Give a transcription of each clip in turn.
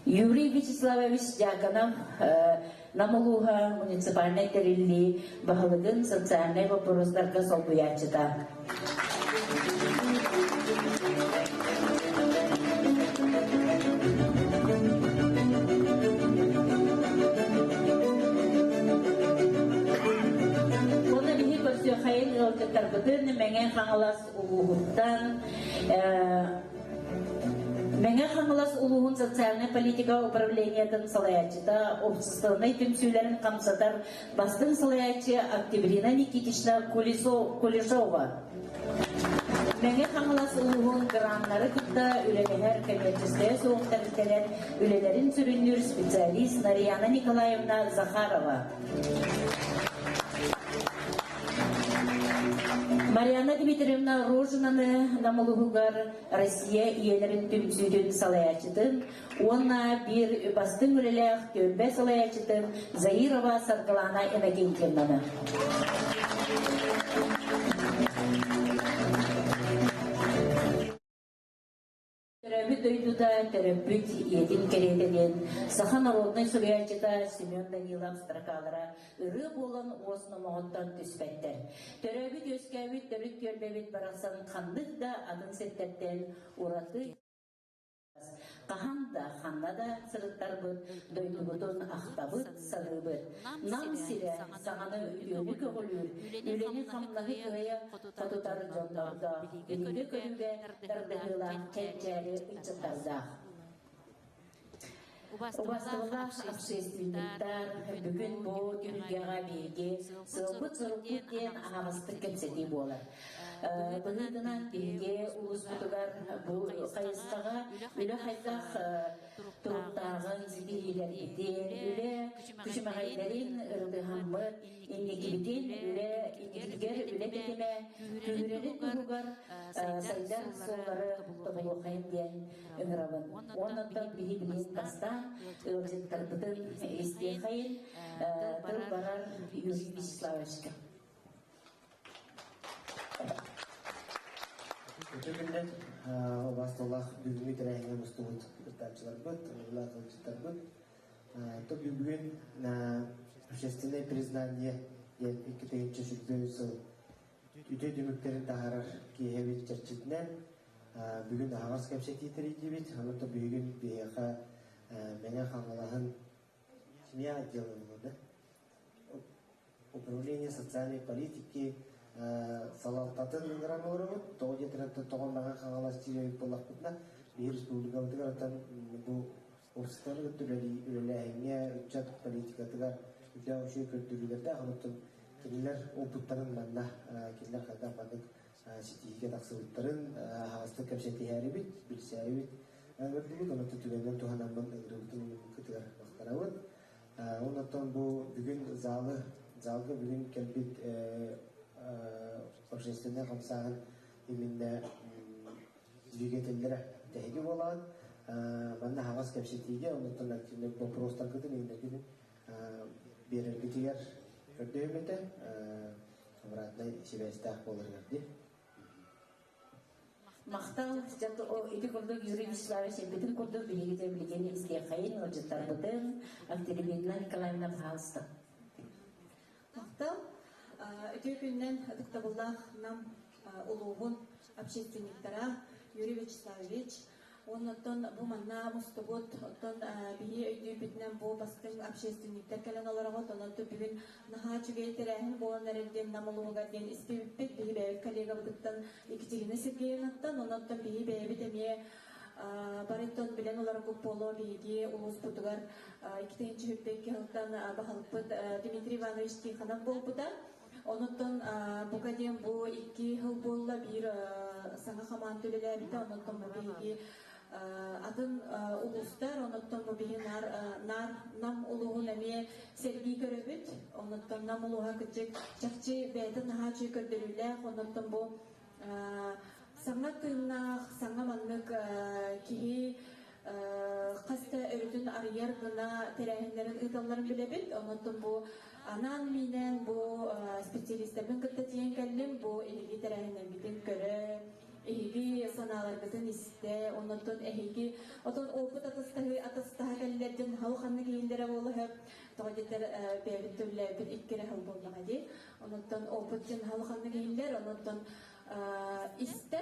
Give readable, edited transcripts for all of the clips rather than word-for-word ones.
Юрий Вячеславович Дьяконов Нам улууһа муниципальнай тэриллии баһылыгын социальнай боппуруостарга солбуйааччыта. Уонна биһи көрсүөххэйин ыалдьыттарбытын Мэҥэ Хаҥалас улууһуттан Мэҥэ Хаҥалас улууһун социальнай политика управлениетын салайааччыта, общественнай түмсүүлэрин хамсатар бастыҥ салайааччы Октябрина Никитична Кулешова. Мэҥэ Хаҥалас улууһун граннары кытта үлэлэһэр кэмиэрчэскэйэ суох тэрилтэлэр үлэлэрин сүрүннүүр специалист Нарияна Николаевна Захарова. Марианна Дмитриевна Рожинаны Нам улууһугар Россия ийэлэрин түмсүүтүн салайааччытын уонна биир бастыҥ үлэлээх түөлбэ салайааччытын Заирова Саргылана Иннокентьевнаны. Төрөөбүт дойдута төрөппүт ийэтин кэриэтэ диэн саха народнай суруйааччыта Семен Данилов строкалара ырыа буолан уос номоҕуттан түспэттэр. Төрөөбүт-үөскээбит төрүт түөлбэбит барахсан ханнык да атын сирдэртэн ураты хаһан да, ханна да сырыттарбыт, дойдубутун ахтабыт, саныыбыт. Нам сирэ саҥаны үтүөнү көҕүлүүр, үлэни-хамнаһы кыайа хотутар дьоннордоох, билиигэ-көрүүгэ тардыһыылаах кэнчээри ыччаттардаах. Убастабыллаах общественниктар, бүгүн бу түһүлгэҕэ биһиги сыалбыт-сорукпут диэн аһаҕастык кэпсэтии буолар. Быһыытынан биһиги улууспутугар бу хайысхаҕа үлэ хайдах туруктааҕын, ситиһиилэрбитин, үлэ күчүмэҕэйдэрин ырытыһаммыт, инникибитин үлэ инникитигэр үлэ тэтимэ күүһүрэрин туһугар сайдар суоллары тобулуоххайын диэн ыҥырабын. Уонна биһи билигин бастаан ыалдьыттарбытын истиэхэйин тыл барар Юрий Вячеславовичка. Үтүө күннэн убаасталаах бүгүҥҥү тэрээһиҥҥэ мустубут кыттааччыларбыт, ыҥырыылаах ыалдьыттарбыт. То бүгүн общественное признание диэн 2023 сыл үтүө түмүктэрин таһаарар киэһэбит чэрчитинэн бүгүн аһаҕас кэпсэтии тэрийдибит. Ону бүгүн биһиэхэ Мэҥэ Хаҥалаһын семья отделын да управление социальной политики салалтатын ыҥыран олоробут. Тоҕо диэтэр тоҕо Мэҥэ Хаҥалас диир буоллахпытына, биһи республикабытыгар оттон бу обществоны кытта үлэлээһиҥҥэ, ыччат политикатыгар үрдээх үчүгэй көрдөрүүлэрдээх, онтон кинилэр опыттарын манна кинилэр хайдах маннык ситиһиигэ тахсыбыттарын аһаҕастык кэпсэтиһээрибит, билсээрибит ыҥырдыбыт. Онон түгэнинэн туһанаммын ыҥырыбытын кытыгар махтанабыт. Оннуттан бу бүгүн залы, залга бүгүн кэлбит общественнай хамсааһын именно двигателлэрэ тэһиги буолаҕыт. Манна аһаҕас кэпсэтиигэ, оннуттан активнай боппуруостаргытын, иҥнэргитин биэрэргитигэр көрдөһүм этэ. Обратнай сибээстээх буоларыгар дии. Махтал, ити курдук Юрий Вячеславович эппитин курдук биһиги де билигин истиэххэйин ыалдьыттарбытын Екатерина Николаевна пожалуйста. Махтал. Үтүө күнүнэн ытыктабыллаах Нам улууһун общественниктара Юрий Вячеславович, Оннуттан бу манна мустубут, оттон биһи өйдүүрбүтүнэн бу бастыҥ общественниктар кэлэн олороҕут, онон бүгүн наһаа үчүгэй тэрээһин буолан эрэр диэн Нам улууһугар диэн истибиппит, биһи бэйэбит коллегабытыттан Екатерина Сергеевнаттан, онон биһи бэйэбит эмиэ барыттан билэн олорбут буолуо биһиги улууспутугар 2-22 сылтан баһылыкпыт Дмитрий Иванович Тихонов буолбута. Онуттан бука диэн бу икки сыл буолла биир саҥа хамаанда үлэлээбитэ. Онуттан бу биһиги атын улуустар, онуттан бу биһи наар, наар Нам улууһун эмиэ сэргии көрөбүт. Онуттан Нам улууһа кырдьык чахчы бэйэтин наһаа үчүгэй көрдөрүүлээх. Онуттан бу саҥа тыыннаах, саҥа маннык киһи хас да өрүтүн арыйар гына тэрээһиннэрин ыыталларын билэбит. Онуттан бу анаан-минээн бу специалистарбын кытта тиийэн кэллим. Бу эһиги тэрээһиннэрбитин көрө, эһиги санааларгытын истэ, оннуттан эһиги отон опыт атастаһыы атастаһа кэллэр диэн хал ханнык иһиллэрэ буола сөп. Тоҕо диэтэр бэйэбит төллөөбүт икки эрэ хал буоллаҕа дии. Онуттан опыт диэн хал ханнык иһиллэр, онуттан истэ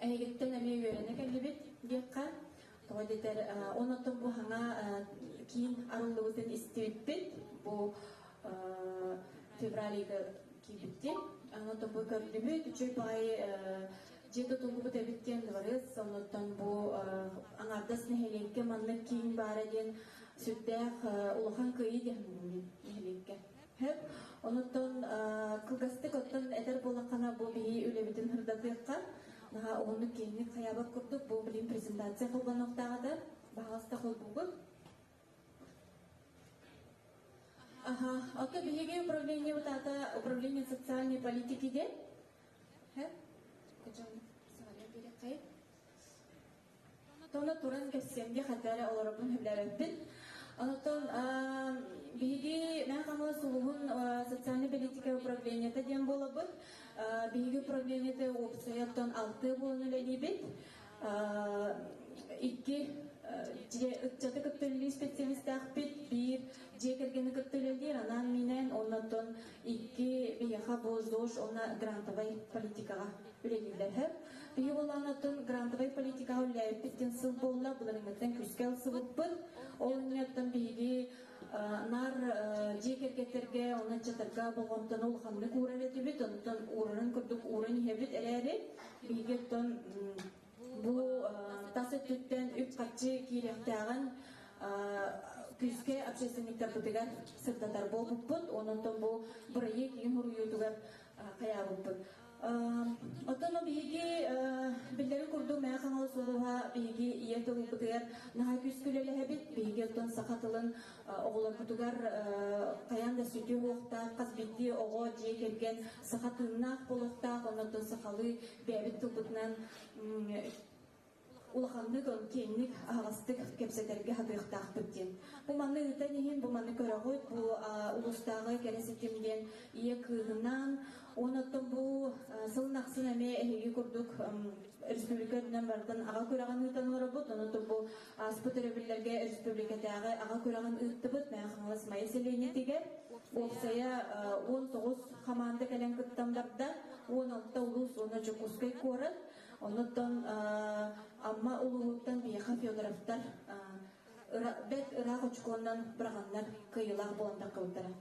эһигиттэн эмиэ үөрэнэ кэллибит диэххэ. Тоҕо диэтэр онуттан бу хаҥа киин арыллыбытын истибиппит. Бу февраль ыйга киирбиттин. Онтон бу көрдүбүт, үчүгэй баҕайы дьиэ тутуллубут эбит диэн дыбарыас. Оннуттан бу аҥаардас нэһилиэккэ маннык киин баара диэн сүрдээх улахан кыайыы диэн нэһилиэккэ. Хөп. Онуттан кылгастык оттон этэр буоллаххына бу биһи үлэбитин сырдатыахха. Наһаа уһуннук киэҥник хайаабат курдук бу билим презентация холбонуохтааҕа баһаҕаста холбуугут. Аха, ото биһиги управление утата управление социальной политики диэн. Хэ? Тоно туран кэпсиэмгэ хатара олоробун хөблээбэппин. Онтон биһиги Мэҥэ Хаҥалас улууһун социальной политика управлениета диэн буолабыт. Биһиги управлениета уопсайа оттон алты буолан үлэлиибит. Икки ыччаты кытта үлэлиир специалистаахпыт, биир дьиэ кэргэни кытта үлэлиир, анаан-минээн, оннотон икки биһиэхэ бу ЗОЖ уонна грантовай политикаҕа үлэлииллэр. Биһи буолаанаттан грантовай политикаҕа үлэлээбиппит диэн сыл буолла, былырыыҥҥыттан күүскэ ылсыбыппыт. Ол инниттэн биһиги наар дьиэ кэргэттэргэ, онон ыччаттарга болҕомтону улаханнык уурар этибит, онтон уурарын курдук ууран иһэбит эрээри, биһиги оттон бу тас өттүттэн үп-харчы киириэхтээҕин күүскэ общественниктарбытыгар сырдатар буолбуппут, онон бу бырайыак иһин суруйуутугар хайаабыппыт. Оттон биһиги биллэрин курдук Мэҥэ Хаҥалас улууһа биһиги ийэ тылбытыгар наһаа күүскэ үлэлэһэбит. Биһиги оттон саха тылын оҕолорбутугар хайаан да сүтүө уохтаах, хас биирдии оҕо дьиэ кэргэн саха тыыннаах буолуохтаах, оннуттан сахалыы бэйэбит тылбытынан улаханнык, киэҥник, аһаҕастык кэпсэтэргэ сатыахтаахпыт диэн. Бу манны ыытан иһин, бу манны көрөҕүт, бу улуустааҕы кэрэ ситим диэн ийэ кыыһынан, уонна бу сылын ахсын эмиэ эһиги курдук республика үрдүнэн барытын аҕа күрэҕин ыытан олоробут. Онон бу ааспыт өрөбүллэргэ республикатааҕы аҕа күрэҕин ыыттыбыт Мэҥэ Хаҥалас Майа сэлиэнньэтигэр. Уопсайа 19 хамаанда кэлэн кыттан барда. 16 улуус уонна Дьокуускай куорат. Оннуттан Амма улууһуттан биһиэхэ Федоровтар бэрт ыраах очукуоннан быраҕаннар кыайыылаах буолан таххыбыттара.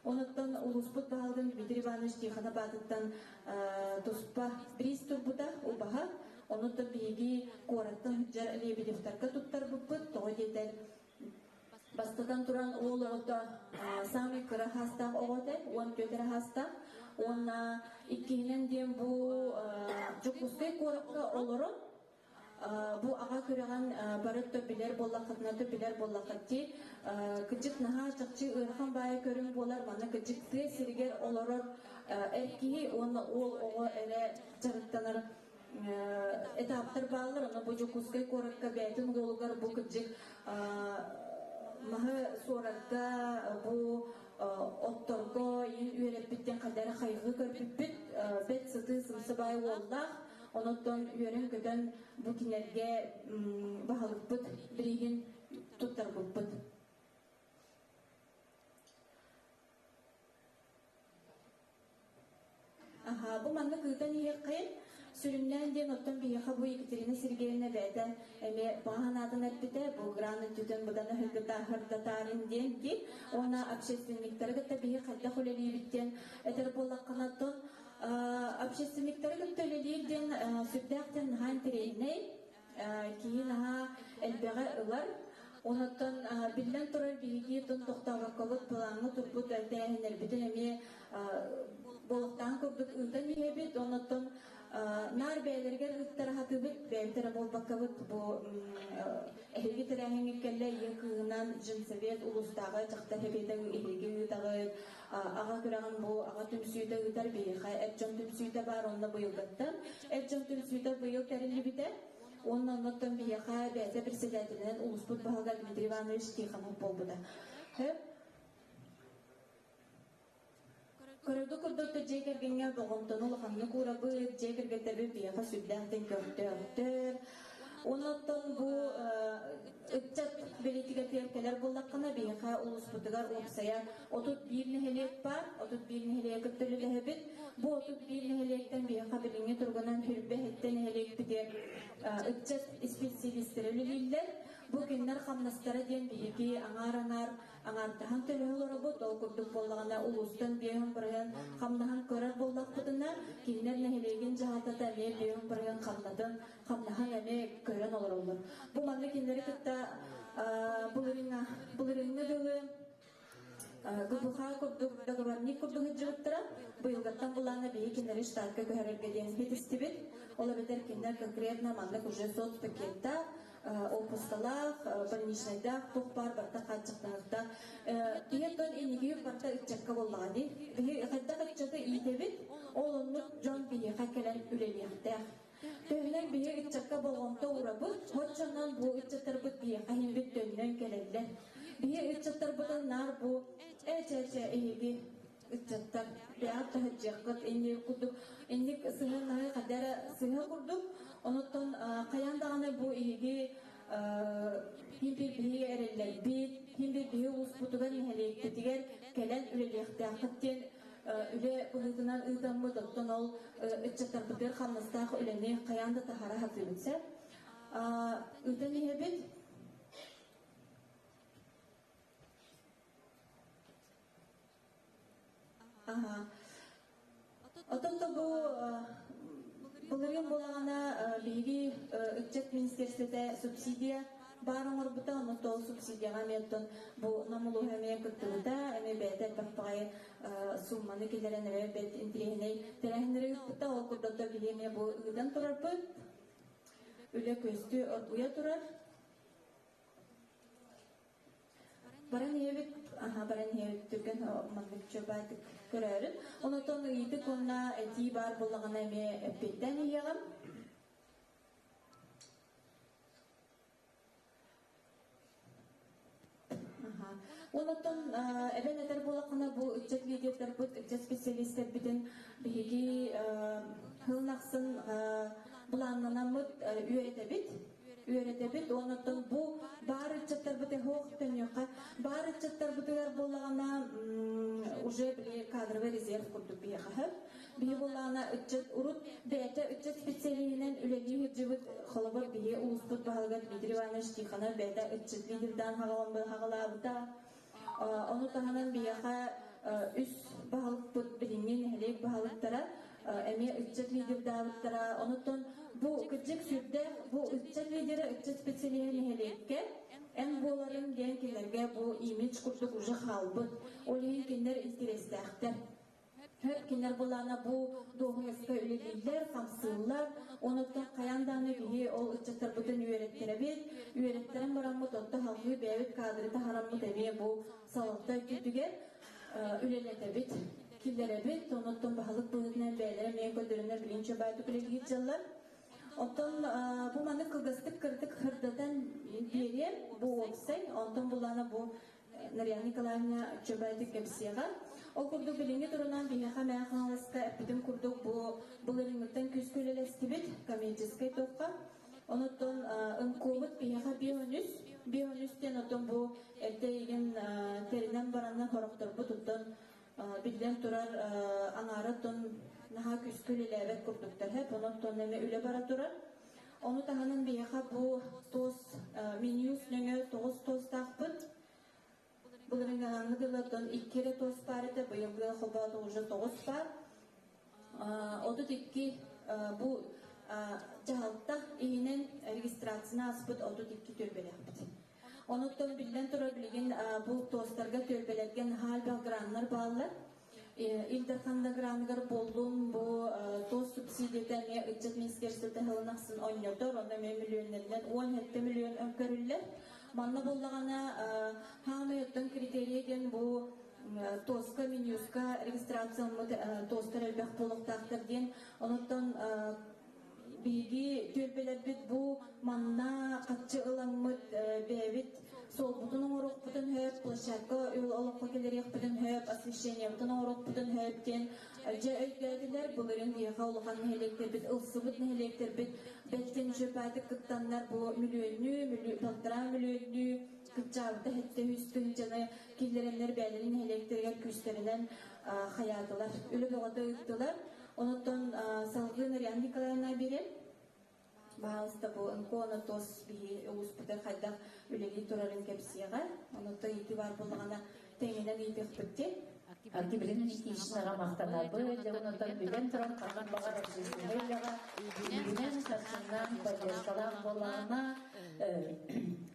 Онуттан улууспут баһылыгын Дмитрий Иванович Тихонов аатыттан туспа приз турбута убаһа. Онуттан биһиги куораттан сылдьар Лебедевтарга туттарбыппыт. Тоҕо диэтэр Бастатан туран, уол оҕото саамай кыра хаастаах оҕо этэ, 14 эрэ хаастаах. Уонна иккиһинэн диэн бу Дьокуускай куоракка олорон бу аҕа күрэҕин бары да билэр буоллаххытына да билэр буоллаххыт дии. Кырдьык наһаа чахчы ыарахан баайы көрүҥ буолар. Манна кырдьык тыа сиригэр олорор эр киһи уонна уол оҕо эрэ дьарыктанар этаптар бааллар, онно бу Дьокуускай куоракка бэйэтин уолугар бу кырдьык маһы суорарга, бу отторго иин үөрэппиттэн хайдары хайҕыы көрбүппүт, бэт сытыы сымса баай уоллаах, онон үөрэн-көтөн бу кинилэргэ баһылыкпыт бирииһин туттарбыппыт. Аһаа, бу маннык ыытан иһиэххэйин. Сүрүннээн диэн оттон биһиэхэ бу Екатерина Сергеевна бэйэтэ эмиэ баҕа санаатын эппитэ, бу грант өттүтэн быдан ыһыргытаарын диэн дии. Уонна общественниктары кытта биһи хайдах үлэлиибит диэн этэр буоллаххына, оттон общественниктары кытта үлэлиир диэн сүрдээх диэн наһаа интэриэһинэй, киһи наһаа элбэҕи ылар. Онуттан биллэн турар биһиги тон тохтообоккобут былааҥҥа турбут тэрээһиннэрбитин эмиэ буолуохтааҕын курдук ыытан иһэбит. Онуттан наар бэйэлэригэр ыыттара сатыыбыт, бэйэбит эрэ буолбаккабыт бу эһиги тэрээһиҥҥит кэллэ ийэ кыыһынан женсовет улуустааҕы дьахтар сэбиэтэ эһиги ыытаҕыт, аҕа күрэҕин бу аҕа түмсүүтэ ыытар биһиэхэ эр дьон түмсүүтэ баар онно быйылгыттан эр дьон түмсүүтэ быйыл тэриллибитэ уонна оннуттан биһиэхэ бэйэтэ председателинэн улууспут баһылыга Дмитрий Иванович Тихонов буолбута. Көрөргө курдук да дьиэ кэргэҥҥэ болҕомтону улаханнык уурабыт, дьиэ кэргэттэрбит биһиэхэ сүрдээх көхтөөхтөр. Онон бу ыччат бэлиитикэтигэр кэлэр буоллаххына, биһиэхэ улууспутугар уопсайа 31 нэһилиэк баар, 31 нэһилиэк кытта үлэлэһэбит. Бу 31 нэһилиэктэн биһиэхэ билиҥҥи туругунан Хүрбэ Һэттэ нэһилиэкпитигэр ыччат исписэлиистэрэ үлэлииллэр. Бу кинилэр хамнастара диэн биһиги аҥаар-аҥаар аҥаардаһан төлөһө олоробут. Ол курдук буоллаҕына улуустан 50% хамнаһын көрөр буоллахпытына, кинилэр нэһилиэгин дьаһалтата эмиэ 50% хамнатын хамнаһын эмиэ көрөн олороллор. Бу манна кинилэри кытта былырыыҥҥа былырыыҥҥы дылы ГПХ курдук договорник курдук сылдьыбыттара. Быйылгаттан былаана биһи кинилэри штатка көһөрөргө диэн иһитистибит. Ол эбэтэр кинилэр конкретно маннык уже соцпакеттаах, отпускалаах, больничнайдаах туох баар барыта хааччахтаныахтаах. Киһи оттон инники барыта ыччакка буоллаҕа дии. Биһи хайдах ыччаты иитэбит, ол оннук дьон биһиэхэ кэлэн үлэлиэхтээх. Төһөнөн биһи ыччакка болҕомто уурабыт, оччонон бу ыччаттарбыт биһиэхэ иһинбит төннөн кэлэллэр. Биһи ыччаттарбытын наар бу ээ-чэ-чэ эһиги ыччаттар бэйэҕит таһырдьыаххыт инник курдук инник сыһыаннаһыы хайда эрэ сыһыа курдук. Онуттан хайаан даҕаны бу эһиги хин бир биһиги эрэллэрбит, хин бир биһи улууспутугар, нэһилиэкпитигэр кэлэн үлэлиэхтээххит диэн үлэ быһыытынан ыытаммыт, оттон ол ыччаттарбытыгар хамнастаах үлэни хайаан да таһара сатыыбыт сөп. Ыытан иһэбит. Аха. Оттон да бу былырыын буолаҕына биһиги ыччат министиэристибэтэ субсидия баар оҥорбута, онон ол субсидияҕа эмиэ оттон бу Нам улууһа эмиэ кыттыбыта, эмиэ бэйэтэ элбэх баҕайы сумманы киллэрэн эмиэ бэрт интэриэһинэй тэрээһиннэри ыыппыта. Ол курдук биһиги эмиэ бу ыытан турарбыт. Үлэ күөстүү оргуйа турар. Баран иһэбит, аха баран иһэбит түргэн маннык чөбаатык көрөөрүн. Онотон ыйытык уонна этии баар буоллаҕына эмиэ эппиэттээн иһиэҕим. Онотон эбэн этэр буоллаххына бу ыччат лидердарбыт, ыччат специалистэрбитин биһиги сылын ахсын былааннанаммыт үөрэтэбит. Үөрэтэбит уонна бу баар ыччаттарбыт эһоох төнүөххэ баар ыччаттарбытыгар буоллаҕына уже били кадровый резерв курдук биһиэхэ Биһи буоллаҕына ыччат урут бэйэтэ ыччат специалиһинэн үлэлии сылдьыбыт холобур биһи улууспут баһылыга Дмитрий Иванович Тихонов бэйэтэ ыччат лидердаан хаҕалаабыта. Ону таһынан биһиэхэ үс баһылыкпыт билиҥҥи нэһилиэк баһылыктара эмиэ ыччат лидердаабыттара. Онуттан бу кырдьык сүрдээх бу ыччат лидерэ ыччат специалиһэ нэһилиэккэ эн буоларын диэн кинилэргэ бу имидж курдук уже хаалбыт. Ол иһин кинилэр интэриэстээхтэр. Кинилэр былаана бу дуоһунаска үлэлииллэр, хамсыыллар. Онуттан хайаан даҕаны биһи ол ыччаттарбытын үөрэттэрэбит. Үөрэттэрэн бараммыт, онто салгыы бэйэбит кадры таһараммыт эмиэ бу салалта өттүтүгэр үлэлэтэбит, киллэрэбит. Онуттан баһылык быһыытынан бэйэлэрэ эмиэ көрдөрөнөр билин чөбаатык үлэлиир дьаллар. Оттон бу маннык кылгастык кырдык сырдатан биэриэм бу уопсай. Онтон булаана бу Нарьяна Николаевна чөбөтүк кэпсиэҕэ. Ол курдук билиҥҥи турунан биһиэхэ Мэҥэ Хаҥаласка эппитим курдук бу былырыыҥҥыттан күүскэ үлэлэстибит коммерческай туохха. Онуттан ынкуобут биһиэхэ бионүс, бионүс диэн оттон бу эрдэ игин тэринэн баранна хорохторбут оттон биллэн турар аҥаара оттон наһаа күүскэ үлэлээбэт курдуктар һэп онон эмэ үлэ бара турар. Ону таһынан биһиэхэ бу туос менюс нөҥө тоҕус туостаахпыт. Былырыҥҥаһааҥҥы дылы икки эрэ туос баар этэ, быйылгы холбоото уже тоҕус баар. 32 бу дьаһалта иһинэн регистрацияны ааспыт 32 түөлбэлээхпит. Онуттан биллэн турар билигин бу туостарга түөлбэлэргэ наһаа элбэх граннар бааллар. Ил Дархан граныгар буоллун бу туос субсидията эмиэ ыччат министерствота сылын ахсын онньотор, онно эмиэ миллионнарынан 17 миллион көрүллэр. Манна буоллаҕына хаамай оттон критерия диэн бу ТОСка, Минюска регистрацияламмыт ТОСтар элбэх буолуохтаахтар диэн. Онуттан биһиги түөлбэлэрбит бу манна хаччы ыламмыт бэйэбит суолбутун оҥоруохпутун сөп, площадка олоххо кэлэриэхпитин сөп, освещениебытын оҥоруохпутун сөп диэн дьэ өйдөөтүлэр. Былырыын биһиэхэ улахан нэһилиэктэрбит, ылсыбыт нэһилиэктэрбит бэртэн үчүгэйдик кыттаннар бу мөлүйүөннүү, балтараа мөлүйүөннүү кыччаабыта 700 тыһыынчаны киллэрэннэр бэйэлэрин нэһилиэктэригэр күүстэринэн хайаатылар, үлэ бөҕөтө ыыттылар. Онон салгыы Нарьяна Николаевна биэрэн Баһаалыста бу НКО тос биһи улууспутугар хайдах үлэлии турарын кэпсиэҕэ. Онуттан ыйытыы баар буоллаҕына тэҥинэн ыйытыахпыт дии. Октябрина Никитичнаҕа махтанабыт. Дьэ онуттан бүтэн туран ханнык баҕар общественнай үлэҕэ үбүнэн, харчынан поддержкалаах буоллаҕына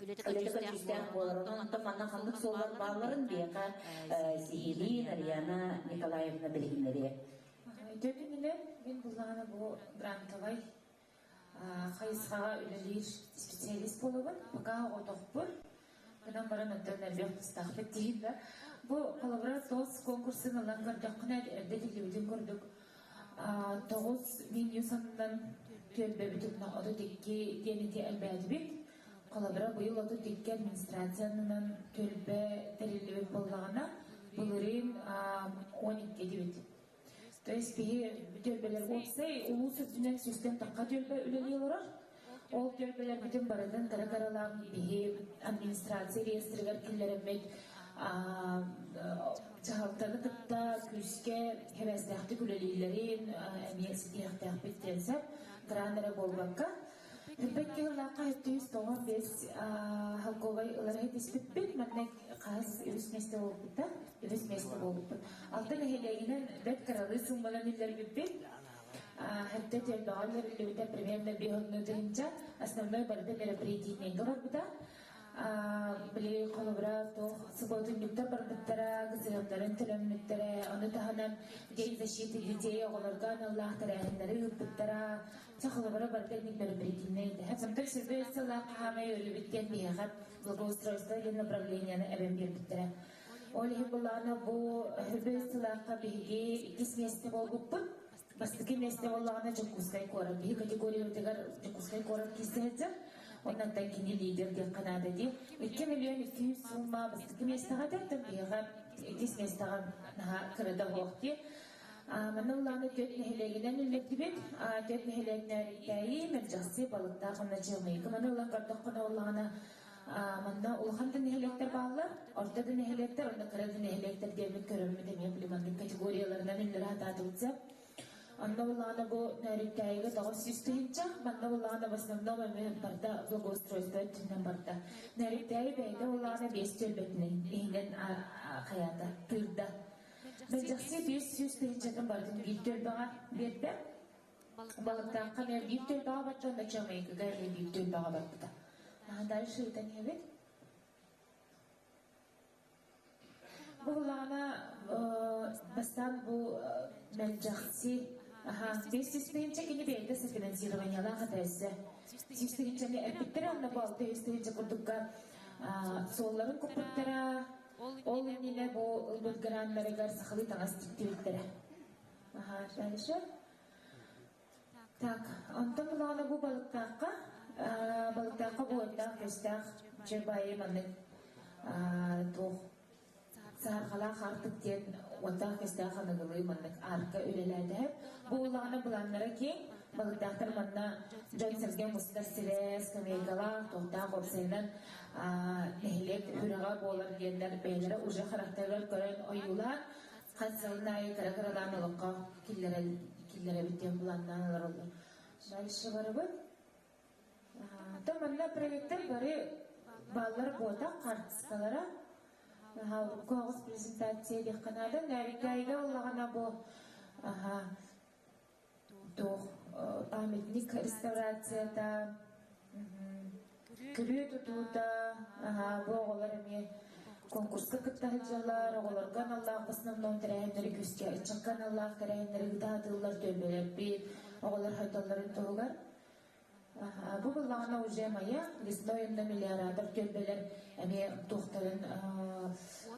үлэтэ көдьүүстээх буолар. Онон манна ханнык суоллар баалларын биһиэхэ сиһилии Нарьяна Николаевна билиһиннэриэ. Үтүө күнүнэн мин буллаҕына бу грантовай хайысхаҕа үлэлиир специалист буолабын. Пока оҕотохпун. Гынан баран оттон элбэх тустаахпыт диин да. Бу холобура ТОС конкурсун ылан көрдөххүнэ эрдэ этиллибитин курдук тоҕус меню санынан түөлбэбит уонна 32 диэн ити элбээтибит. Холобура быйыл 32 администрациянынан түөлбэ тэриллибит буоллаҕына, былырыын 12 этибит. То есть биһи түөлбэлэр уопсай улуус үрдүнэн сүүстэн тахха түөлбэ үлэлии олорор. Ол түөлбэлэрбитин барытын кыра-кыралаан биһи администрация реестригэр киллэрэммит дьаһалтаны кытта күүскэ хебээстээхтик үлэлииллэрин эмиэ ситиһиэхтээхпит диэн сөп. Грант эрэ буолбакка. Бүппэт киһилаахха 795 халковай ылары хитиспиппит. Манна хас үһүс миэстэ буолбута. Үһүс миэстэ буолбуппут. Алта нэһилиэгинэн бэрт кыралыы сумманан үллэрбиппит. Хэтте түөлбэҕэ үллэриллибитэ примерно 5 тыһыынча. Основной барыта мероприятийнайга барбыта. Били холобура туох субуотунньуктар барбыттара, гызыһымнарын төлөммүттэрэ, ону таһынан День защиты детей оҕолорго аналлаах тэрээһиннэри ыыппыттара. Чэ, холобура барыта инник мероприятийнай этэ. Онтон сүрбэ сыллаах хаамай өлүбүт диэн биһиэхэ благоустройство диэн направлениены эбэн биэрбиттэрэ. Ол иһин буллаҕына бу сүрбэ сылаахха биһиги иккис миэстэ буолбуппут. Бастакы миэстэ буоллаҕына Дьокуускай куорат. Биһи категориябытыгар Дьокуускай куорат киирсэ сылдьар. Оннуттан кини лидер диэххэ наада дии. 2 миллион 200 сумма бастакы миэстэҕэ этэ, оттон биһиэхэ иккис миэстэҕэ наһаа кырата суох дии. Манна улаана түөрт нэһилиэгинэн үллэрдибит. Түөрт нэһилиэгинэн Тээйи, Мэлдьэхси, Балыктаах уонна Чыамайыкы. Маны ылан көрдөххүнэ буоллаҕына, манна улахан да нэһилиэктэр бааллар, орто да нэһилиэктэр уонна кыра да нэһилиэктэр диэммит көрөммүт эмиэ били маннык категорияларынан үллэрэ сатаатыбыт сөп. Онно буллаҕына бу Нөөрүктээйигэ 900 тыһыынча, манна буллаҕына в основном эмиэ барда благоустройство өттүнэн барда. Нөөрүктээйи бэйэтэ буллаҕына биэс түөлбэтинэн иһинэн хайаата, тыырда. Мэлдьэхси 500 тыһыынчатын барытын биир түөлбэҕэ биэрдэ. Балыктаахха эмиэ биир түөлбэҕэ барда, онно Чамайыкыга эмиэ биир түөлбэҕэ барбыта. Дальше ыытан иһэбит. Бу буллаҕына бастаан бу мэлдьэхси 500 тыһыынча кини бэйэтэ софинансированиелаах этэ өссө. 100 тыһыынчаны эппиттэрэ, онно бу 600 тыһыынча курдукка суолларын куппуттара, Ол иннинэ бу ылбыт граннарыгар сахалыы таҥас тиктибиттэрэ. Аха, дальше. Так, онтон улаана бу балыктаахха, балыктаахха бу уоттаах көстөөх дьэ маннык туох саһархалаах аартык диэн уоттаах көстөөх аныгылыы маннык аарка үлэлээтэһэ. Бу улаана былааннара киэҥ, балыктаахтар манна дьон-сэргэ мустар сирэ, скамейкалаах, туохтаах уопсайынан нэһилиэк үрэҕэ буолар диэннэр бэйэлэрэ уже харахтарыгар көрөн ойуулаан хас сылын аайы кыра-кыралаан олоххо киллэрэбит диэн былааннаан олороллор. Дальше барыбыт. То манна проекттар бары бааллар буотах хаартыскалара. Урукку оҕус презентация диэххэ наада. Нээрикээйигэ оллаҕына бу туох памятник реставрацията, күрүө тутуута, бу оҕолор эмиэ конкурска кытта сылдьаллар, оҕолорго аналлаах в основном тэрээһиннэри күүскэ ыччакка аналлаах тэрээһиннэри ыыта сатыыллар түөлбэлэрбит оҕолор хайдалларын туһугар. Бу буллаҕына уже моя лесной онно мелиоратор түөлбэлэр эмиэ туохтарын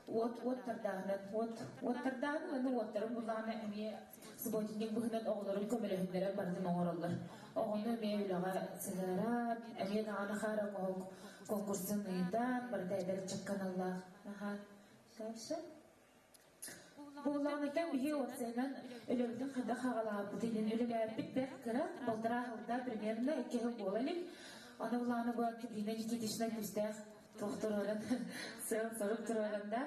уот уоттардааһынан уот уоттардааһын уонна уоттарын буллаҕына эмиэ. Субботник быһынан оҕолорун көмөлөһүннэрэн барытын оҥороллор. Оҕону эмиэ үлэҕэ сыһыаран, эмиэ даҕаны хаара оҥоһук конкурсун ыытан, барыта эдэр ыччакка аналлаах. Аха. Дальше. Буоллаҕына биһи уопсайынан үлэбитин хайдах хаҕалаабыт диэн үлэлээбиппит бэрт кыра, балтараа сылда примерно икки сыл буола илик. Аны былааны бу Катерина Никитична күүстээх туох туруоран, сыал-сорук туруоран да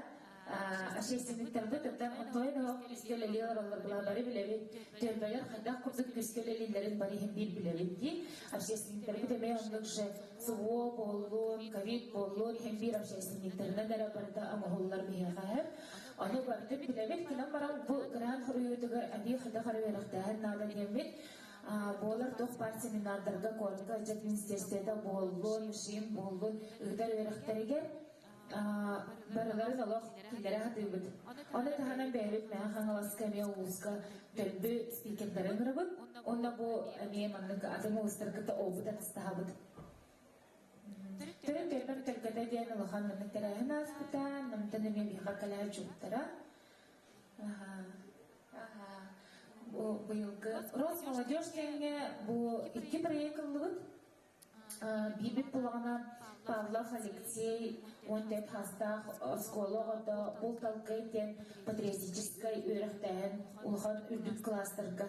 общественниктарбыт оттон онтуойан оһох күүскэ үлэлии олороллор була бары билэбит түөлбэлэр хайдах курдук күүскэ үлэлииллэрин бары иһин биир билэбит дии общественниктарбыт эмиэ оннук же СВО буоллун, ковид буоллун, иһин биир общественниктарынан эрэ барыта оҥоһуллар биһиэхэ Ону барытын билэбит, гынан баран бу грант хоруйуутугар эбии хайдах эрэ үөрэхтээһин наада диэммит буолар туох баар семинардарга куоракка ыччат министерствота буоллун, ШИМ буоллун ыытар үөрэхтэригэр барыларын олох киллэрэ сатыыбыт. Ону таһынан бэйэбит Мэҥэ Хаҥаласка эмиэ улууска төлбү спикердары ыҥырабыт. Уонна бу эмиэ маннык атын улуустары кытта опыт атастаһабыт. Төрүт түөлбэм төлкөтө диэн улахан маннык тэрээһин ааспыта. Намтан эмиэ биһиэхэ кэлээт чугуттара. Бу быйылгы Росмолодежь диэҥҥэ бу икки проект ыллыбыт. Биирбит булаҕына Павлов Алексей 14 саастаах оскуола оҕото Бул талкай диэн патриотическай үөрэхтээһин улахан үрдүк кылаастарга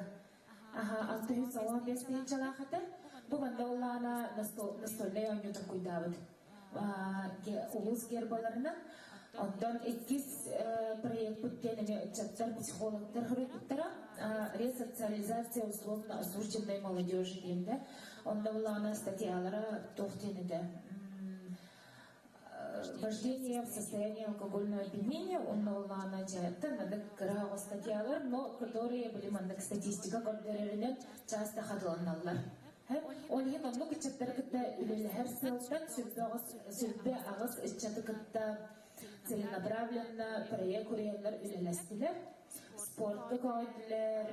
Аха, 695 тыһыынчалаах этэ. Бу манна улаана настольнай оонньуу толкуйдаабыт. Улуус гербаларынан. Онтон иккис проекпыт диэн эмиэ ыччаттар, психологтар хоруйбуттара. Ресоциализация условно осужденной молодежи диэн да. Онно улаана статьялара туох диэн этэ. Вождение в состоянии алкогольного опьянения онно дьайыттан маннык кыра статьялар, но которые были маннык статистика көрдөрөрүнэн часто хатыланаллар. Ол иһин оннук ыччаттары кытта үлэлэһэр сыалтан сүрбэ аҕыс ыччаты кытта целенаправленно проект куруйаннар үлэлэстилэр. Спортка көҕүйдүлэр,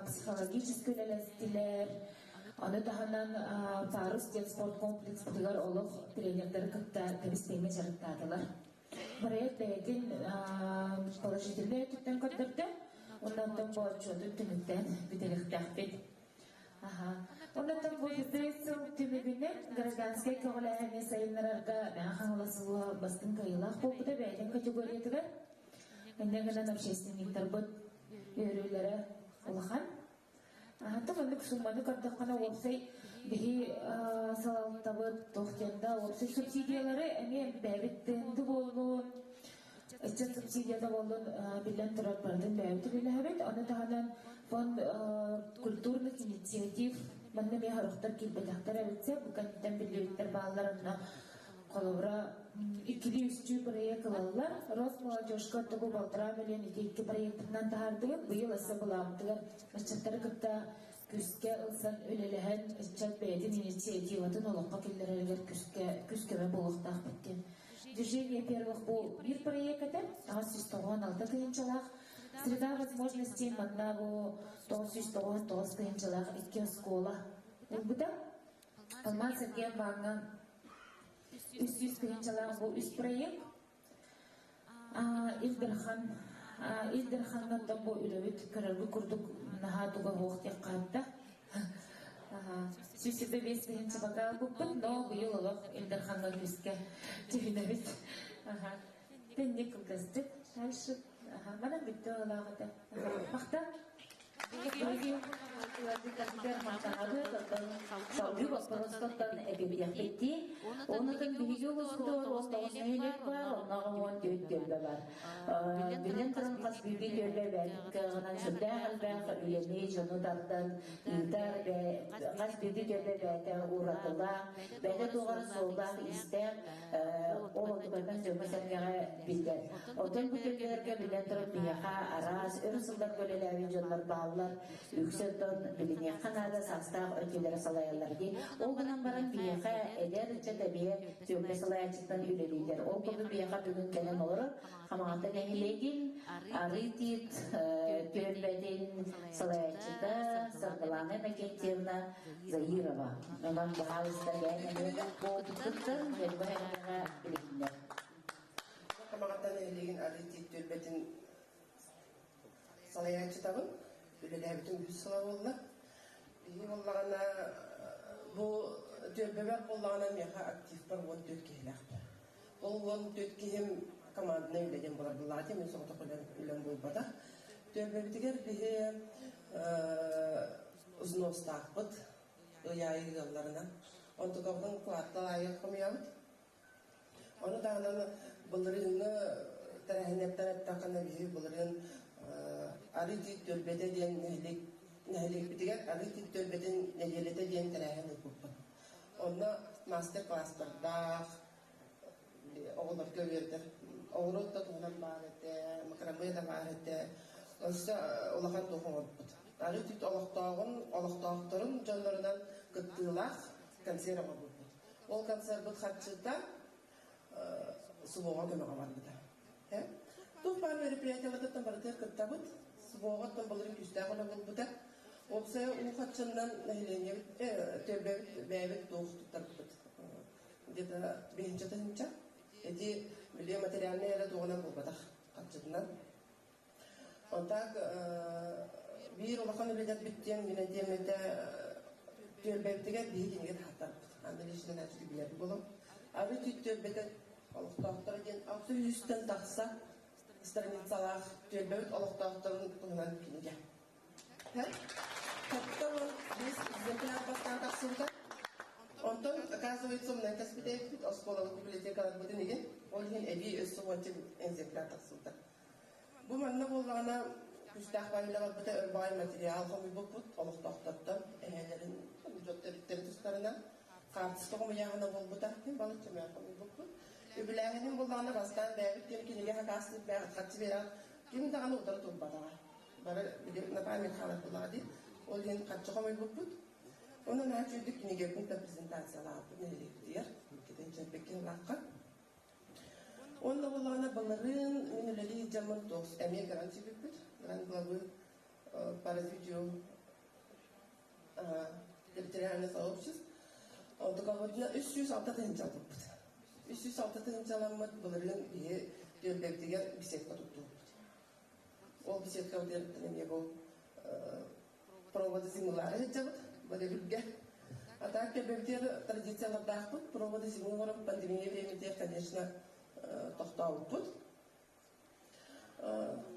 психологически үлэлэстилэр, Ону таһынан Парус диэн спорткомплекспытыгар олох тренердары кытта тэбис-тэҥҥэ дьарыктаатылар. Проект бэйэтин положительнай өттүттэн көрдөрдө. Оннуттан бу отчуотун түмүктээн бүтэриэхтээхпит. Оннуттан бу бүтүн сыл түмүгүнэн гражданскай көҕүлээһини сайыннарарга Мэҥэ Хаҥалас улууһа бастыҥ кыайыылаах буолбута бэйэтин категориятыгар. Инньэ гынан общественниктарбыт үөрүүлэрэ улахан. Аһатым оннук сумманы көрдөххүнэ уопсай биһи салалтабыт туох диэн да уопсай субсидиялары эмиэ бэйэбит тыынды буоллун ыччат субсидията буоллун биллэн турар барытын бэйэбит үлэлэһэбит. Ону таһынан фонд культурных инициатив манна эмиэ сорохтор киирбэтэхтэр эбит бу кэнниттэн биллибиттэр бааллар онно Холобура, иккилии-үстүү проект ылаллар. Росмолодежка тугу балтараа миллион ити икки проектынан таһаардыбыт. Быйыл өссө былааммытыгар ыччаттары кытта күүскэ ылсан үлэлэһэн, ыччат бэйэтин инициативатын олоххо киллэрэригэр күүскэ күүс-көмө буолуохтаахпыт диэн. Движение первых бу биир проект этэ, 896 тыһыынчалаах. Среда возможностей манна бу 999 тыһыынчалаах икки оскуола ылбыта. Алмаз Сергеев бааҥҥа 300 тыһыынчалаах бу үс проект. Ил Дархан Ил Дарханнан бу үлэбит көрөргүт курдук наһаа туга суох диэххэ хаатта. 125 тыһыынча пока ылбыппыт, но быйыл олох Ил Дархаҥҥа күүскэ түһүнэбит. Тэнник кылгастык. Дальше. Манан бүттэ олаах этэ. Махтал. Салгыы боппуруостартан эбиэхпит дии. Онутун биһиги улууспутугар 19 нэһилиэк баар, оннооҕо 14 түөлбэ бар. Биллэн туран хас биирдии түөлбэ бэйэтин кыаҕынан сүрдээх элбэх үлэни дьону тардан ыытар, хас биирдии түөлбэ бэйэтэ уратылаах, бэйэтэ туох эрэ суоллаах-иистээх, ол онтукатынан дьоҥҥо-сэргэҕэ биллэр. Оттон бу түөлбэлэргэ биллэн турар биһиэхэ араас өр сылларга үлэлээбит дьоннор бааллар. Үксэ оттон билиниэххэ наада саастаах өттүлэрэ салайаллар дии. Ол гынан баран биһиэхэ эдэр ыччат эмиэ түөлбэ салайааччыттан үлэлииллэр. Ол курдук биһиэхэ бүгүн кэлэн олорор Хамаҕата нэһилиэгин Арыы Тиит түөлбэтин салайааччыта Саргылана Иннокентьевна Заирова. Онон баһаалыста бэйэн эмиэ буолбуттуттан дьоҥҥо-сэргэҕэ билиһиннэр. Хамаҕата нэһилиэгин Арыы Тиит түөлбэтин салайааччытабын. Үлэлээбитим үһүс сыла буолла. Биһи буоллаҕына бу түөлбэбэр буоллаҕына миэхэ активпар 14 киһилээхпин. Ол 14 киһим команднай үлэ диэн буолар былаҕа мин соҕотох үлэм буолбатах. Түөлбэбитигэр биһи взностаахпыт ый аайы ыалларынан. Онтукабытын квартал аайы хомуйабыт. Ону таһынан былырыыҥҥы тэрээһиннэртэн эттэххинэ биһиги былырыын Арыы Тиит түөлбэтэ диэн нэһилиэк нэһилиэкпитигэр Арыы Тиит түөлбэтин нэдиэлэтэ диэн тэрээһин ыыппыппыт. Онно мастер-класстардаах, оҕолорго үөрэтэр оҕуруот да туһунан баар этэ, макраме да баар этэ. Өссө улахан туох оҥорбут. Арыы Тиит олохтооҕун, олохтоохторун дьоннорунан кыттыылаах концерт оҥорбуппут. Ол концерпыт харчыта СВО-ҕа көмөҕө барбыта. Туох баар мероприятиеларыттан барытыгар кыттабыт. СВО-ҕа былырыын күүстээх үлэ буолбута. Уопсайа уу харчыннан нэһилиэнньэбит, түөлбэбит бэйэбит туох туттарбыт. Где-то биһинчэ тыһынча. Эти били материальнай эрэ туоҕунан буолбатах харчытынан. Онтак биир улахан үлэлэрбит диэн мин этиэм этэ түөлбэбитигэр биһи кинигэ таһааттарбыт. Аны лично начали билэр буолам. Ары түөлбэтэ олохтоохторо диэн 600-тэн тахса страницалаах түөлбэбит олохтоохторун туһунан кинигэ. 75 экземпляр бастаан тахсыбыта. Онтон, оказывается, мунан кэспитээппит оскуолабыт библиотекаларбытын игин, ол иһин эбии өссө уонча экземпляр тахсыбыта. Бу манна буоллаҕына күүстээх баайыыла барбыта өр баҕайы материал хомуйбуппут олохтоохтортон эһээлэрин дьоттөрүттэрин тустарынан хаартыска хомуйааһына буолбута ким балычча мөөх хомуйбуппут. Үбүлээһинин буоллаҕына бастаан бэйэбит ким кинигэ хакаастыыр бэйэҕит харчы биэрэҕит ким даҕаны утары турбатаҕа. Бары били на память хаалар буоллаҕа дии. Ол иһин харчы хомуйбуппут. Онон наһаа үчүгэйдик кинигэбитин да презентациялаабыппыт нэһилиэкпитигэр китин чэрбиккин лаахха. Уонна буоллаҕына былырыын мин үлэлии дьоммун туох эмиэ грант сүбүппүт. Грант главы по развитию территориальных сообществ. Онтукабытына 306 тыһыынча ылбыппыт. 306 тыһыынчаламмыт былырыын биһи түөлбэбитигэр беседка туттубуппут. Ол беседкабытыгар эмиэ бу проводы зимылаары сылдьабыт Бодебүлгэ. А так түөлбэбитигэр традициялардаахпыт. Проводы зимы оҥорон пандемия бириэмэтигэр, конечно, тохтообуппут.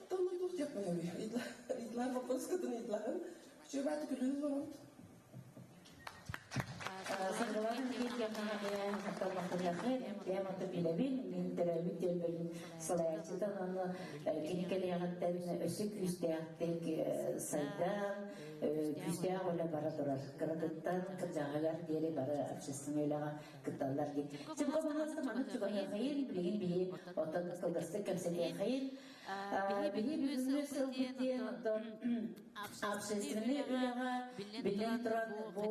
Тонну туох диэх бөһөбүй? Ыйытылар вопроскытын ыйытылаһын. Үчүгэй күлүүн олоробут. Саргылана Дмитриевнаҕа махталлахтаныаххайын, бэйэм аты билэбин, мин төрөөбүт түөлбэбин салайааччытын уонна кини кэлиэҕиттэн өссө күүстээхтик сайдан, күүстээх үлэ бара турар. Кыратыттан кырдьаҕаһыгар диэри бары общественнай үлэҕэ кытталлар дии. Чымка баһаалыста маннык чугаһыахайын, билигин биһи оттон кылгастык кэпсэтиэххэйин. Биһи бүгүҥҥү сылбыт диэн оттон общественнай үлэҕэ биллэн туран бу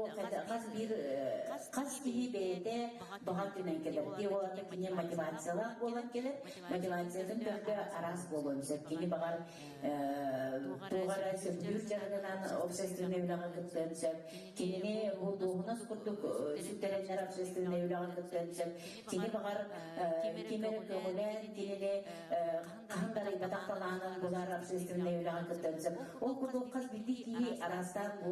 хас биир хас киһи бэйэтэ баҕа өттүнэн кэлэр. Дии уолата кини мотивациялаах буолан кэлэр. Мотивациятын төрдө араас буолуон сөп. Кини баҕар туох эрэ сөбүлүүр дьарыгынан общественнай үлэҕэ кыттыан сөп. Кинини бу дуоһунас курдук сүктэрэннэр общественнай үлэҕэ кыттыан сөп. Кини баҕар ким эрэ көҕүлээн кинини хаһан да арыйбатах талаанын булар общественнай үлэҕэ кыттыан сөп. Ол курдук хас биирдии киһи араастаан бу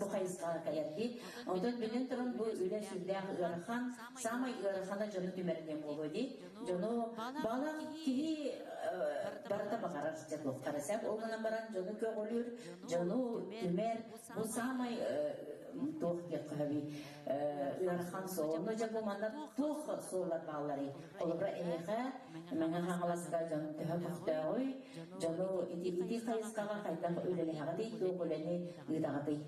бу хайысхаҕа кэлэр дии. Онтон билэн туран бу үлэ сүрдээх ыарахан, саамай ыарахана дьону түмэринэн буолуо дии. Дьону баҕалаах киһи барыта баҕарар дьэ туохха сөп. Ол гынан баран дьону көҕүлүүр, дьону түмэр бу саамай туох диэххэ сөбүй ыарахан суол. Онно дьэ бу манна туох суоллар баалларый? Холобура эһиэхэ Мэҥэ Хаҥаласка дьон төһө көхтөөҕүй? Дьону ити ити хайысхаҕа хайдах үлэлэһэҕитий, туох үлэни ыытаҕытый?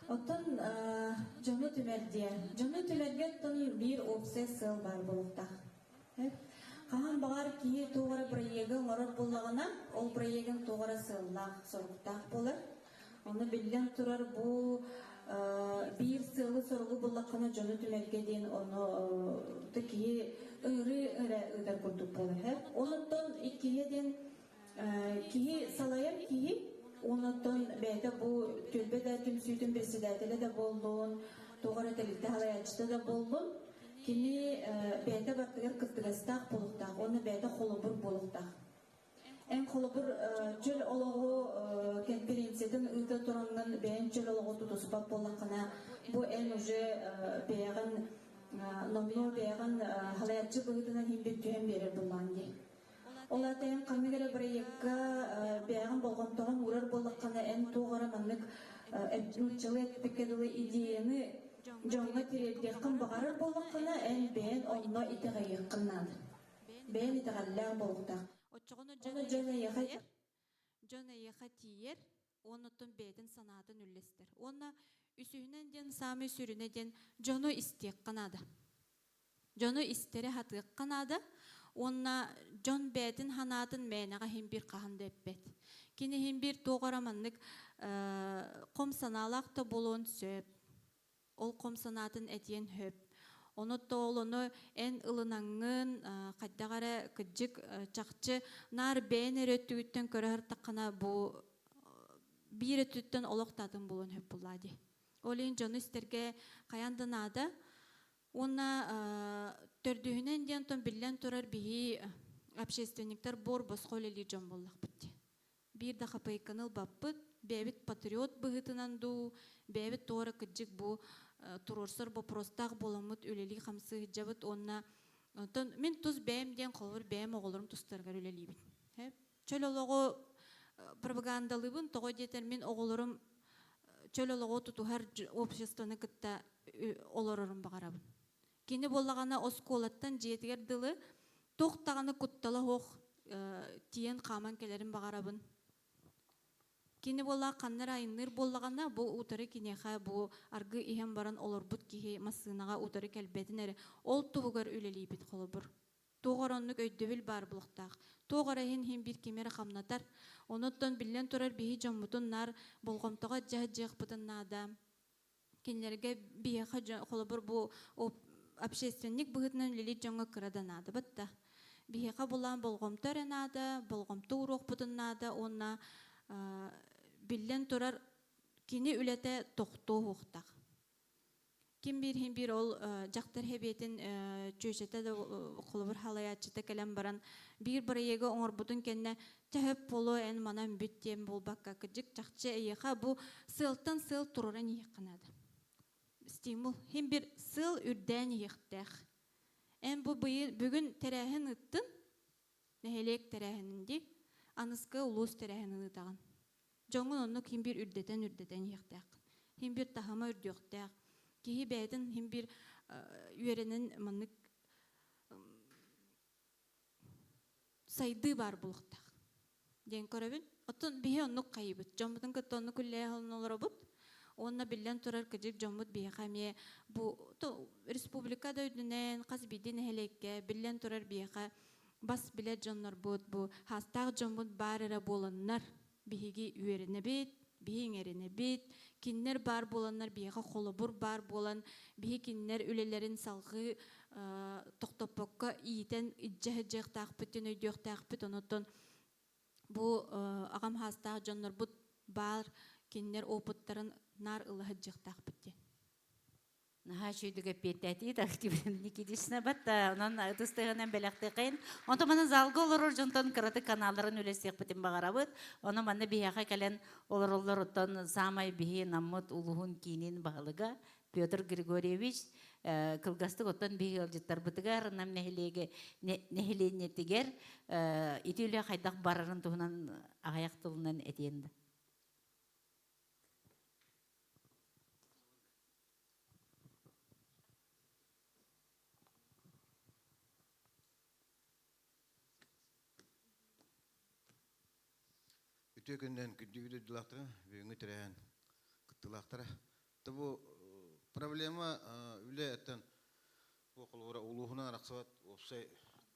Оттон дьону түмэр диэн. Дьону түмэргэ оттон биир уопсай сыал баар буолуохтаах. Хаһан баҕар киһи туох эрэ бырайыагы оҥорор буоллаҕына, ол бырайыагын туох эрэ сыаллаах, соруктаах буолар. Ону биллэн турар бу биир сыалы-соругу буллаххына дьону түмэргэ диэн ону киһи ыҥырыы эрэ ыытар курдук буолар. Онтон иккиһэ диэн киһи салайар киһи, онтон бэйэтэ бу түөлбэ да түмсүүтүн председателэ да буоллун, туох эрэ тэрилтэ салайааччыта да буоллун, кини бэйэтэ бардыгар кыттыгастаах буолуохтаах уонна бэйэтэ холобур буолуохтаах. Эн холобур чөл олоҕу конференциятын ыыта тураҥҥын бэйэҥ чөл олоҕу тутуспат буоллаххына, бу эн уже бэйэҕин номнуо бэйэҕин халайааччы быһыытынан иһин бит түһэн биэрэр буоллаҕын дии. Ол аата эн ханнык эрэ бырайыакка бэйэҕин болҕомтоҕун уурар буоллаххына, эн туох эрэ маннык нууччалыы эппиккэ дылы идеяны дьоҥҥо тириэрдиэххин баҕарар буоллаххына, эн бэйэн онно итэҕэйиэххин наада. Бэйэн итэҕэллээх буолуохтаах. Оччоҕуна дьон эйиэхэ дьон эйиэхэ тиийэр, уонна оттон бэйэтин санаатын үллэстэр. Уонна үсүһүнэн диэн саамай сүрүнэ диэн дьону истиэххэ наада. Дьону истэри хатыахха наада уонна дьон бэйэтин санаатын мээнэҕэ иһин биир хаһан да эппэт. Кини иһин биир туох эрэ маннык хом санаалаах да буолуон сөп. Ол хом санаатын этиэн сөп. Ону ол ону эн ылынаҥҥын хайдах эрэ кырдьык чахчы наар бэйэн эрэ өттүгүттэн көрө сыртаххына бу биир өттүттэн олох да атын буолуон сөп буоллаа дии. Ол иһин дьону истэргэ хайаан да наада. Уонна төрдүһүнэн диэн онтон биллэн турар биһи общественниктар буор босхо үлэлиир дьон буоллахпыт дии. Биир да хапыйканы ылбаппыт, бэйэбит патриот быһыытынан дуу, бэйэбит туора кырдьык бу туруорсар боппуруостаах буоламмыт үлэлии-хамсыы сылдьабыт уонна онтон мин тус бэйэм диэн холобур бэйэм оҕолорум тустарыгар үлэлиибин. Чөл олоҕу пропагандалыыбын, тоҕо диэтэр мин оҕолорум чөл олоҕу тутуһар обществоны кытта олорорун баҕарабын. Кини буоллаҕына оскуолаттан дьиэтигэр дылы туох даҕаны куттала суох тиийэн хааман кэлэрин баҕарабын. Кини буоллаҕа ханна эрэ айанныыр буоллаҕына, бу утары киниэхэ бу аргы иһэн баран олорбут киһи массыынаҕа утары кэлбэтин эрэ. Ол туһугар үлэлиибит холобур. Туох эрэ оннук өйдөбүл баар буолуохтаах. Туох эрэ иһин иһин биир кими эрэ хамнатар. Онуттан биллэн турар биһи дьоммутун наар болҕомтоҕо дьаһдьыахпытын наада. Кинилэргэ биһиэхэ холобур бу общественник быһыытынан үлэлиир дьоҥҥо кыра да наадабыт да. Биһиэхэ булаан болҕомто эрэ наада, болҕомто ууруохпутун наада уонна биллэн турар кини үлэтэ тохтуо суохтаах. Ким биир иһин биир ол дьахтар хэбиэтин чүөчэтэ да холобур халайааччыта кэлэн баран биир бырайыагы оҥорбутун кэннэ төһө поло эн манан бүт диэн буолбакка кырдьык чахчы эйиэхэ бу сыалтан сыал туруран иһиэххэ наада. Стимул. Хим бир сыал үрдээн иһиэхтээх. Эн бу бүгүн тэрээһин ыыттын, нэһилиэк тэрээһинин дии, аныскы улуус тэрээһинин ыытаҕын. Дьоҥҥун оннук хим бир үрдэтэн-үрдэтэн иһиэхтээххин. Хим бир таһыма үрдүөхтээх. Киһи бэйэтин хим бир үөрэнэн маннык сайдыы баар буолуохтаах диэн көрөбүн. Оттон биһи оннук хайыбыт. Дьоммутун кытта оннук үллэһэн олоробут. Уонна биллэн турар кыдьык дьоммут биһиэхэ эмиэ бу республика да үрдүнэн хас биирдии нэһилиэккэ биллэн турар биһиэхэ бас билэр дьоннорбут бу хаастаах дьоммут баар эрэ буоланнар биһиги үөрэнэбит, биһи иҥэринэбит, кинилэр баар буоланнар биһиэхэ холобур баар буолан биһи кинилэр үлэлэрин салҕыы тохтоппокко иитэн илдьэ сылдьыахтаахпыт диэн өйдүөхтээхпит. Онуттан бу аҕам хаастаах дьоннорбут баар кинилэр опыттарын наар ыла сылдьыахтаахпыт диэн. Наһаа үчүгүйдүк эппиэттээтигит Активина Никитична батта. Онон ытыс тыаһынан бэлэхтиэхин. Онтон манна залга олорор дьонтон кыратык каналларын үлэсиэхпитин баҕарабыт. Ону манна биһиэхэ кэлэн олороллор оттон саамай биһи наммыт улуһун киинин баһылыга Петр Григорьевич кылгастык оттон биһи ыалдьыттарбытыгар Нам нэһилиэгэ нэһилиэнньэтигэр ити үлэ хайдах барарын туһунан аҕыйах тылынан этиэн да. Үтүө күнүнэн күндү дойдулаахтара, бүгүҥҥү тэрээһин кыттыылаахтара. Бу проблема үлэ оттон бу холобура улууһунан арахсыбат уопсай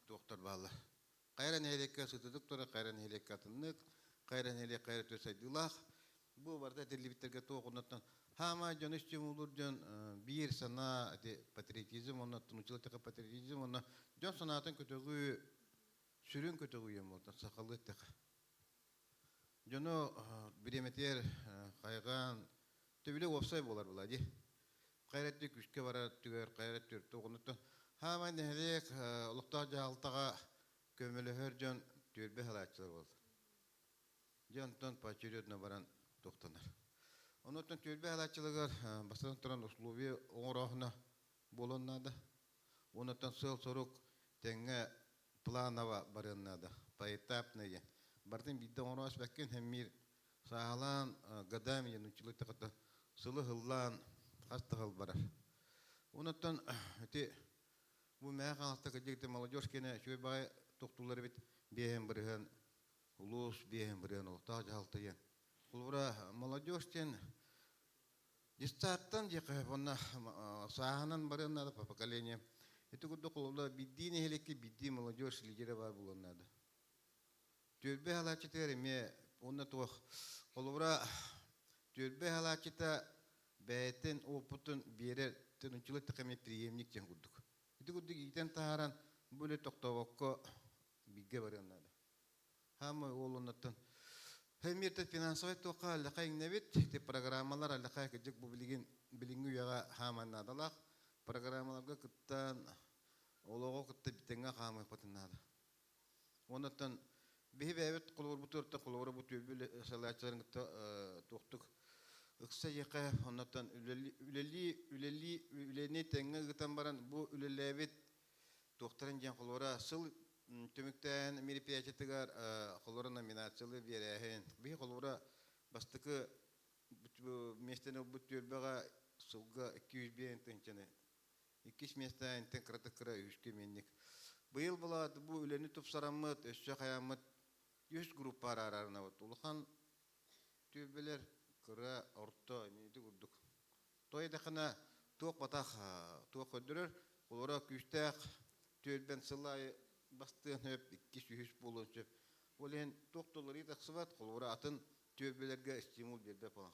туохтар бааллар. Хайа эрэ нэһилиэккэ сытыытык турар, хайа эрэ нэһилиэккэ атыннык, хайа эрэ нэһилиэк хайа эрэ өттө сайдыылаах. Бу барыта этиллибиттэргэ туох оннуттан хаамай дьону стимуллуур дьон биир санаа ити патриотизм уонна тунучулатыка патриотизм уонна дьон санаатын көтөҕүү сүрүн көтөҕүү буолтан сахалыы эттэххэ. Дьону бириэмэтигэр хайҕаан төбүлэ уопсай буолар була дии. Хайра күүскэ барар түгэр, хайра түртү онуттан хаамай нэһилиэк олохтоох дьаһалтаҕа көмөлөһөр дьон түөлбэ халааччылар буолар. Дьэ онтон поочередно баран туохтанар. Онуттан түөлбэ халааччылыгар бастатан туран условия оҥорооһуна буолуон наада. Онуттан сыал-сорук тэҥҥэ планово барыан наада. Поэтапно диэн. Барытын биирдэ оҥоро испэккин хэммиир сааһылаан годами диэн нууччалыы кытта сылы сыллаан хас да сыл барар. Онуттан ити бу Мэхэ Хаҥаласта кырдьык ити молодежь киэнэ үчүгэй баҕайы тохтуулар эбит 5% улуус 5% олохтоох дьаһалта диэн. Холобура молодежь диэн Дьыссааттан диэххэ уонна сааһынан барыан наада по поколениям. Ити курдук холобура биирдии нэһилиэккэ биирдии молодежь лидерэ баар буолуон наада. Түөлбэ халааччытыгар эмиэ уонна туох холобура түөлбэ халааччыта бэйэтин опытын биэрэр тынуччулар эмиэ преемник диэн курдук. Ити курдук иитэн таһааран бу үлэ тохтообокко бииргэ барыан наада. Хаамай уол оннуттан Хэмиэртэ финансовай туохха аллаха иҥнэбит ити программалар аллаха кырдьык бу билигин билиҥҥи үйэҕэ хааман наадалаах программаларга кыттан олоҕу кытта тэҥҥэ хаамыахпытын наада. Оннуттан биһи бэйэбит холобурбутугар холобура бу түөлбүл салайааччыларын кытта туохтук ыкса иэхэ оннуттан үлэлии үлэлии үлэни тэҥҥэ ыытан баран бу үлэлээбит туохтарын диэн холобура сыл түмүктээн мероприятиетыгар холобура номинациялы биэрээһин биһи холобура бастакы миэстэни ылбыт түөлбэҕэ сылга 205 тыһыынчаны иккис миэстэ интэн кыратык кыра үһүскэ минник быйыл булаат бу үлэни тупсараммыт өссө хайааммыт үс группа араарарынабыт улахан түөлбэлэр кыра орто ити курдук Той дэхына туох батах туох көрдөрөр, олоро күүстээх түөлбэн сыл аайы бастыан сөп, иккис, үһүс буолуон сөп. Ол иһин туох да уларыйыы тахсыбат, холобура атын түөлбэлэргэ стимул биэрбэт буолан.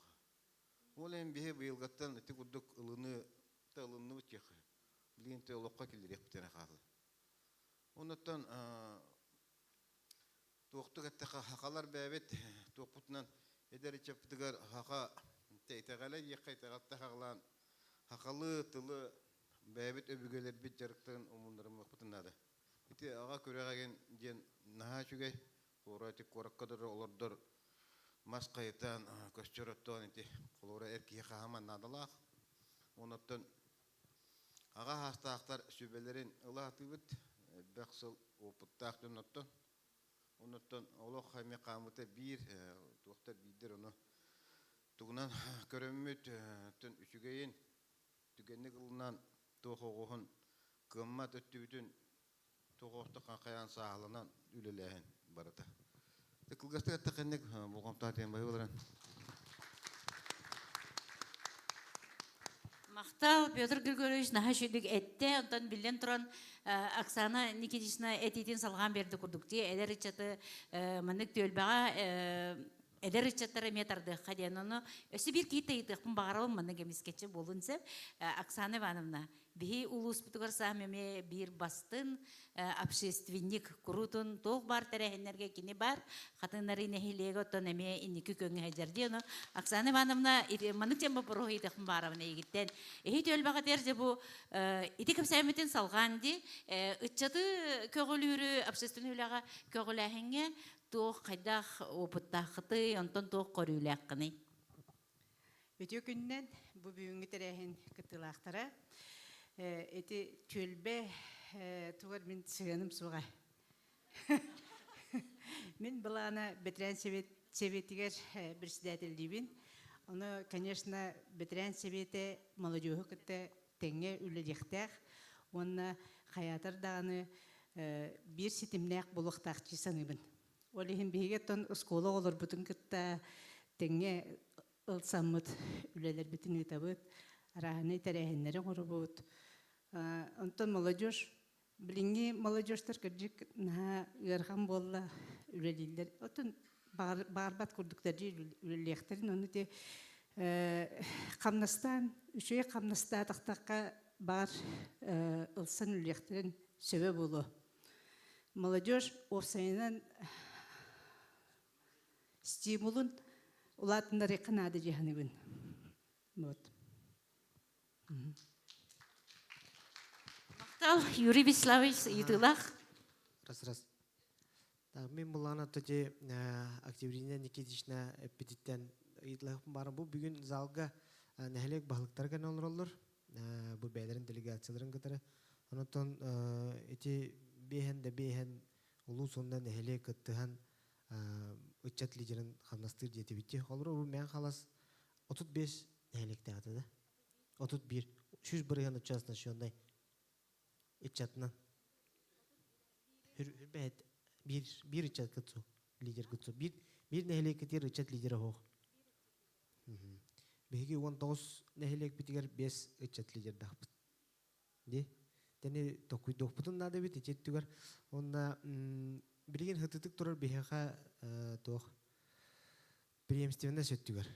Ол иһин биһи быйылгаттан ити курдук ылыныы та ылынныбыт диэххэ. Билигин те олоххо киллэриэхпитин хаалла. Оннуттан Туохтук эттэххэ, сахалар бэйэбит туохпутунан эдэр ыччаппытыгар саха итэҕэлэ диэххэ итэҕэлтэ хаҕылаан сахалыы тылы бэйэбит өбүгэлэрбит дьарыктарын умуннарымыахпытын наада. Ити аҕа күрэҕигин диэн наһаа үчүгэй. Холобура ити куоракка да олордор мас хайытан көстөр оттоон ити холобура эр киһи хаһааман наадалаах. Онуттан аҕа саастаахтар сүбэлэрин ыла сатыыбыт. Элбэх сыл опыттаах дьоннортон. Оннуттан олох эмиэ хаамыта биир, туохтар биирдэр ону тугунан көрөммүт тын үчүгэйин түгэнник ылынан туох оҕуһун кыаммат өттүбүтүн туох оҕото хайаан сааһыланан үлэлээһин барыта. Кылгастык эттэхинник болҕомтоҕо тиэн баһыыларын. Махтал, Петр Григорьевич наһаа үчүгдүк эттэ. Онтон биллэн туран Оксана Никитична этиитин салҕаан биэрдэ курдук дии. Эдэр ыччаты маннык түөлбэҕэ эдэр ыччаттары эмиэ тардыахха диэн. Ону өссө биир киһи ыйытыахпын баҕарабын маннык эмискэччи буолун сөп. Оксана Ивановна, Биһи улууспутугар саам эмиэ биир бастын общественник куруутун туох баар тэрээһиннэргэ кини бар хатыннары нэһилиэгэ оттон эмиэ инники көҥү сылдьар дии ону Оксана Ивановна маннык диэн боппуруоһу ыйытыахпын баарабын эйигиттэн эһи түөлбэҕитигэр дьэ бу ити кэпсээммитин салҕаан дии ыччаты көҕүлүүрү общественный үлэҕэ көҕүлээһиҥҥэ туох хайдах опыттааххытый онтон туох көрүүлээххиний Үтүө күнүнэн бу бүгүҥҥү тэрээһин кыттыылаахтара. Ити түөлбэ тугар мин сыһыаным суоҕа. Мин былаана бэтэрээн сэбиэтигэр председателлиибин. Ону, конечно, бэтэрээн сэбиэтэ молодежу кытта тэҥҥэ үлэлиэхтээх уонна хайаатар даҕаны биир ситимнээх буолуохтаах дии саныыбын. Ол иһин биһиги оттон оскуола оҕолорбутун кытта тэҥҥэ ылсаммыт үлэлэрбитин ыытабыт, арааһынай тэрээһиннэри оҥоробут. Онтон молодежь, билиҥҥи молодежтар кырдьык наһаа ыарахан буолла үлэлииллэр. Оттон баҕарбат курдуктар дии үлэлиэхтэрин, ону ити хамнастаан, үчүгэй хамнастаатахтахха баар ылсан үлэлиэхтэрин сөбө буолуо. Молодежь уопсайынан стимулун улаатыннарыахха наада дии саныыбын. Вот. Махтал, Юрий Вячеславович ыйытыылаах. Раз раз. Так, мин булаана тоти Октябрина Никитична эппититтэн ыйытылаһым баар. Бу бүгүн залга нэһилиэк баһылыктара кэлэн олороллор. Бу бэйэлэрин делегацияларын кытары. Онтон ити биэһэн да биэһэн улуус уонна нэһилиэк кыттыһан ыччат лидерин хамнастыыр диэтибит. Холобура бу Мэҥэ Хаҥалас 35 нэһилиэктээх этэ да. 31 100% участночнай ыччатынан бэйэт биир биир ыччат кытсу лидер кытсу биир биир нэһилиэккитигэр ыччат лидера суох. Биһиги 19 нэһилиэкпитигэр 5 ыччат лидердаахпыт. Ди Тэни токуйдуохпутун наада эбит ити өттүгэр. Уонна билигин хытытык турар биһиэхэ туох преемственность өттүгэр.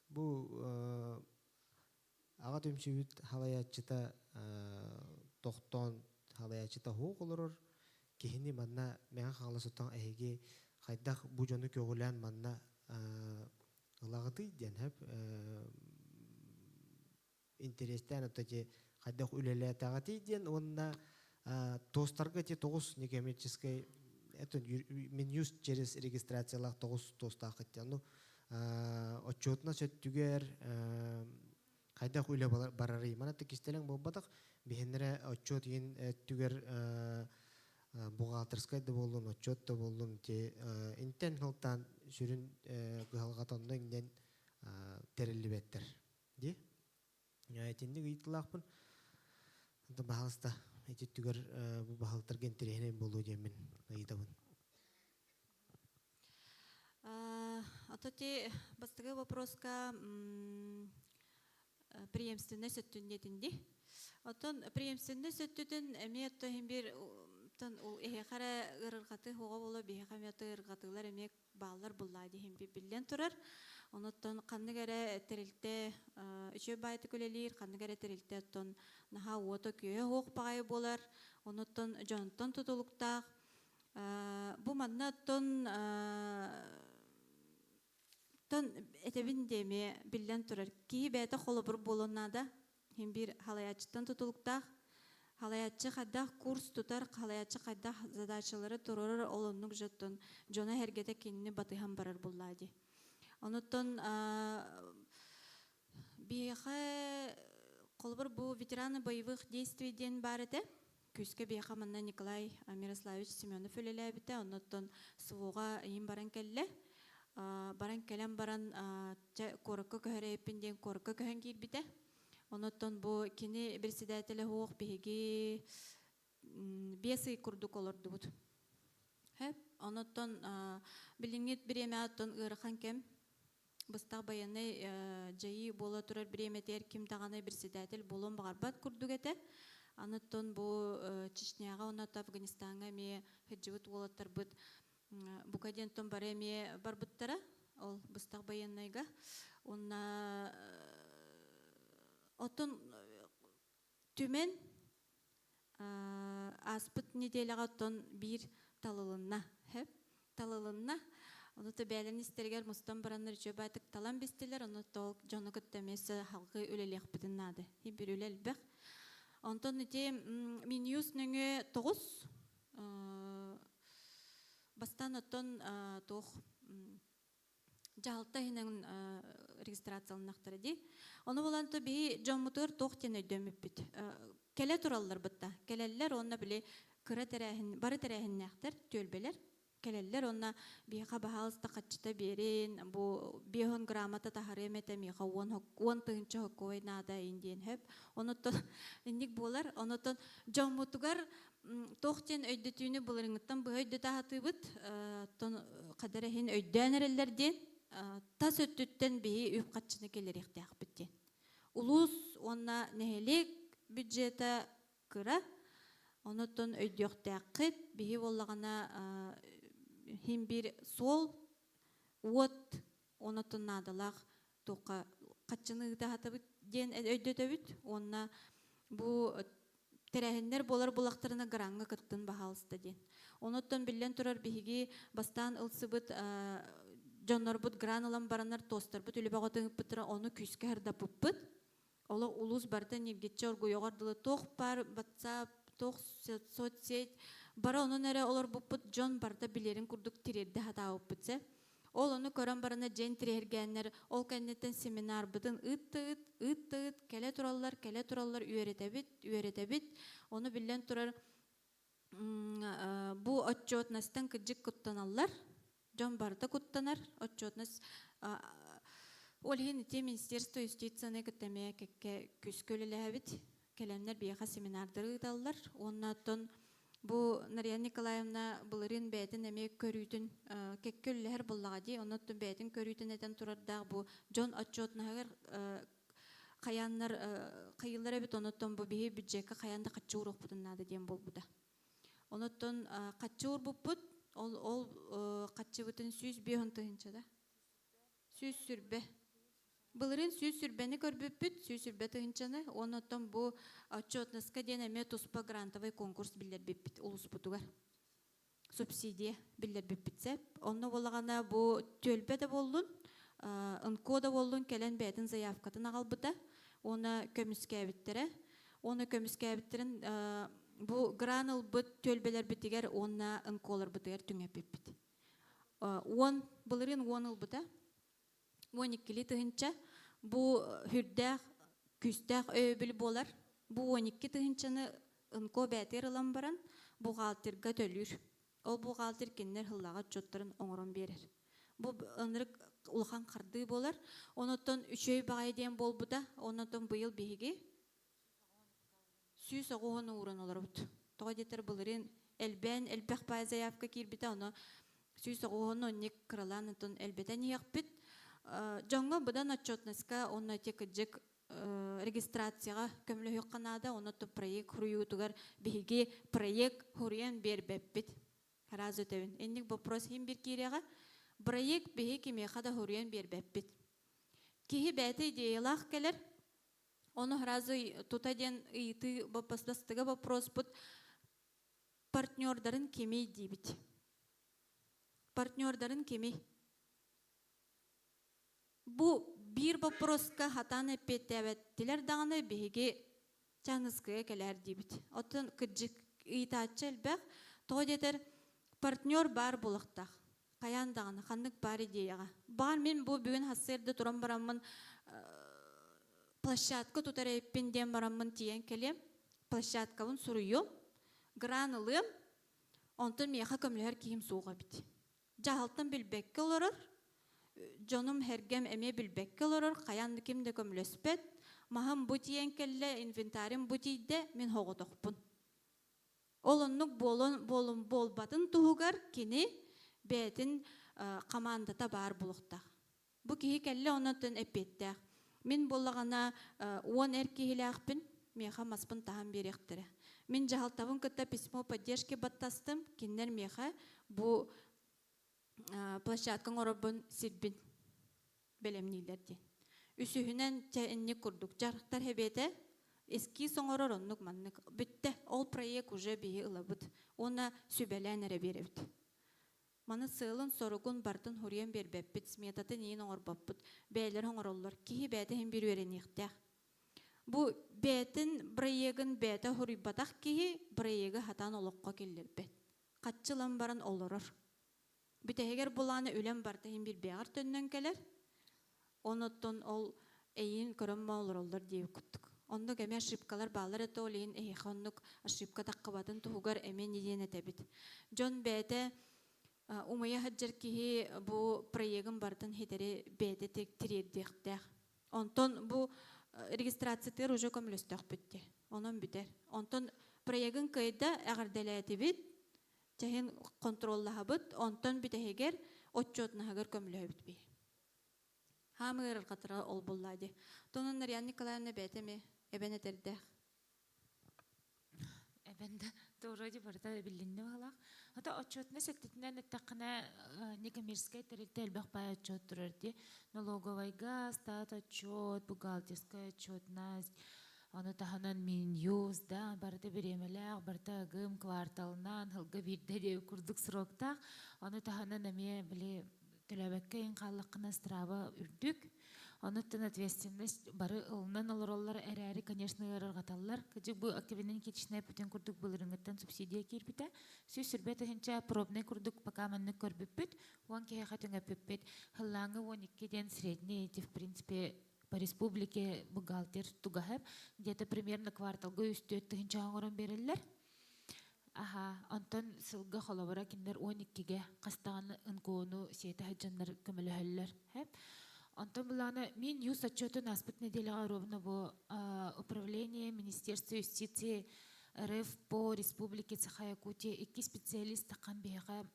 Бу аҕа түмсүүбүт халайааччыта тохтоон халайааччыта суох олорор киһини манна Мэҥэ Хаҥалас оттон эһиги хайдах бу дьону көҕүлээн манна ылаҕытый диэн сөп интэриэстээн ото ити хайдах үлэлээтэҕитий диэн уонна тостарга ити тоҕус некоммерческий это Минюст через регистрациялаах тоҕус тостааххыт диэн ну отчуотунас өттүгэр хайдах үлэ барарый мана кистэлэҥ буолбатах биһиннэрэ отчуот иин өттүгэр бухгалтерскай да буоллун отчуот да буоллун ти интен хылтаан сүрүн кыһалҕата онно иҥнэн тэриллибэттэр Ди. Итинник ыйытылаахпын. Онтон баһаалыста ити өттүгэр бу баһылыктарга интэриэһинэй буолуо диэммин ыйытабын. Ото ти бастакы вопроска преемственность өттүн диэтинди. Оттон преемственность өттүтүн эмиэ то иһин бир тон эһиэхэ эрэ ыарырҕатыы хуоҕа буолуо биһиэхэ эмиэ то ыарырҕатыылар эмиэ бааллар буллаа диһин биллэн турар. Онуттан ханнык эрэ тэрилтэ үчүгэй баайытык үлэлиир, ханнык эрэ тэрилтэ оттон наһаа уота күөһэ суох баҕайы буолар. Онуттан дьонтон тутулуктаах. Бу манна оттон тон этэбин диэмиэ биллэн турар. Киһи бэйэтэ холобур буолуон наада. Хин биир халайааччыттан тутулуктаах. Халайааччы хайдах курс тутар, халайааччы хайдах задачалары туруорар ол оннук дьоттон дьоно эргэтэ кинини батыһан барар буллаа дии. Онуттан биһиэхэ холобур бу ветераны боевых действий диэн баар этэ. Күүскэ биһиэхэ манна Николай Мирославович Семенов үлэлээбитэ. Оннуттан СВО-ҕа иһин баран кэллэ. Баран кэлэн баран чэ куоракка көһөрөйүппүн диэн куоракка көһөн киирбитэ. Онуттан бу кини председателэ суох биһиги 5 ый курдук олордубут. Хэп. Онуттан билиҥҥи бириэмэҕэ оттон ыарахан кэм быстах байыаннай дьайыы буола турар бириэмэтигэр ким даҕаны председатель буолуон баҕарбат курдук этэ. Аныттан бу Чечняҕа уонна Афганистаҥҥа эмиэ сылдьыбыт уолаттарбыт бука диэнтэн бары эмиэ барбыттара ол быстах байыаннайга. Уонна оттон түмэн ааспыт неделяҕа оттон биир талылынна. Талылынна. Ону то бээлэн истэригэр мустан бараннар үчүгэй баайтык талан бистилэр, ону тол дьону кытта эмиэ салгыы үлэлиэхпитин наада. Бир үлэ элбэх. Онтон ити Минюст нөҥүө 9 бастаан оттон туох дьаһалта иһинэн регистрацияланнахтара дии. Ону булан то биһи дьоммутугар туох диэн өйдөммүппүт. Кэлэ тураллар бытта. Кэлэллэр уонна били кыра тэрээһин, бары тэрээһиннээхтэр, түөлбэлэр кэлэллэр уонна биһиэхэ баһаалыста хаччыта биэрин, бу биэһон грамота таһарыам этэ, миэхэ 10 тыһыынча хоккуой наада ин диэн хөп. Онуттан инник буолар. Онуттан дьоммутугар туох диэн өйдөтүүнү былырыҥҥыттан быһа өйдөтө сатыыбыт. Оттон хадара иһин өйдөөн эрэллэр диэн тас өттүттэн биһи үп хаччыны киллэриэхтээхпит диэн. Улуус уонна нэһилиэк бюджета кыра. Онуттан өйдүөхтээххит. Биһи буоллаҕына хин биир суол, уот онуттан наадалаах туохха хаччыны ыыта сатабыт диэн өйдөтөбүт. Уонна бу тэрээһиннэр буолар булахтарына граҥҥа кыттын баһаалыста диэн. Онуттан биллэн турар биһиги бастаан ылсыбыт дьоннорбут гран ылан бараннар тостарбыт үлэ бөҕөтө ыыппыттара ону күүскэ ырдаппыппыт. Олох улуус барыта ньиргиччи оргуйоҕор дылы туох баар WhatsApp, туох соцсеть бары онон эрэ олорбуппут дьон барыта билэрин курдук тириэрдэ сатаабыппыт сэ. Ол ону көрөн барана дьиэн тириэргээннэр ол кэнниттэн семинарбытын ыыт да ыыт, ыыт да ыыт, кэлэ тураллар, кэлэ тураллар үөрэтэбит, үөрэтэбит. Ону биллэн турар бу отчетностан кырдьык куттаналлар. Дьон барыта куттанар. Отчетность ол иһин ити Министерство юстицияны кытта эмиэ кэккэ күүскэ үлэлээбит. Кэлэннэр биһиэхэ семинардары ыыталлар. Уонна оттон бу Нария Николаевна былырыын бэйэтин эмиэ көрүүтүн кэккэ үлэлэһэр буоллаҕа дии. Онон оттон бэйэтин көрүүтүн этэн турардаах бу дьон отчетноһыгар хайааннар хайыыллар эбит онуттан бу биһи бюджекка хайаан да хаччы ууруохпутун наада диэн буолбута. Онуттан хаччы уурбуппут ол ол хаччыбытын 105 тыһыынча да 100 сүрбэ. Былырыын 100 сүрбэни көрбүппүт, 100 сүрбэ тыһыынчаны. Онуттан бу отчетноска диэн эмиэ туспа грантовый конкурс биллэрбиппит улууспутугар. Субсидия биллэрбиппит сеп. Онно буоллаҕына бу түөлбэ да буоллун, НКО да буоллун кэлэн бэйэтин заявкатын аҕалбыта. Уонна көмүскээбиттэрэ. Уонна көмүскээбиттэрин бу гран ылбыт түөлбэлэрбитигэр уонна НКОларбытыгар түҥэппиппит. 10 былырыын 10 ылбыта. 12 тыһынча. Бу хүрдээх күүстээх өйөбүл буолар. Бу 12 тыһынчаны НКО бээтигэр ылан баран бухгалтерга төлүүр. Ол бухгалтер кинилэр сыллааҕы отчуоттарын оҥорон биэрэр. Бу ынырык улахан хардыы буолар. Онуттан үчүгэй баҕайы диэн буолбута. Онуттан быйыл биһиги 190 ууран олоробут. Тоҕо диэтэр былырыын элбээн элбэх баай заявка киирбитэ, ону 190 онник кыралаан онтон элбэтэн иһиэхпит. Дьоҥҥо быдан отчетноска уонна ити кыдьык регистрацияҕа көмөлөһүөххэ наада, онно проект хуруйуутугар биһиги проект хуруйан биэрбэппит. Сразу этэбин. Инник вопрос иһин бир киириэҕэ. Проект биһи кимиэхэ да хуруйан биэрбэппит. Киһи бэйэтэ идеялаах кэлэр, ону сразу тута диэн ыйытыы бастыга вопроспут партнердарын кимий диибит. Партнердарын кимий? Бу биир вопроска хатаан эппиэттээбэттилэр даҕаны биһиги чаныскыга кэлээр диибит. Оттон кырдьык ыйытааччы элбэх. Тоҕо диэтэр партнер баар буолуохтаах. Хайаан даҕаны ханнык баар идеяҕа. Баар мин бу бүгүн сарсыарда туран бараммын площадка тутар эбиппин диэн бараммын тиийэн кэлиэм. Площадкабын суруйуом, гран ылыам, онтон миэхэ көмөлөһөр киһим суох эбит. Дьаһалтан билбэккэ олорор, дьонум һэргэм эмиэ билбэккэ олорор, хайаан да ким да көмөлөспөт. Маһым бу тиийэн кэллэ, инвентарим бу тиийдэ, мин соҕотохпун. Ол оннук буолан буолун буолбатын туһугар кини бэйэтин командата баар буолуохтаах. Бу киһи кэллэ онон эппиэттээх. Мин буоллаҕына 10 эр киһилээхпин, миэхэ маспын таһан биэриэхтэрэ. Мин дьаһалтабын кытта письмо поддержки баттастым, кинилэр миэхэ бу площадка оҥоробун сирбин бэлэмнииллэр диэн. Үсүһүнэн чэ инник курдук дьарыктар хэбиэтэ эскиз оҥорор оннук маннык бүттэ ол проект уже биһи ылабыт уонна сүбэлээн эрэ биэрэбит. Маны сыалын-соругун барытын хуруйан биэрбэппит, сметатын иин оҥорбоппут, бэйэлэрэ оҥороллор. Киһи бэйэтэ иһин биир үөрэниэхтээх. Бу бэйэтин проегын бэйэтэ хуруйбатах киһи проегы хатаан олоххо киллэрбэт. Хаччы ылан баран олорор. Бүтэһигэр булааны үлэм барыта иһин биир бэйэҕэр төннөн кэлэр. Онуттан ол эйиин көрөн олороллор диэбит курдук. Оннук эмиэ ошибкалар бааллар этэ ол иһин эһиэхэ оннук ошибка таххыбатын туһугар эмиэ не диэн этэбит. Дьон бэйэтэ умайа сылдьар киһи бу проегын барытын хитэри бэйэтэ тириэрдиэхтээх. Онтон бу регистрациятыгар уже көмөлөстөхпүт дии. Онон бүтэр. Онтон проегын кыайда эҕэрдэлээтибит, чэһин контроллаһабыт, онтон бүтэһигэр отчетнаһыгар көмөлөһөбүт би. Хаамыгар ырҕатыра ол буллаа дии. Тонон Нарьяна Николаевна бэйэтэ эмиэ эбэн этэрдээх. Эбэн да вроде барыта биллинни баһылаах. Ата отчетна сеттитинэн эттэххинэ некоммерческай тэрилтэ элбэх баай отчет турар дии. Налоговайга стат отчет, бухгалтерская отчетность, ону таһынан Минюст, да, барыта бириэмэлээх, барыта ыгым, кварталынан, сылга биирдэ диэ курдук сроктаах. Ону таһынан эмиэ били Төлөөбөккө иһин хааллаххына страва үрдүк. Онуттан ответственность бары ылынан олороллор эрээри, конечно, ыарырҕаталлар. Кыдьык бу Октябрина Никитична эппитин курдук былырыҥҥыттан субсидия киирбитэ. 120 тыһыынча пробный курдук пока маннык көрбүппүт. 10 киһиэхэ түҥэппиппит. Хыллааҥы 12 диэн средний эти, в принципе, по республике бухгалтер тугаһы. Где-то примерно кварталга 3-4 тыһыынча оҥорон береллер. Аха, онтон сылга холобура кинилэр 12-гэ хастаҕаны НКО-ну сиэтэ сылдьаннар көмөлөһөллөр. Онтон былаана мин юз отчетун ааспыт нэдиэлэҕэ ровно бу управление Министерства юстиции РФ по Республике Саха-Якутия икки специалист таххан биһиэхэ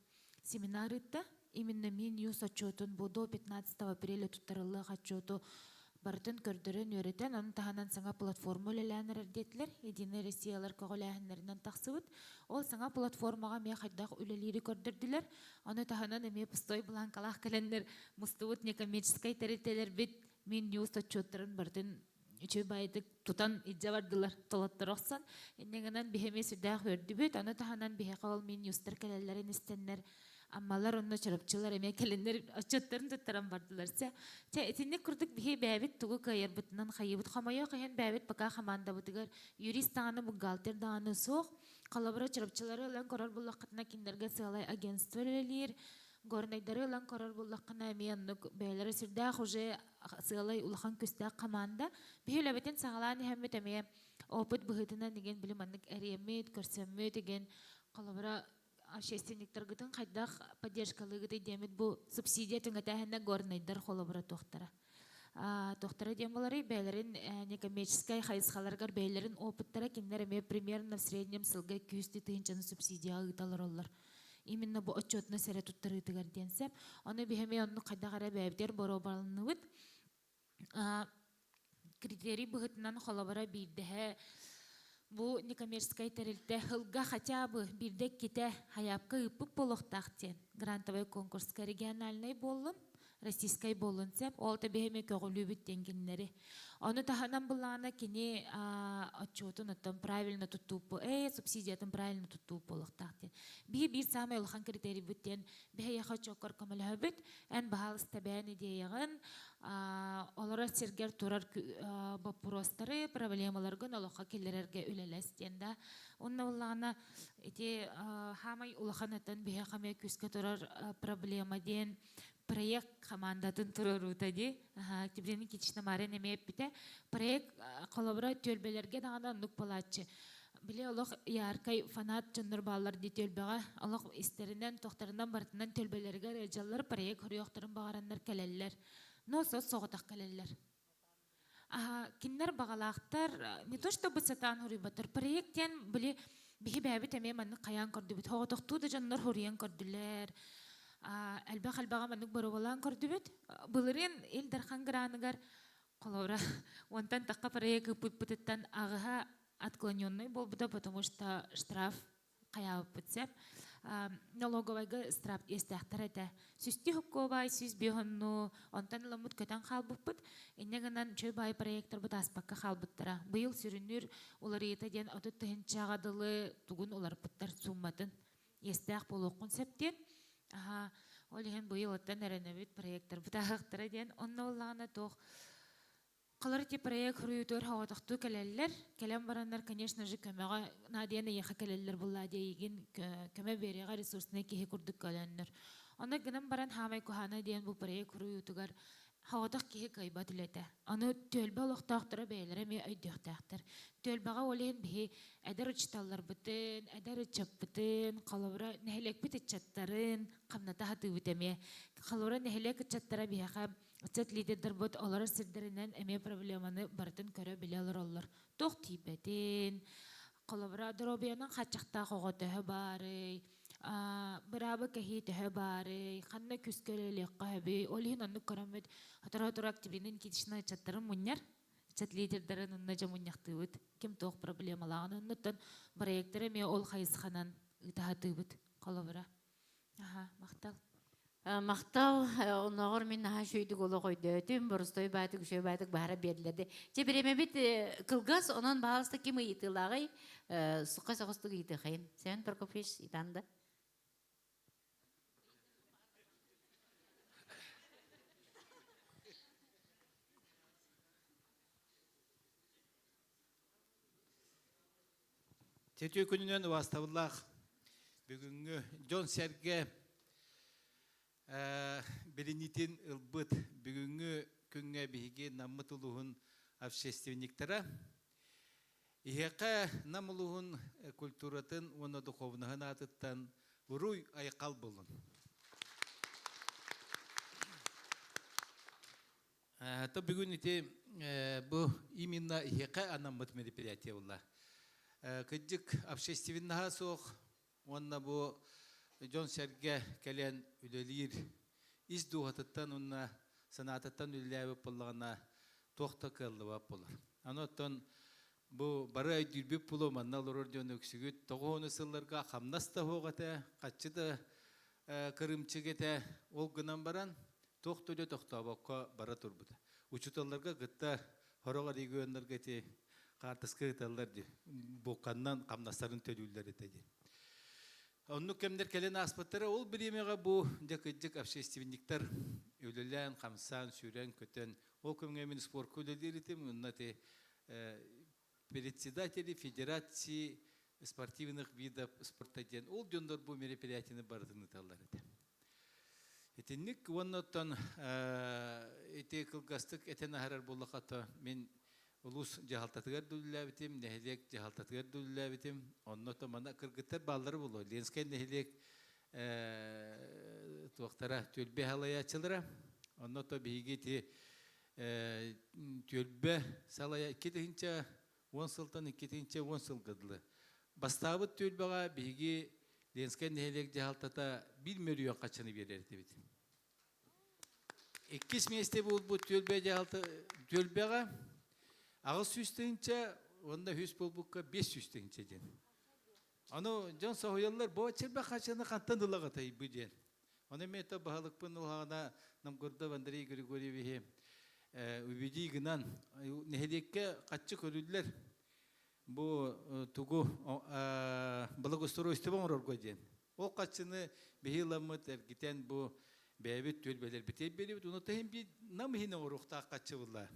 семинар ыытта. Именно Минюст отчетун бу до 15 апреля туттарыллыах отчету барытын көрдөрөн үөрэтэн, ону таһынан саҥа платформа үлэлээн эрэр диэтилэр. Единая Россиялар көҕүлээһиннэринэн тахсыбыт. Ол саҥа платформаҕа эмиэ хайдах үлэлиири көрдөрдүлэр. Ону таһынан эмиэ пустой бланкалаах кэлэннэр мустубут некоммерческай тэрилтэлэрбит Минюст отчуоттарын барытын үчүгэй баайдык тутан илдьэ бардылар, толотторо охсон. Инньэ гынан биһи эмиэ сүрдээх үөрдүбүт. Ону таһынан биһиэхэ ол Минюстар кэлэллэрин истэннэр Аммалар онно Чурапчылар эмиэ кэлиннэр отчуоттарын туттаран бардылар. Чэ, чэ итинник курдук биһи бэйэбит тугу кыайарбытынан хайыыбыт. Хомойуох иһин бэйэбит пока хамаандабытыгар юрист даҕаны, бухгалтер даҕаны суох. Холобура, Чурапчылары ылан көрөр буллаххытына кинилэргэ сыалай агентство үлэлиир. Горнайдары ылан көрөр буллаххына эмиэ оннук бэйэлэрэ сүрдээх уже сыалай улахан күстээх хамаанда. Биһи үлэбитин саҕалаан иһэммит эмиэ опыт быһыытынан игин били маннык эриэммит, көрсөммүт игин холобура общественниктаргытын хайдах поддержкалыыгытый диэмит бу субсидия түҥэтээһинэ горнайдар холобура туохтара. Туохтара диэн буоларый бэйэлэрин некоммерческай хайысхаларыгар бэйэлэрин опыттара кинилэр эмиэ примерно в среднем сылга 200 тыһыынчаны субсидияҕа ыыта олороллор. Именно бу отчетность эрэ туттарыытыгар диэн сөп. Ону биһи эмиэ оннук хайдах эрэ бэйэбитигэр боруобаланныбыт. Критерий быһыытынан холобура биирдэһэ бу некоммерческай тэрилтэ сылга хотя бы биирдэ иккитэ хайаапка ыыппыт буолуохтаах диэн грантовай конкурска региональнай буоллун российскай буоллун сөп. Ол да биһи көҕүлүүбүт диэн кинилэри. Ону таһынан былаана кини отчуотун оттон правильно туттууппу, субсидиятын правильно туттууп буолуохтаах диэн. Биһи биир саамай улахан критерийбит диэн биһиэхэ отчуоккар көмөлөһөбүт. Эн баһаалыста бэйэн идеяҕын, олорор сиргэр турар боппуруостары, проблемаларгын олоххо киллэрэргэ үлэлэс диэн да. Онно буллаҕына ити хаамай улахан өтөн биһиэхэ эмиэ күүскэ турар проблема диэн проект хамаандатын туруоруута дии. Октябрина Никитична Марин эмиэ эппитэ. Проект холобура түөлбэлэргэ даҕаны оннук буолааччы. Били олох яркай фанат дьоннор бааллар дии түөлбэҕэ. Олох истэринэн, тохтарынан барытынан түөлбэлэригэр ыалдьаллар, проект хоруйуохтарын баҕараннар кэлэллэр. Но сос соҕотох кэлэллэр. Кинилэр баҕалаахтар, не то чтобы сатаан хоруйбаттар, проект диэн били биһи бэйэбит эмиэ маннык хайаан көрдүбүт. Соҕотохтуу да дьоннор хоруйан көрдүлэр. Элбэх элбэҕи маннык боруобалаан көрдүбүт. Былырыын Ил Дархан граныгар холобура уонтан тахха проект ыыппыппытыттан аҕыһа отклоненный буолбута, потому что штраф хайаабыппыт сөп. Налоговайга ыстыраап иэстээхтэр этэ. Сүстүү хоккуобай, сүүс биэһонну, онтон ыламмыт көтөн хаалбыппыт. Инньэ гынан чөй баай проекторбут ааспакка хаалбыттара. Быйыл сүрүннүүр уларыйыта диэн 30 тыһыынчаҕа дылы тугун уларыппыттар суумматын иэстээх буолуоххун сөп диэн. Аха, ол иһин быйыл оттон эрэнэбит проекторбут ааһыахтара диэн. Онно буоллаҕына туох Халар ити проект хоруйутугар соҕотохтуу кэлэллэр. Кэлэн бараннар, конечно же, көмөҕө наадыйан эйиэхэ кэлэллэр буллаа диэйигин көмө биэриэҕэ ресурснай киһи курдук көлөннөр. Ону гынан баран хаамай куһаана диэн бу проект хоруйутугар соҕотох киһи кыайбат үлэтэ. Аны түөлбэ олохтоохторо бэйэлэрэ эмиэ өйдүөхтээхтэр. Түөлбэҕэ ол иһин биһи эдэр учууталларбытын, эдэр ыччаппытын, холобура нэһилиэкпит ыччаттарын хамната сатыыбыт эмиэ. Холобура нэһилиэк ыччаттара биһиэхэ Ыччат лидердарбыт олорор сирдэринэн эмиэ проблеманы барытын көрө-билэ олороллор. Туох тиийбэтин, холобура, доруобуйанан хааччахтаах оҕо төһө баарый, быраабы кэһии төһө баарый, ханна күүскэ үлэлиэххэ сөбүй. Ол иһин оннук көрөммүт, сотору-сотору Октябрина Никитична ыччаттарын мунньар, ыччат лидердарын онно дьэ мунньахтыыбыт. Ким туох проблемалааҕын оннуттан проектары эмиэ ол хайысханан ыыта сатыыбыт, холобура. Аха, махтал. Махтал, оннооҕор мин наһаа үчүгэйдик олох өйдөөтүм, боростой баатык, үчүгэй баатык баара биэрдилэр. Чэ, бириэмэбит кылгас, онон баһаалыста ким ыйытыылааҕый, суха соҕустук ыйытыахайын. Семен Прокопьевич, итан да. Үтүө күнүнэн убаастабыллаах бүгүҥҥү дьон-сэргэ билиниитин ылбыт бүгүҥҥү күҥҥэ биһиги Наммыт улууһун общественниктара Иһиэхэ Нам улууһун культуратын уонна духовноһын аатыттан уруй айхал булун. То бүгүн ити бу именно иһиэхэ анаммыт мероприятие буолла. Кырдьык общественноһа суох уонна бу дьон-сэргэ кэлэн үлэлиир ис дууһатыттан уонна санаатыттан үлэлээбит буоллаҕына туох да кыаллыбат буолар. Аны оттон бу бары өйдүүрбүт буолуо манна олорор дьон үксүгүт тоҕуону сылларга хамнас да суох этэ, хаччы да кырыымчык этэ. Ол гынан баран туох да үлэ тохтообокко бара турбута. Учууталларга кытта сорох регионнарга ити хаартыска ыыталлар дии, буукканнан хамнастарын төлүүллэр этэ дии. Оннук кэмнэр кэлэн ааспыттара. Ол бириэмэҕэ бу дьэ кырдьык общественниктар үлэлээн, хамсаан, сүүрэн-көтөн, ол кэмҥэ мин спорка үлэлиир этим, онно ити председатели Федерации спортивных видов спорта диэн ол дьоннор бу мероприятиены барытын ыыталлар этэ. Итинник уонна оттон ити кылгастык этэн аһарар буоллахха мин улуус дьаһалтатыгар да үлэлээбитим, нэһилиэк дьаһалтатыгар да үлэлээбитим. Онно то мана кыргыттар бааллара буолуо. Ленскэй нэһилиэк туохтара түөлбэ салайааччылара. Онно то биһиги ити түөлбэ салайа 2010 сылтан 2010 сылга дылы. Бастаабыт түөлбэҕэ биһиги Ленскэй нэһилиэк дьаһалтата биир мөлүйүөн хаччыны биэрэр этибит. Иккис миэстэ буолбут түөлбэ дьаһалта түөлбэҕэ 800 тыһыынча уонна үһүс буолбукка 500 тыһыынча диэн. Аны дьон соһуйаллар, бу чэрбэ хаччыны хантан ылаҕытай бу диэн. Ону эмиэ то баһылыкпын ылаҕына Намгурдов Андрей Григорьевиһи убедий гынан нэһилиэккэ хаччы көрүллэр бу тугу благоустройство оҥорорго диэн. Ол хаччыны биһи ыламмыт эргитэн бу бэйэбит түөлбэлэрбитигэр биэрэбит. Ону таһын биир нам иһин оҥоруохтаах хаччы булла.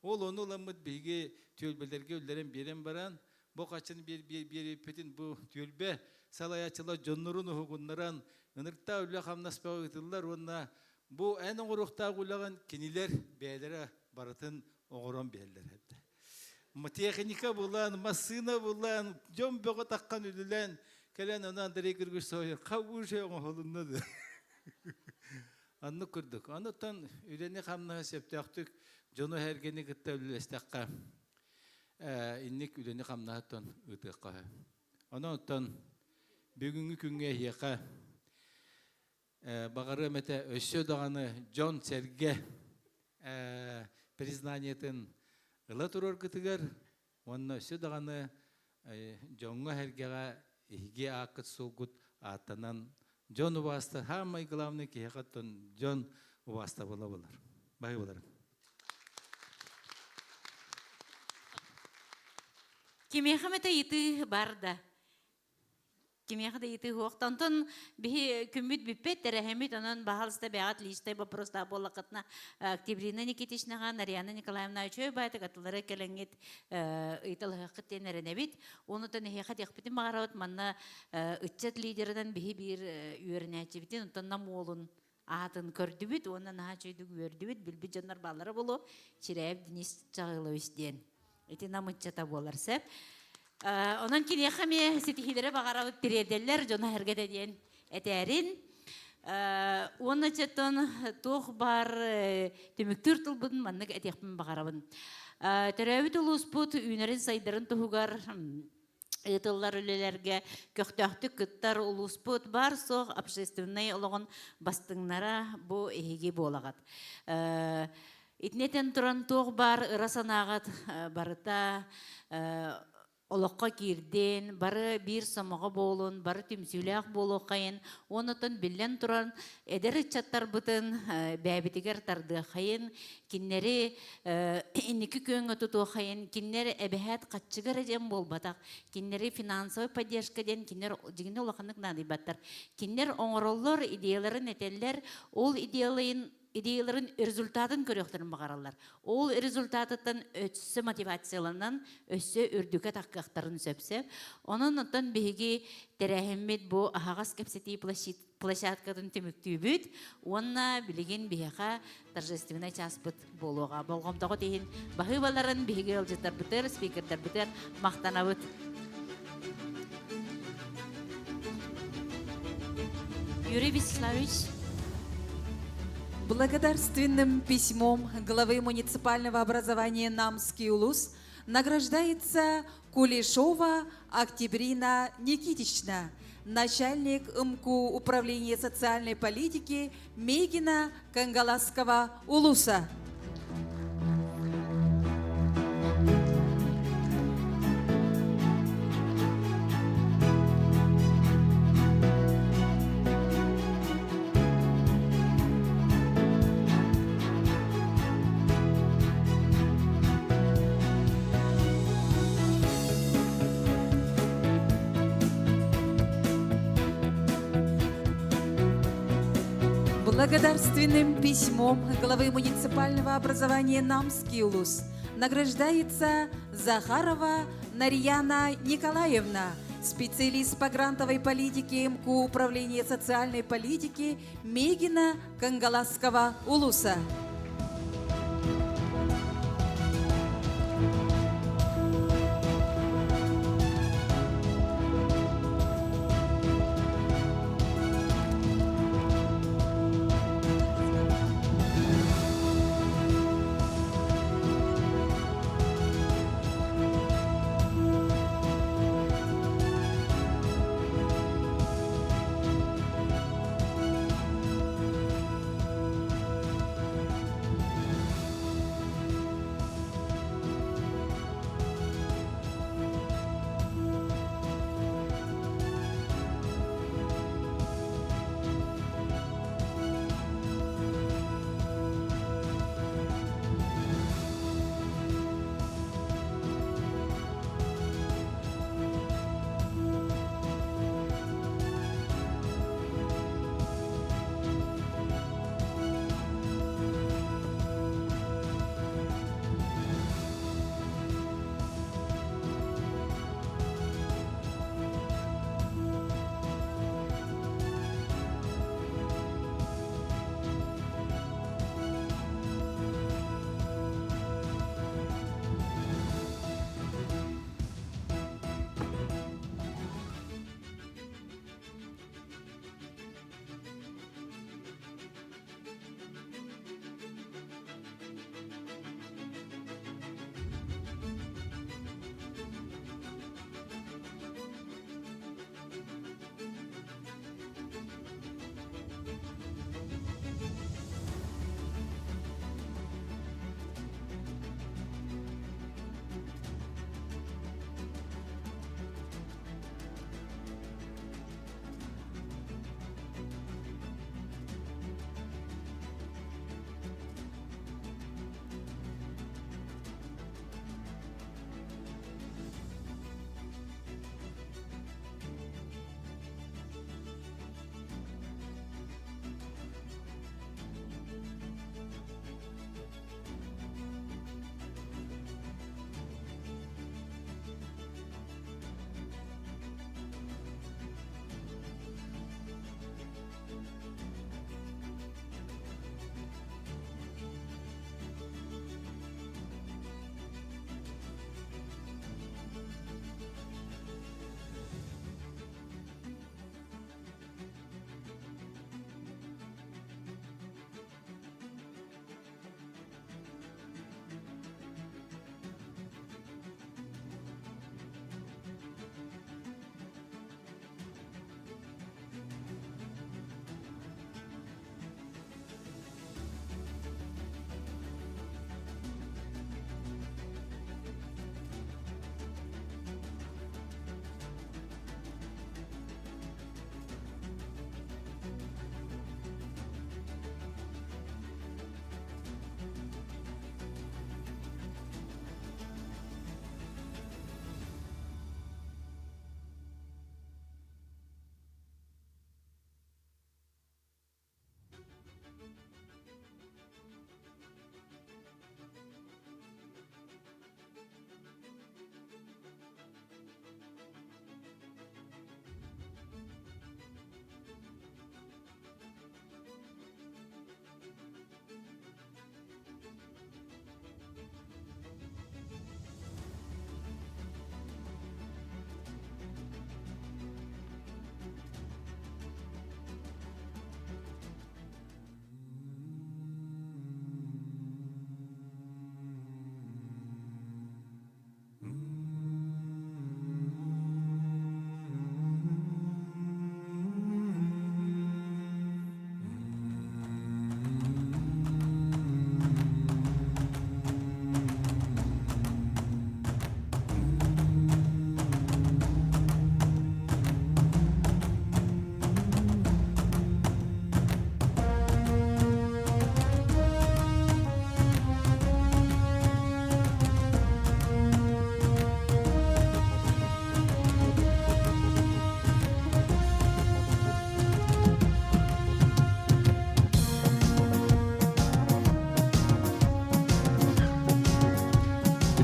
Ол ону ыламмыт биһиги түөлбэлэргэ үллэрэн биэрэн баран бу хаччыны биэрбиппитин бу түөлбэ салайааччылар дьоннорун уһугуннаран ынырыктаах үлэ-хамнас бөҕө ыытыллар уонна бу эн оҥоруохтаах үлэҕин кинилэр бэйэлэрэ барытын оҥорон биэрэллэр эбит. Техника булан, массыына булан, дьон бөҕө таххан үлэлээн кэлэн аны Андрей Григорьевич соһуйар, хабышы оҥоһулунна да. Оннук курдук. Онуттан үлэни-хамнаһы сөптөөхтүк дьону эргэни кытта үлэлэстэххэ инник үлэни-хамнаһыттан ыытыахха сөп. Онон оттон бүгүҥҥү күҥҥэ эһиэхэ баҕарыам этэ өссө даҕаны дьон-сэргэ признаниетын ыла тураргытыгар уонна өссө даҕаны дьоҥҥо-сэргэҕэ эһиги ааккыт-суолгут ааттанан дьон убааста саамай главный киһиэхэ оттон дьон убаастабыла булар. Баһыы буларым. Кимиэхэ эмэтэ ыйытыы бар да. Кимиэхэ да ыйытыы суох. Онтон биһи күммүт бүппэт, тэрэһэммит, онон баһаалыста бэйэҕит личнэй вопростаах буоллаххытына Октябрина Никитичнаҕа, Нарьяна Николаевна үчүгэй баайтык атылары кэлэҥҥит ыйыталаһыаххыт диэн эрэнэбит. Онутан эһиэхэ диэхпитин баҕарабыт, манна ыччат лидерынан биһи биир үөрэнээччибитин, онтон Нам уолун аатын көрдүбүт уонна наһаа үчүгэйдик үөрдүбүт, билбит дьоннор бааллара буолуо, Чиряев Денис Чаҕылович диэн. Ити нам ыччата буолар сөп. Онон киниэхэ эмиэ ситиһиилэри баҕарабыт тириэрдэллэр дьоно эргэтэ диэн этээрин. Уонна четтон туох баар түмүктүүр тылбын маннык этиэхпин баҕарабын. Төрөөбүт улууспут үүнэрин-сайдарын туһугар ыытыллар үлэлэргэ көхтөөхтүк кыттар улууспут баар-суох общественнай олоҕун бастыҥнара бу эһиги буолаҕыт. Итинэтэн туран туох баар ыра санааҕыт барыта олоххо киирдин, бары биир сомоҕо буолун, бары түмсүүлээх буолуоххайын, онутун биллэн туран эдэр ыччаттарбытын бэйэбитигэр тардыаххайын, кинилэри инники күөҥҥэ тутуоххайын, кинилэр эбэһээт хаччыга эрэ диэн буолбатах, кинилэри финансовай поддержка диэн кинилэр дьиҥинэ улаханнык наадыйбаттар. Кинилэр оҥороллор, идеяларын этэллэр, ол идеяларын идеяларын результатын көрүөхтэрин баҕараллар. Ол результатыттан өссө мотивацияланан, өссө үрдүкэ тахкыахтарын сөпсөп. Онон оттон биһиги тэрээһиммит бу аһаҕас кэпсэтии площадкатын түмүктүүбүт уонна билигин биһиэхэ торжественнай чааспыт буолуоҕа. Болҕомтоҕут иһин баһыыбаларын биһиги ыалдьыттарбытыгар, спикердарбытыгар махтанабыт. Юрий Вячеславович. Благодарственным письмом главы муниципального образования Намский улус награждается Кулешова Октябрина Никитична, начальник МКУ Управления социальной политики Мегина Кангаласского улуса. Благодарственным письмом главы муниципального образования Намский улус награждается Захарова Нарьяна Николаевна, специалист по грантовой политике МКУ Управления социальной политики Мегина Кангаласского улуса.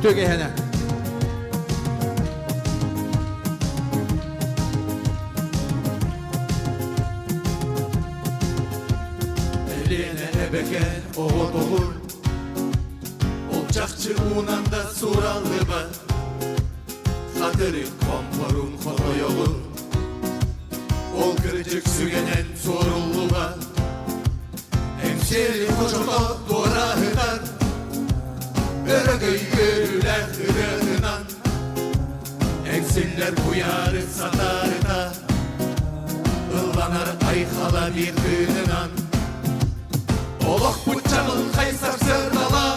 Үтүө киэһэнэ. Элиэнэ эбэкэн оҕотоҕун Ол чахчы уунан да суураллыбат Хатырык хомпорун хотойоҕун Ол кырдьык сүгэнэн суоруллубат Эҥсиэли хочото туораһытар Өрөгөй үөрүүлээх ырыатынан Эҥсиллэр куйаары сатаарыта Ылланар айхала биир тыынынан Олохпут чаҕылхай сарсыардала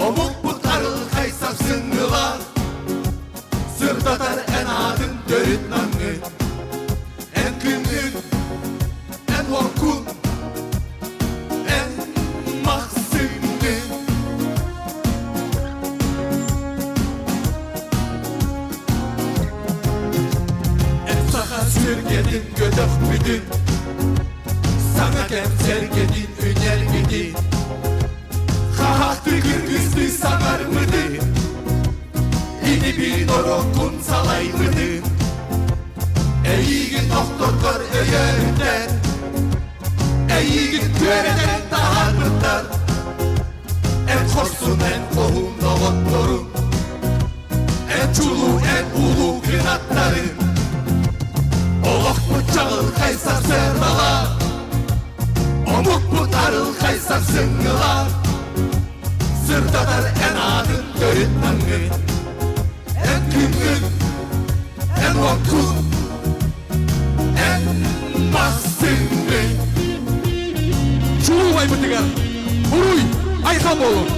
Омукпут арылхай сарсыҥҥыла Сырдатар эн аатын төрүт намҥын Эн күҥҥүн, эн уоккун, эн махсыҥҥын Эн саха сүргэтин көтөхпүтүн Саҥа кэм сэргэтин үнэрбитин Хаһахты кыргызтыы саҥарбытын Ини-бии норуоккун салайбытын Эйиигин охторгор өйөөбүттэр Эйиигин түөрэтэн таһаарбыттар Эн хорсун, эн хоһуун доҕотторуҥ Эн чулуу, эн улуу кынаттарыҥ Олохпут чаҕылхай сарсыардала Омукпут арылхай сарсыҥҥыла Сырдатар эн аатын төрүт маҥҥын Эн күҥҥүн, эн уоккун, эн махсыҥҥын Чулуу байбытыгар уруй айхал буолун!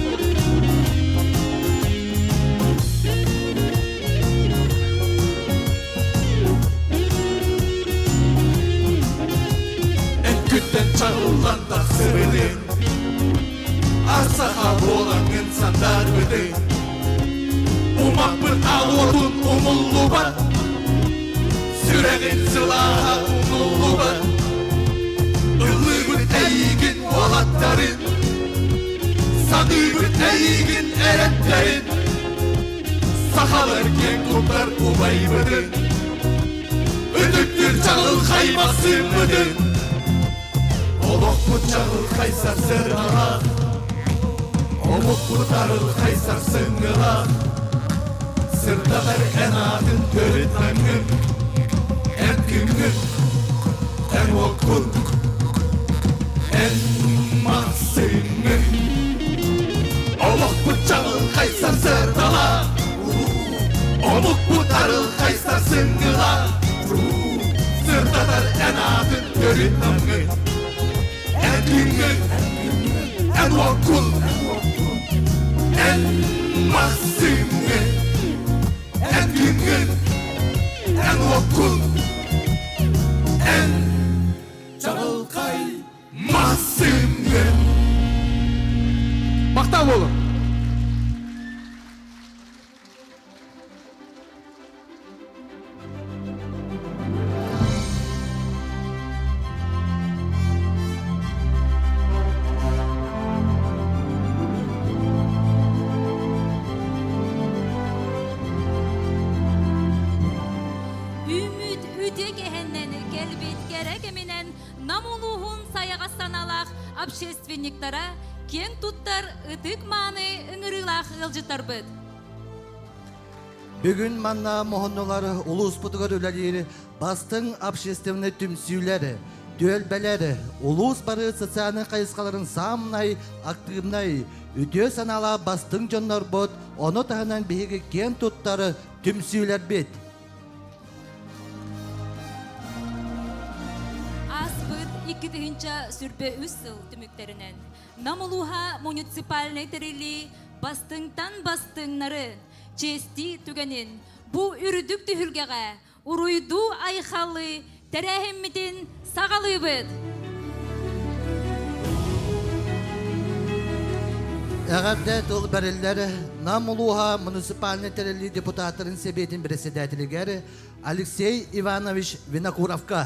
Эн күттэн чаҕыллан тахсыбытыҥ Арсаха буолаҥҥын сандаарбытыҥ Умаппыт аал уотун умуллубат Сүрэҕин сылааһа умнуллубат Ыллыыбыт эйиигин уолаттарын Саныыбыт эйиигин эрэттэрин Сахалар киэҥ туттар убайбытын Үтүктүр чаҕылхай массыыммытын Олохпут чаҕылхай сарсыаралаах Омукпут арылхай сарсыҥҥылаах Сырдатар эн аатын төрүт таҥҥын Эн күҥҥүн, эн уоккун, эн махсыҥҥын Олохпут чаҕылхай сарсыардалаах Омукпут арылхай сарсыҥҥылаах Сырдатар эн аатын төрүт намҥын Эн күҥҥүн, эн уоккун, эн махсыҥҥын Эн күҥҥүн, эн уоккун, эн чаҕылхай махсыҥҥын Махтал буолун! Үүммүт үтүө кэһэннэн кэлбит кэрэ кэминэн Нам улууһун сайаҕас санаалаах общественниктара киэҥ туттар ытык-мааны ыҥырыылаах ыалдьыттарбыт. Бүгүн манна моһоннулар улууспутугар үлэлиир бастыҥ общественнай түмсүүлэр, түөлбэлэр, улуус бары социальнай хайысхаларын саамай актыыбынай, үтүө санаалаах бастыҥ дьоннорбут, ону таһынан биһиги киэн туттар түмсүүлэрбит. Ааспыт 2023 сыл түмүктэринэн Нам улууһа муниципальнай тэриллии бастыҥтан бастыҥнары чиэстии түгэнин бу үрдүк түһүлгэҕэ уруйдуу айхаллыы тэрээһиммитин саҕалыыбыт. Эҕэрдэ тыл бэриллэр Нам улууһа муниципальнай тэриллии депутаттарын сэбиэтин председателигэр Алексей Иванович Винокуровка.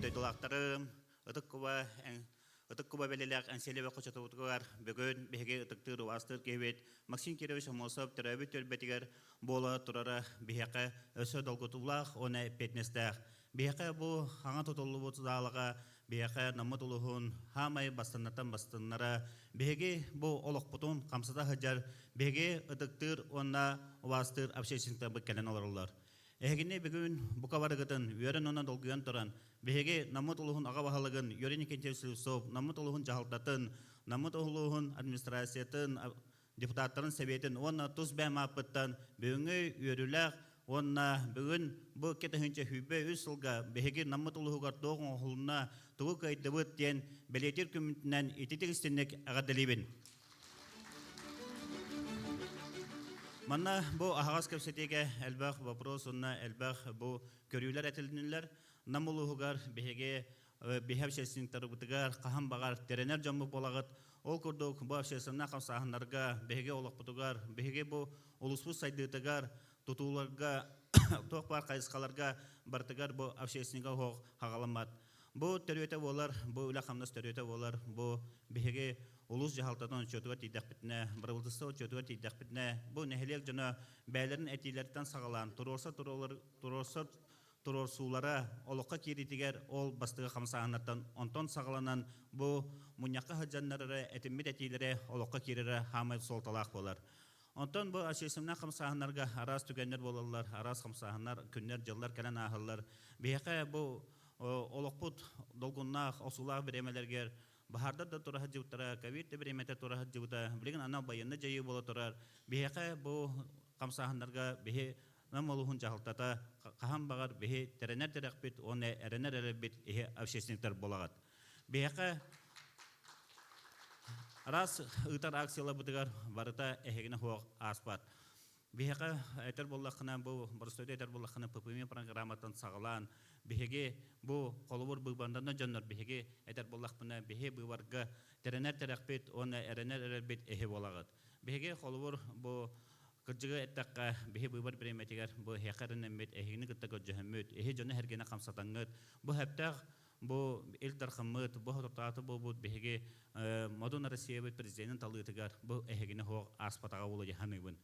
Биир дойдулаахтарым, Ытык Куба, Ытык Куба бэлэлээх Энсиэлэбэ хочотубутугар бүгүн биһиги ытыктыыр убаастыыр киһибит Максим Кирович Аммосов төрөөбүт түөлбэтигэр буола турара биһиэхэ өссө долгутуулаах уонна эппиэтинэстээх. Биһиэхэ бу хаҥа тутуллубут саалаҕа биһиэхэ Наммыт улууһун хаамай бастыннартан бастыннара биһиги бу олохпутун хамсата сылдьар биһиги ытыктыыр уонна убаастыыр общественниктарбыт кэлэн олороллор. Эһигини бүгүн бука барыгытын үөрэн уонна долгуйан туран, биһиги Наммыт улууһун аҕа баһылыгын Юрий Никитич Слепцов, Наммыт улууһун дьаһалтатын, Наммыт улууһун администрациятын, депутаттарын сэбиэтин уонна тус бэйэм ааппыттан бүгүҥҥү үөрүүлээх уонна бүгүн бу 2023 сылга биһиги Наммыт улууһугар туох оҥоһулунна, тугу кыайдыбыт диэн бэлиэтиир күммүтүнэн ититик истинник эҕэрдэлиибин. Манна бу аһаҕас кэпсэтиигэ элбэх вопрос уонна элбэх бу көрүүлэр этилиннилэр. Нам улууһугар биһиги биһи общественниктарбытыгар хаһан баҕар тэрэнэр дьоммут буолаҕыт. Ол курдук бу общественнай хамсааһыннарга биһиги олохпутугар, биһиги бу улууспут сайдыытыгар, тутууларга, туох баар хайысхаларга барытыгар бу общественника оһох хаҕаламмат. Бу төрүөтэ буолар, бу үлэ-хамнас төрүөтэ буолар, бу биһиги улуус дьаһалтатын отчуотугар тиийдэхпитинэ, бырабыыталыстыба отчуотугар тиийдэхпитинэ, бу нэһилиэк дьоно бэйэлэрин этиилэриттэн саҕалаан туруорса туруорсар туруорсуулара олоххо киириитигэр ол бастакы хамсааһыннартан онтон саҕаланан бу мунньахха сылдьаннар эрэ этиммит этиилэрэ олоххо киирэрэ хаамай суолталаах буолар. Онтон бу общественнай хамсааһыннарга араас түгэннэр буолаллар, араас хамсааһыннар, күннэр-дьыллар кэлэн ааһаллар. Биһиэхэ бу олохпут долгуннаах, охсуулаах бириэмэлэргэр баһаардар да тура сылдьыбыттара, ковид да бириэмэтэ тура сылдьыбыта, билигин анал байыаннай дьайыы буола турар. Биһиэхэ бу хамсааһыннарга биһи Нам улууһун дьаһалтата хаһан баҕар биһи тэрэнэр тирэхпит уонна эрэнэр эрэлбит иһи общественниктар буолаҕыт. Биһиэхэ араас ыытар акцияларбытыгар барыта эһигини суох ааспат. Биһиэхэ этэр буоллаххына, бу боростуойда этэр буоллаххына, ППМ программаттан саҕалаан, биһиги бу холобур быыбарданар дьоннор биһиги этэр буоллахпына, биһи быыбарга тэрэнэр тэрэхпит уонна эрэнэр эрэлбит эһи буолаҕыт. Биһиги холобур бу кырдьыгы эттэххэ, биһи быыбар бириэмэтигэр бу эһиэхэ эрэнэммит, эһигини кытта көрдьөһөммүт, эһи дьону эргинэ хамсатаҥҥыт, бу сөптөөх Бу Ил Дархаммыт, бу соторутааҕыта буолбут биһиги Модун Россиябыт президенин талыытыгар бу эһигини суох ааспатаҕа буолуо дии саныыбын.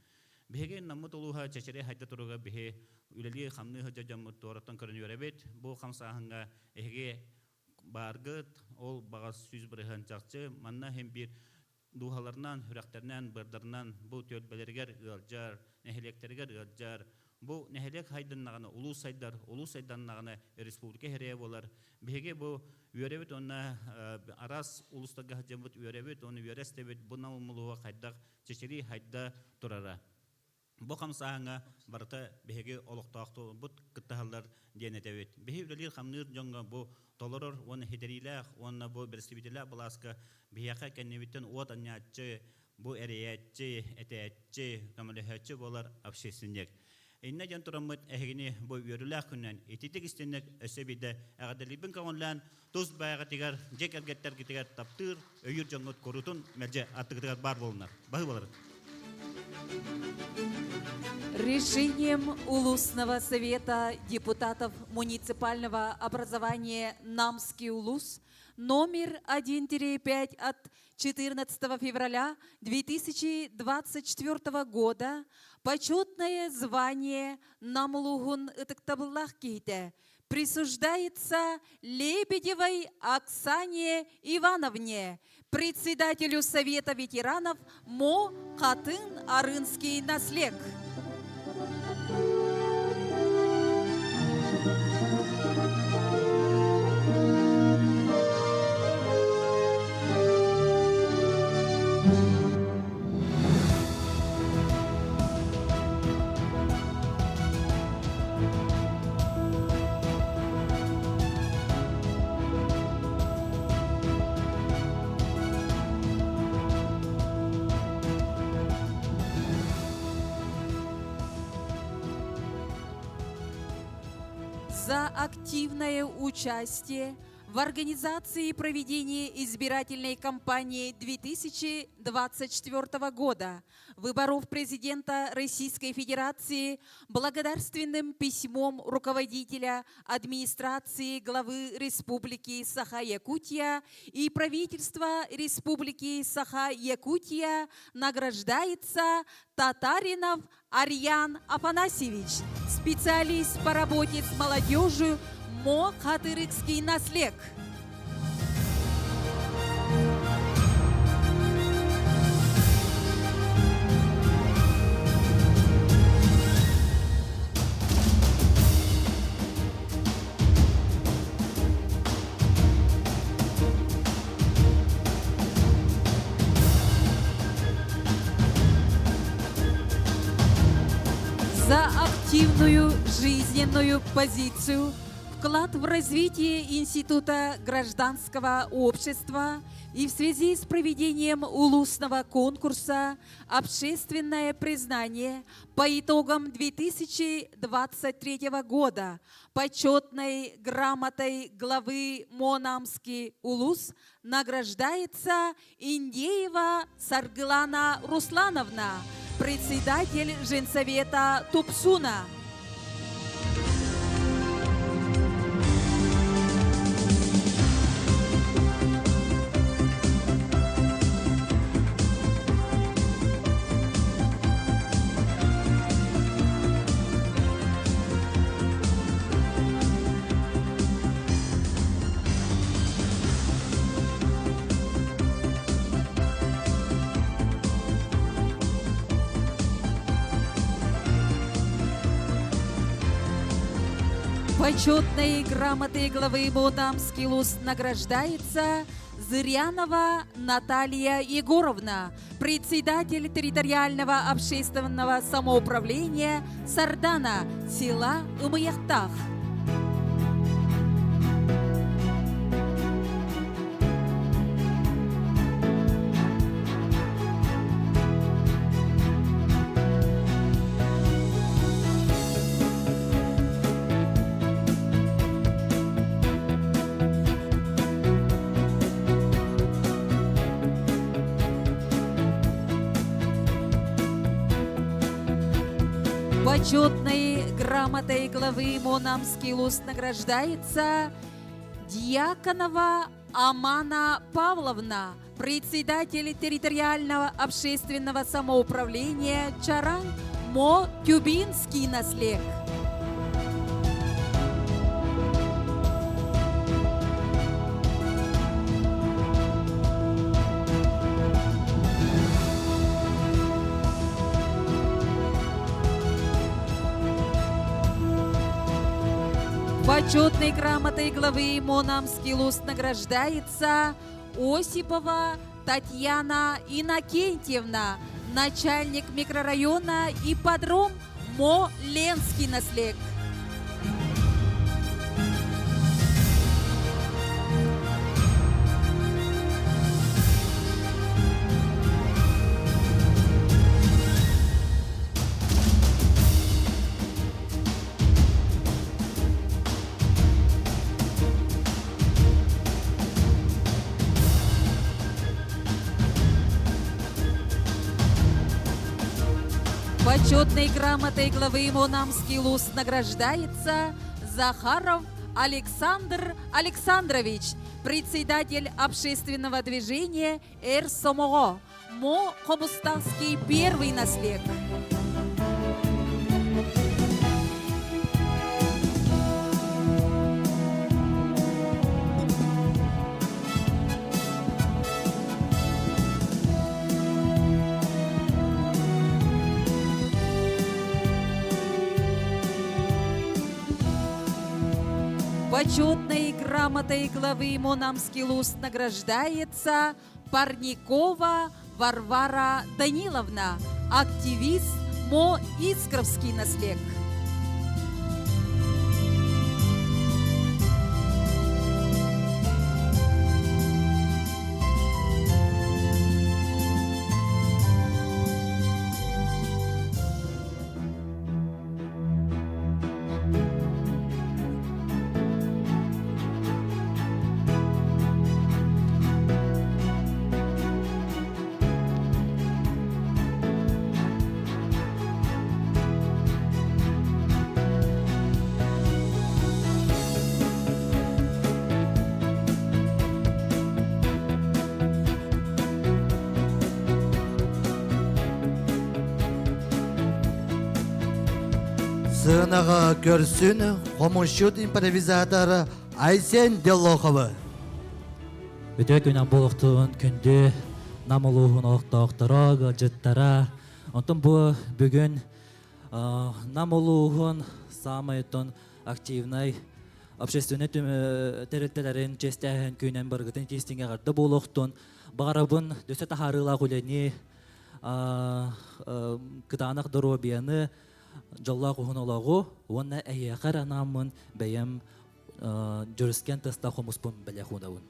Биһиги Наммыт улууһа чэчирэй хайда туруга биһи үлэлии-хамныы сылдьар дьоммут туораттан көрөн үөрэбит. Бу хамсааһыҥҥа эһиги бааргыт, ол баҕас 100% чахчы. Манна иһин биир дууһаларынан, сүрэхтэринэн, быардарынан бу түөлбэлэригэр ыалдьар, нэһилиэктэригэр ыалдьар. Бу нэһилиэк сайдыннаҕына улуус сайдар, улуус сайданнаҕына республика иһэрийэ буолар. Биһиги бу үөрэбит уонна араас улуустарга сылдьаммыт үөрэбит уонна үөрэ истэбит бу Нам хайдах чэчирии хайда турара. Бу хамсааһыҥҥа барыта биһиги олохтоохтубут кыттыһаллар диэн этэбит. Биһи үлэлиир-хамныыр дьоҥҥо бу толорор уонна ситэриилээх уонна бу бэрэстэбиитэллээх былааска биһиэхэ кэннибиттэн уот анньааччы, бу эрийээччи, этээччи, көмөлөһөөччү буолар общественник. Иннэ диэн тураммыт эһигини бу үөрүүлээх күнүнэн ититик истинник өссө биирдэ эҕэрдэлиирбин көҥүллээн тус бэйэҕитигэр, дьиэ кэргэттэргитигэр таптыыр, өйүүр дьоҥҥут куруутун мэлдьи аттыгытыгар баар буолунар. Баһыыбаларын. Решением Улусного совета депутатов муниципального образования Намский улус номер 1-5 от 14 февраля 2024 года почетное звание Намулуһун ытыктабыллаах киһитэ присуждается Лебедевой Оксане Ивановне, председателю Совета ветеранов МО Хатын-Арынский наслег. За активное участие в в организации проведения избирательной кампании 2024 года выборов президента Российской Федерации благодарственным письмом руководителя администрации главы Республики Саха-Якутия и правительства Республики Саха-Якутия награждается Татаринов Арьян Афанасьевич, специалист по работе с молодежью МО Хатырыкский наслег. За активную жизненную позицию, вклад в развитие Института гражданского общества и в связи с проведением улусного конкурса «Общественное признание» по итогам 2023 года почетной грамотой главы Монамский улус награждается Индеева Саргылана Руслановна, председатель Женсовета Тупсуна. Почетной грамотой главы Ботамский луз награждается Зырянова Наталья Егоровна, председатель территориального общественного самоуправления Сардана села Ымыяхтах. Почетной грамотой главы Монамский луз награждается Дьяконова Амана Павловна, председатель территориального общественного самоуправления Чаран Мо Тюбинский наслег. Почетной грамотой главы Монамский луз награждается Осипова Татьяна Иннокентьевна, начальник микрорайона ипподром Мо Ленский наслег. Почетной грамотой главы Монамский луз награждается Захаров Александр Александрович, председатель общественного движения «Эр Сомого», Мо Хомуставский первый наслег. Почетной грамотой главы Монамский луз награждается Парникова Варвара Даниловна, активист Мо Искровский наслег. Сыанаҕа көрсүн хомусчут импровизатор Айсен Деллоховы. Үтүө күн буолуохтун күндү Нам улууһун олохтоохторо, ыалдьыттара. Онтон бу бүгүн Нам улууһун саамай оттон активнай общественный тэрилтэлэрин чиэстээһин күнэн барыгытын тиистиҥ эҕэрдэ буолуохтун. Баҕарабын дөссө таһаарыылаах үлэни, кытаанах доруобуйаны, дьоллоох уһун олоҕу уонна эһиэхэ эрэ анааммын бэйэм дьүрүскэн тыста хомуспун бэлэх уунабын.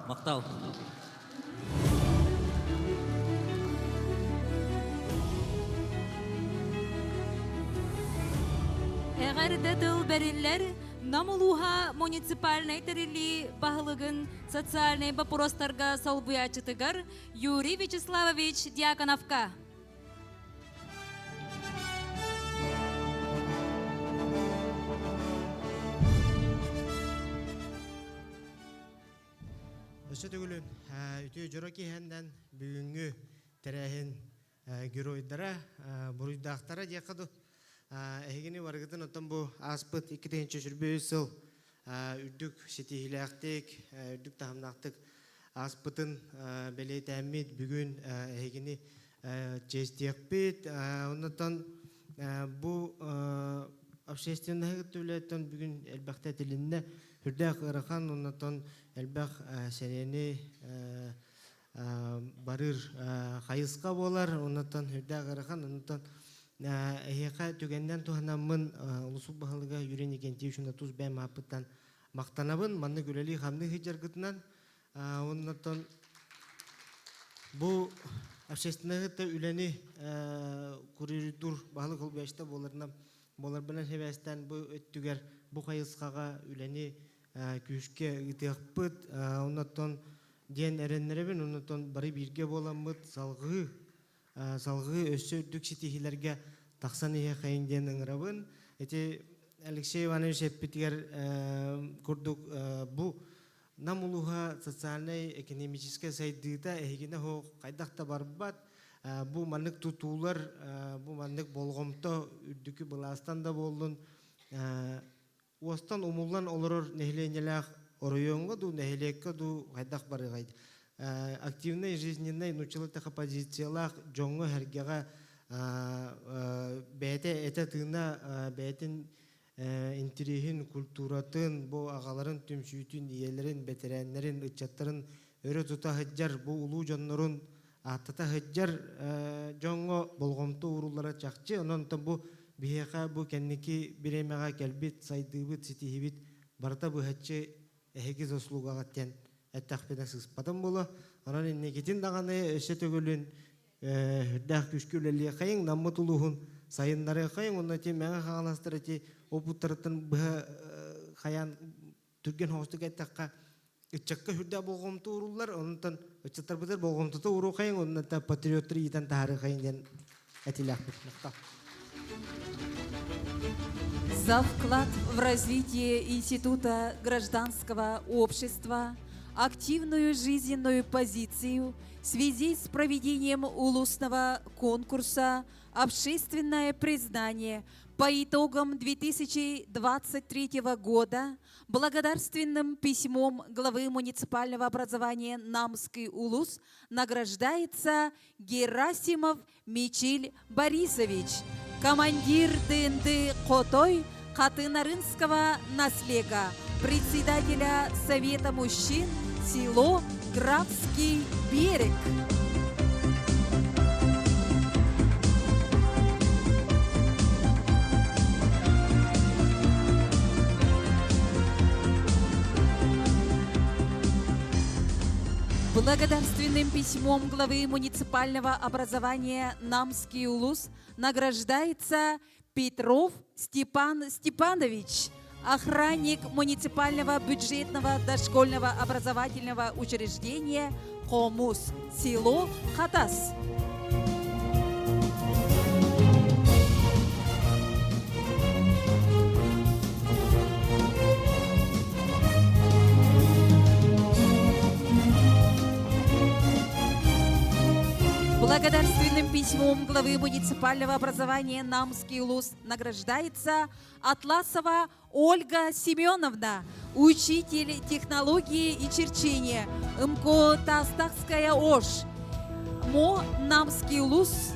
Махтал. Эҕэрдэ тыл бэриллэр Нам улууһа муниципальнай тэриллии баһылыгын социальнай боппуруостарга солбуйааччытыгар Юрий Вячеславович Дьяконовка. Өссө төгүлүн үтүө дьоро киһэннэн бүгүҥҥү тэрээһин геройдара, буруйдаахтара диэххэ дуу. Эһигини барыгытын оттон бу ааспыт 2023 сыл үрдүк ситиһиилээхтик, үрдүк таһымнаахтык ааспытын бэлиэтээммит бүгүн эһигини чиэстиэхпит. Оннуттан бу общественноһы кытта үлэттэн бүгүн элбэхтэ этилиннэ. Үрдээх ыарахан, оннуттан элбэх сэниэни барыр хайысха буолар, оннуттан үрдээх ыарахан, оннуттан эһиэхэ түгэннэн туһанаммын улусук баһылыга Юрий Никентьевич тус бэйэм ааппыттан махтанабын, маннык үлэлии-хамныы сылдьаргытынан. Оннуттан бу общественнай кытта үлэни курируйдуур баһылык холбуйааччыта буоларынан буоларбынан сибээстээн бу өттүгэр бу хайысхаҕа үлэни күүскэ ыытыахпыт. Оннуттан диэн эрэннэрэбин. Оннотон бары бииргэ буоламмыт салгыы салгыы өссө үрдүк ситиһиилэргэ тахсан иһиэхэйиҥ диэн ыҥырабын. Ити Алексей Иванович эппитигэр курдук бу Нам улууһа социальнай экономическай сайдыыта эһигинэ суох хайдах да барбат. Бу маннык тутуулар, бу маннык болҕомто үрдүкү былаастан да буоллун, уостан умуллан олорор нэһилиэнньэлээх оройуоҥҥа дуу, нэһилиэккэ дуу хайдах барыаҕай? Активнай жизненнай нууччалыы позициялаах дьоҥҥо-сэргэҕэ бэйэтэ этэ-тыына бэйэтин интириэһин, культуратын, бу аҕаларын түмсүүтүн, ийэлэрин, бэтэрээннэрин, ыччаттарын өрө тута сылдьар, бу улуу дьоннорун ааттата сылдьар дьоҥҥо болҕомто ууруллара чахчы. Онон бу биһиэхэ бу кэнники бириэмэҕэ кэлбит сайдыыбыт, ситиһиибит барыта быһаччы эһиги заслугаҕыт диэн эттэхпинэ сыыспатым буолуо. Онон инникитин даҕаны өссө төгүлүн үрдээх күүскэ үлэлиэхэйиҥ, Наммыт улууһун сайыннарыахайыҥ уонна ити Мэҥэ Хаҥаластар ити опыттарыттан быһа хайаан түргэн соҕустук эттэххэ ыччакка сүрдээх болҕомто ууруллар, онтон ыччаттарбытыгар болҕомтото ууруохайыҥ, онно патриоттары иитэн таһаарыахайыҥ диэн этилээхпит. Махтал. За вклад в развитие Института гражданского общества, активную жизненную позицию в связи с проведением улусного конкурса «Общественное признание» по итогам 2023 года благодарственным письмом главы муниципального образования Намский Улус награждается Герасимов Мичиль Борисович, командир ДНД Котой Хатынарынского наслега, председателя Совета мужчин село Графский берег. Благодарственным письмом главы муниципального образования Намский улус награждается Петров Степан Степанович, охранник муниципального бюджетного дошкольного образовательного учреждения «Комус», село Хатас. Благодарственным письмом главы муниципального образования Намский улус награждается Атласова Ольга Семеновна, учитель технологии и черчения, МКО Тастахская ОШ, МО Намский улус.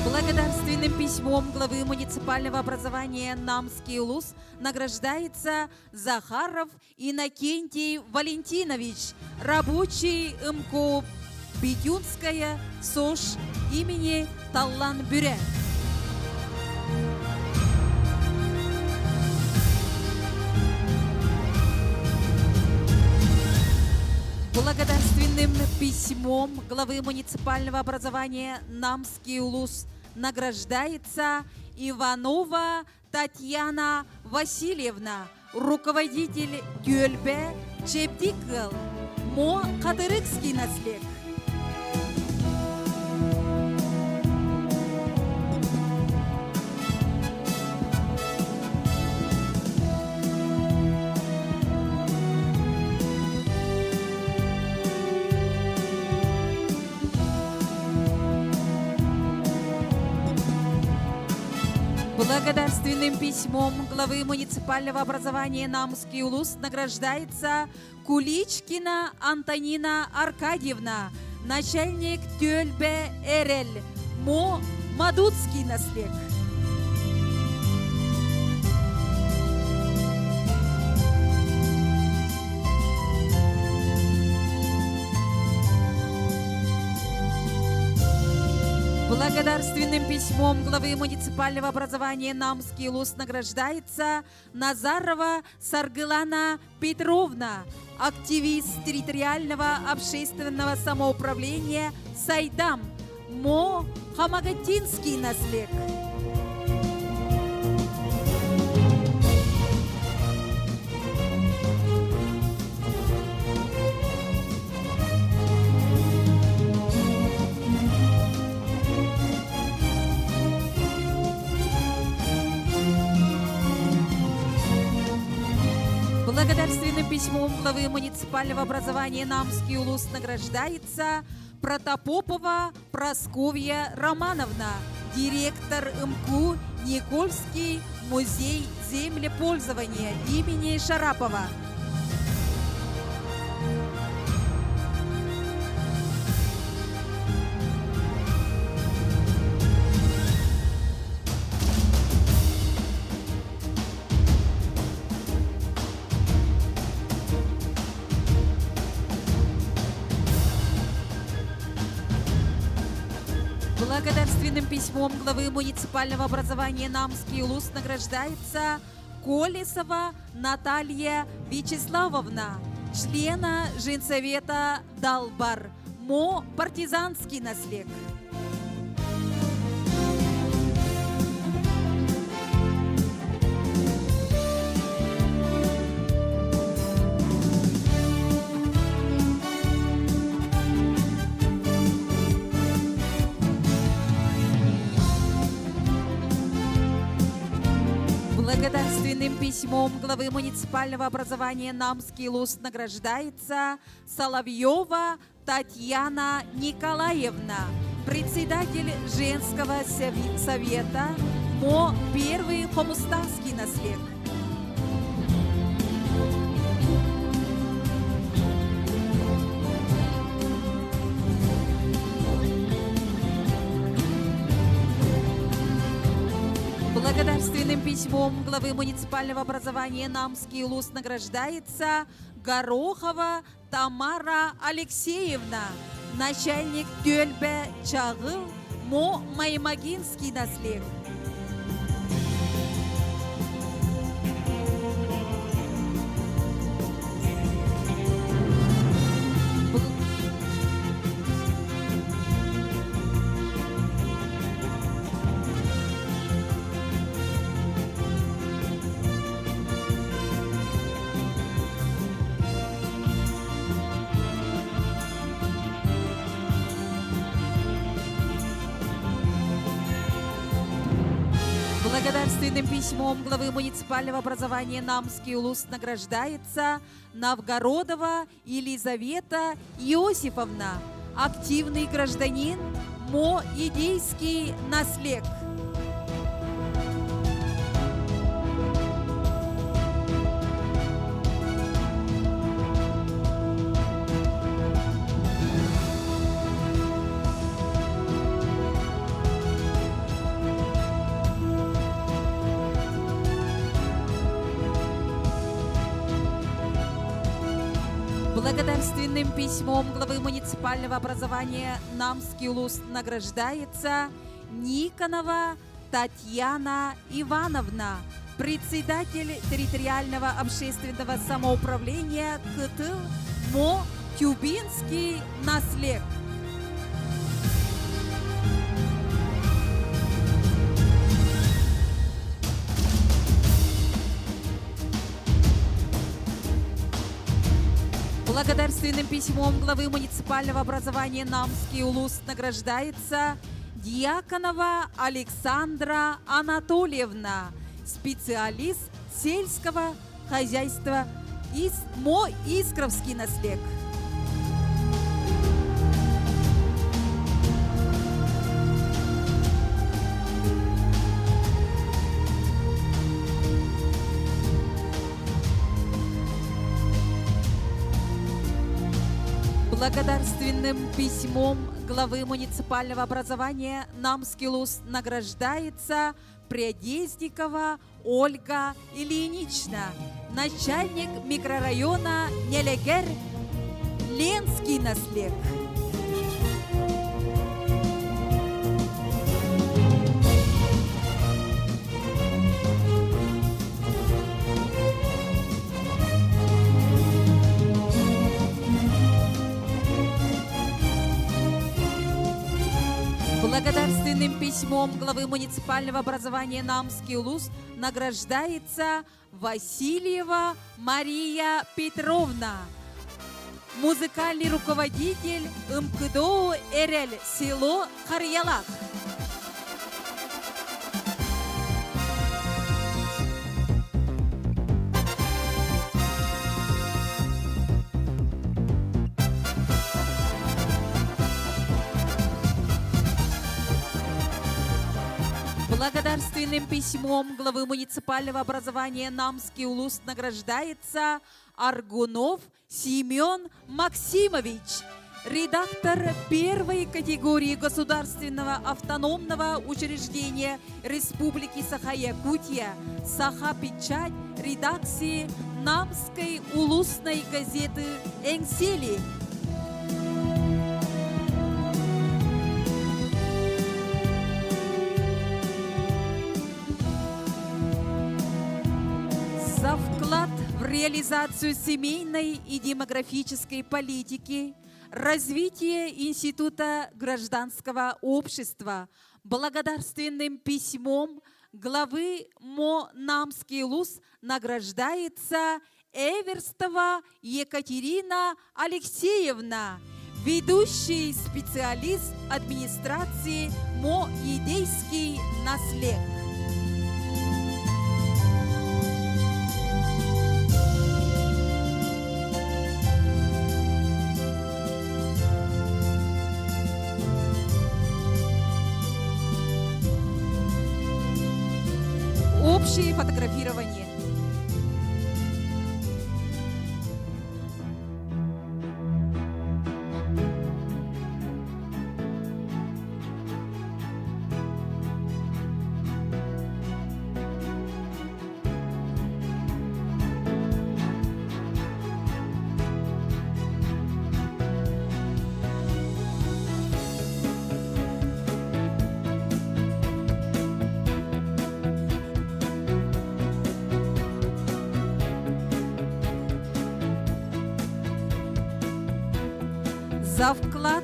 Благодарственным письмом главы муниципального образования Намский улус награждается Захаров Иннокентий Валентинович, рабочий МКО Бетюнская СОЖ имени Таллан Бүрэ. Благодарственным письмом главы муниципального образования Намский улус награждается Иванова Татьяна Васильевна, руководитель Түөлбэ Чэбдик ыал, Мо Хатырыкский наслег. Благодарственным письмом главы муниципального образования Намский улус награждается Куличкина Антонина Аркадьевна, начальник Тюльбе Эрель, МО Мадутский наслег. Благодарственным письмом главы муниципального образования Намский Улус награждается Назарова Саргылана Петровна, активист территориального общественного самоуправления Сайдам, Мо Хамагатинский наслег. Благодарственным письмом главы муниципального образования Намский улус награждается Протопопова Просковья Романовна, директор МКУ Никольский музей землепользования имени Шарапова. Благодарственным письмом главы муниципального образования Намский Улус награждается Колесова Наталья Вячеславовна, члена Женсовета Далбар, МО «Партизанский наслег». Благодарственным письмом главы муниципального образования Намский Луз награждается Соловьева Татьяна Николаевна, председатель женского совета МО «Первый Хомустанский наслед». Благодарственным письмом главы муниципального образования Намский Улус награждается Горохова Тамара Алексеевна, начальник Түөлбэ Чаҕыл Мо Маймагинский наслег. Благодарственным письмом главы муниципального образования Намский улус награждается Новгородова Елизавета Иосифовна, активный гражданин Мо Идейский наслег. Благодарственным письмом главы муниципального образования Намский улус награждается Никонова Татьяна Ивановна, председатель территориального общественного самоуправления КТ МО Тюбинский наслег. Благодарственным письмом главы муниципального образования Намский улус награждается Дьяконова Александра Анатольевна, специалист сельского хозяйства из МО Искровский наслег. Благодарственным письмом главы муниципального образования Намский Луз награждается Прядезникова Ольга Ильинична, начальник микрорайона Нелегер, Ленский наслег. Благодарственным письмом главы муниципального образования Намский улус награждается Васильева Мария Петровна, музыкальный руководитель МКДО РЛ, село Харьялах. Благодарственным письмом главы муниципального образования Намский улус награждается Аргунов Семен Максимович, редактор первой категории государственного автономного учреждения Республики Саха-Якутия «Саха-Печать» редакции Намской улусной газеты «Эҥсиэли». За вклад в реализацию семейной и демографической политики, развитие Института гражданского общества благодарственным письмом главы МО «Намский ЛУС» награждается Эверстова Екатерина Алексеевна, ведущий специалист администрации МО «Едейский наслед». Общее фотографирование. За вклад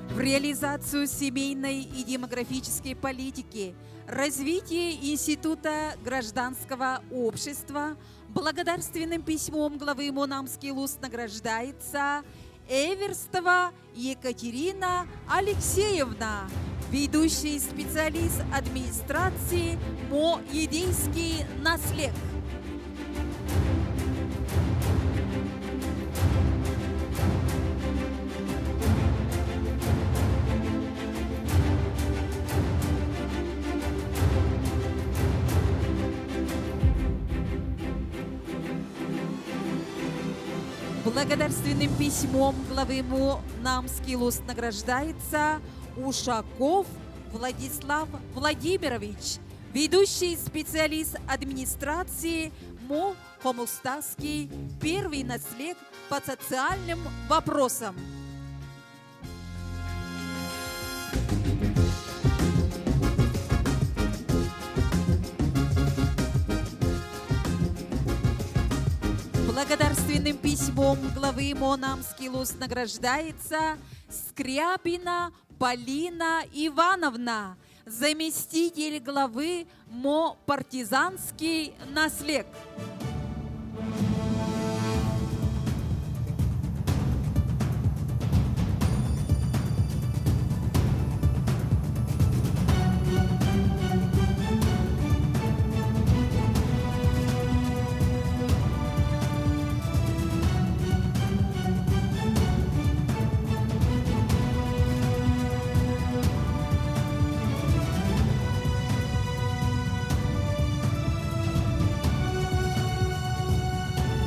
в реализацию семейной и демографической политики, развитие Института гражданского общества благодарственным письмом главы Монамский ЛУС награждается Эверстова Екатерина Алексеевна, ведущий специалист администрации МО «Едейский наслед». Благодарственным письмом главы МУ Намский ЛУС награждается Ушаков Владислав Владимирович, ведущий специалист администрации МО Хомустаский, первый наслед по социальным вопросам. Благодарственным письмом главы МОНАМский ЛУС награждается Скрябина Полина Ивановна, заместитель главы МО «Партизанский наслег».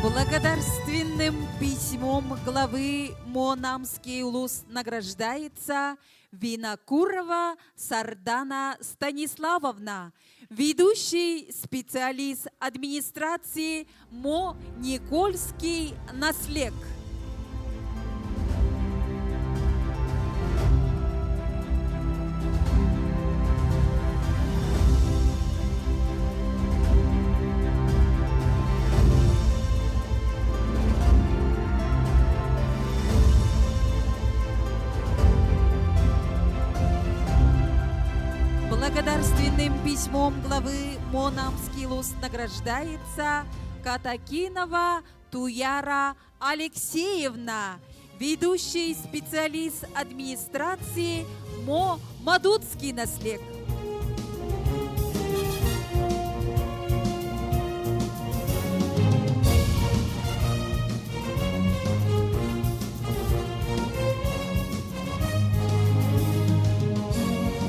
Благодарственным письмом главы Монамский улус награждается Винокурова Сардана Станиславовна, ведущий специалист администрации МО Никольский наслег. Благодарственным письмом главы Монамский луз награждается Катакинова Туяра Алексеевна, ведущий специалист администрации МО Мадутский наслег.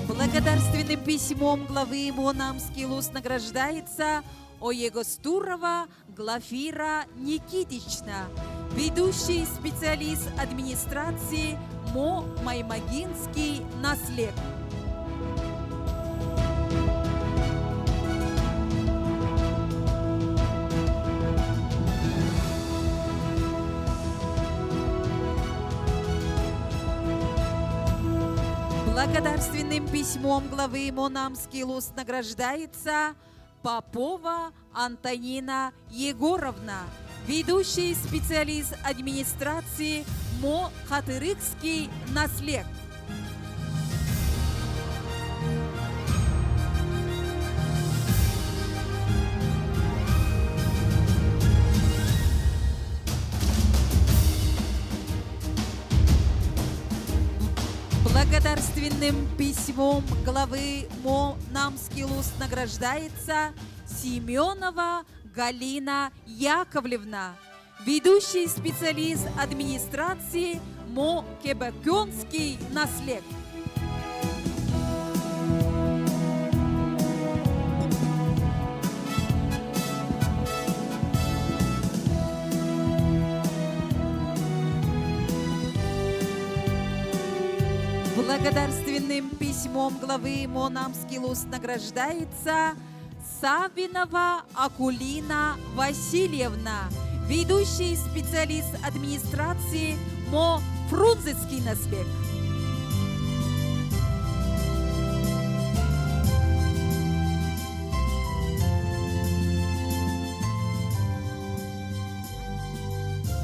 Благодарственным письмом главы Монамский луз награждается Оегостурова Глафира Никитична, ведущий специалист администрации МО Маймагинский наслег. Благодарственным письмом главы Монамский луз награждается Попова Антонина Егоровна, ведущий специалист администрации МО Хатырыкский наслег. Благодарственным письмом главы МО Намский луз награждается Семенова Галина Яковлевна, ведущий специалист администрации МО Кебекенский наслег. Благодарственным письмом главы Монамский луз награждается Савинова Акулина Васильевна, ведущий специалист администрации МО Фрунзенский наслег.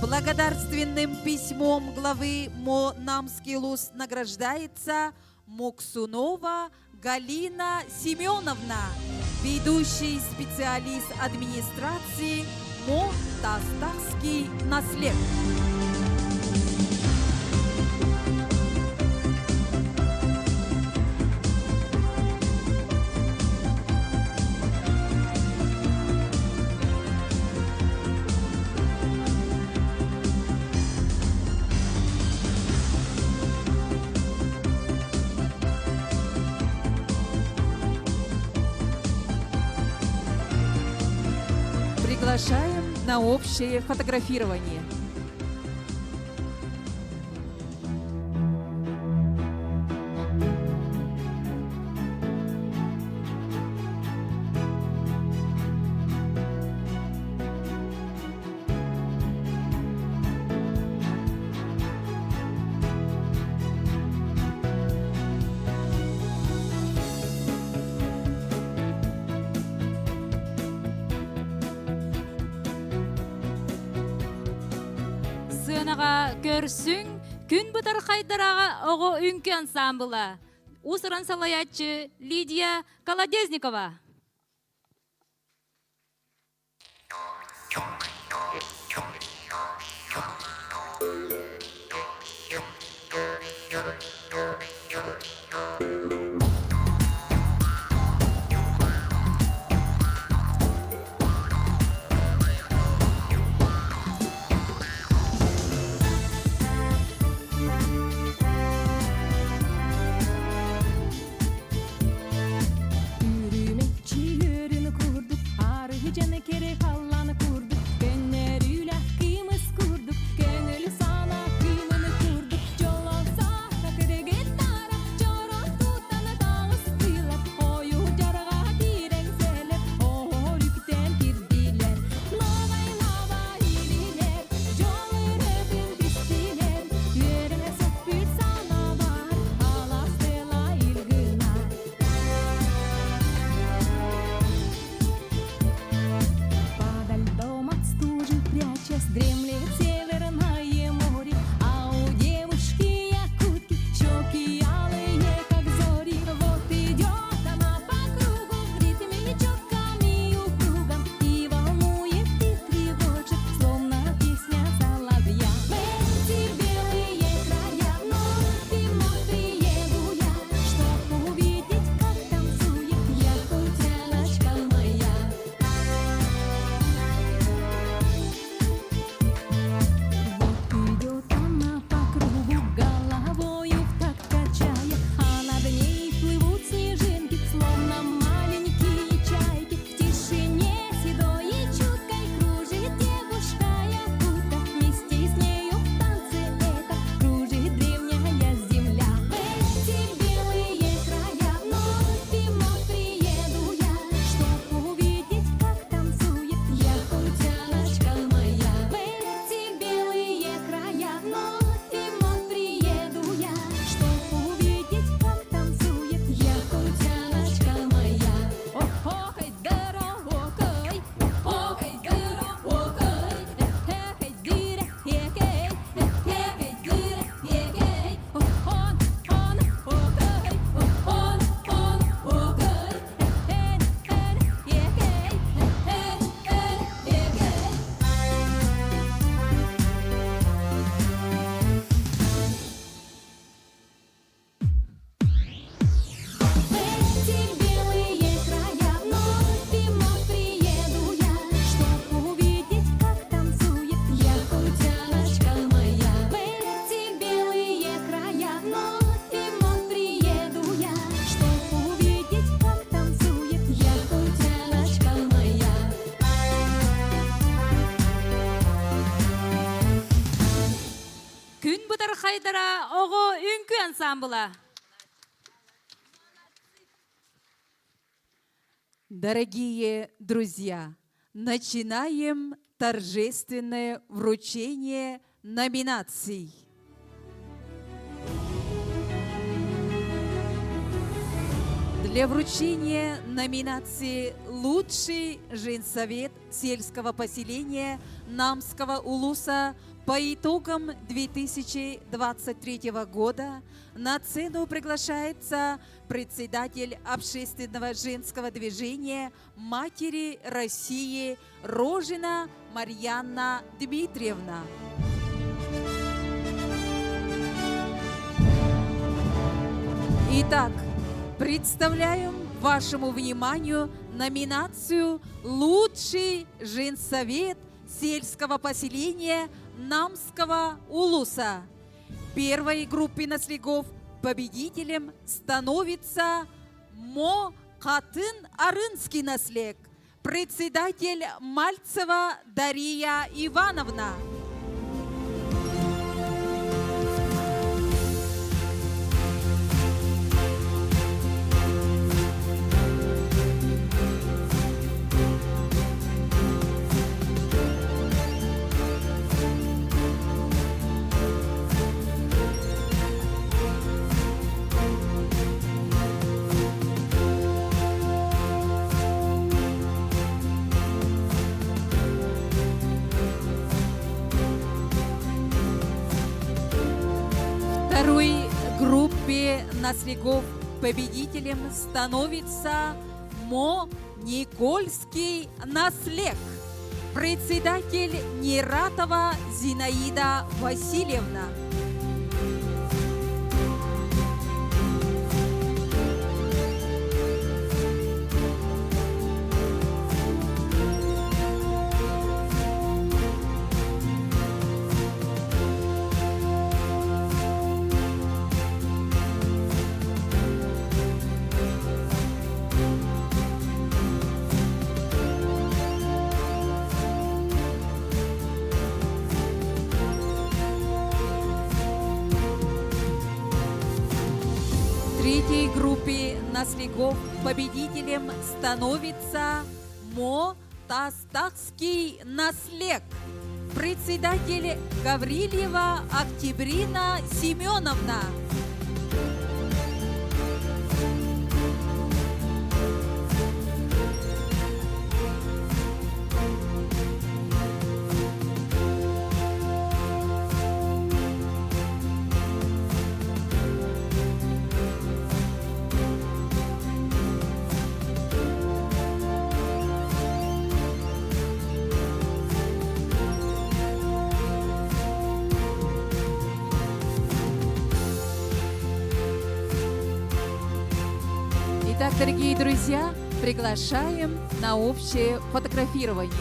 Благодарственным письмом главы МО Намский луз награждается Муксунова Галина Семеновна, ведущий специалист администрации МО Тастахский наслед. Приглашаем на общее фотографирование. Сыанаҕа көрсүҥ, күн бытархайдараҕа оҕо үҥкүү ансаамбыла. Уус-уран салайааччы Лидия Колодезникова. бытархайдара оҕо үҥкүү ансаамбыла. Дорогие друзья, начинаем торжественное вручение номинаций. Для вручения номинации «Лучший женсовет сельского поселения Намского улуса» по итогам 2023 года на сцену приглашается председатель общественного женского движения «Матери России» Рожина Марьяна Дмитриевна. Итак, представляем вашему вниманию номинацию «Лучший женсовет сельского поселения Намского Улуса». Первой группе наслегов победителем становится Мо Катын Арынский наслег, председатель Мальцева Дария Ивановна. Второй группе наслегов победителем становится Мо Никольский наслег. Председатель Нератова Зинаида Васильевна. Третьей группе наслегов победителем становится Мо Тастахский наслег. Председатель Гаврильева Октябрина Семеновна. Итак, дорогие друзья, приглашаем на общее фотографирование.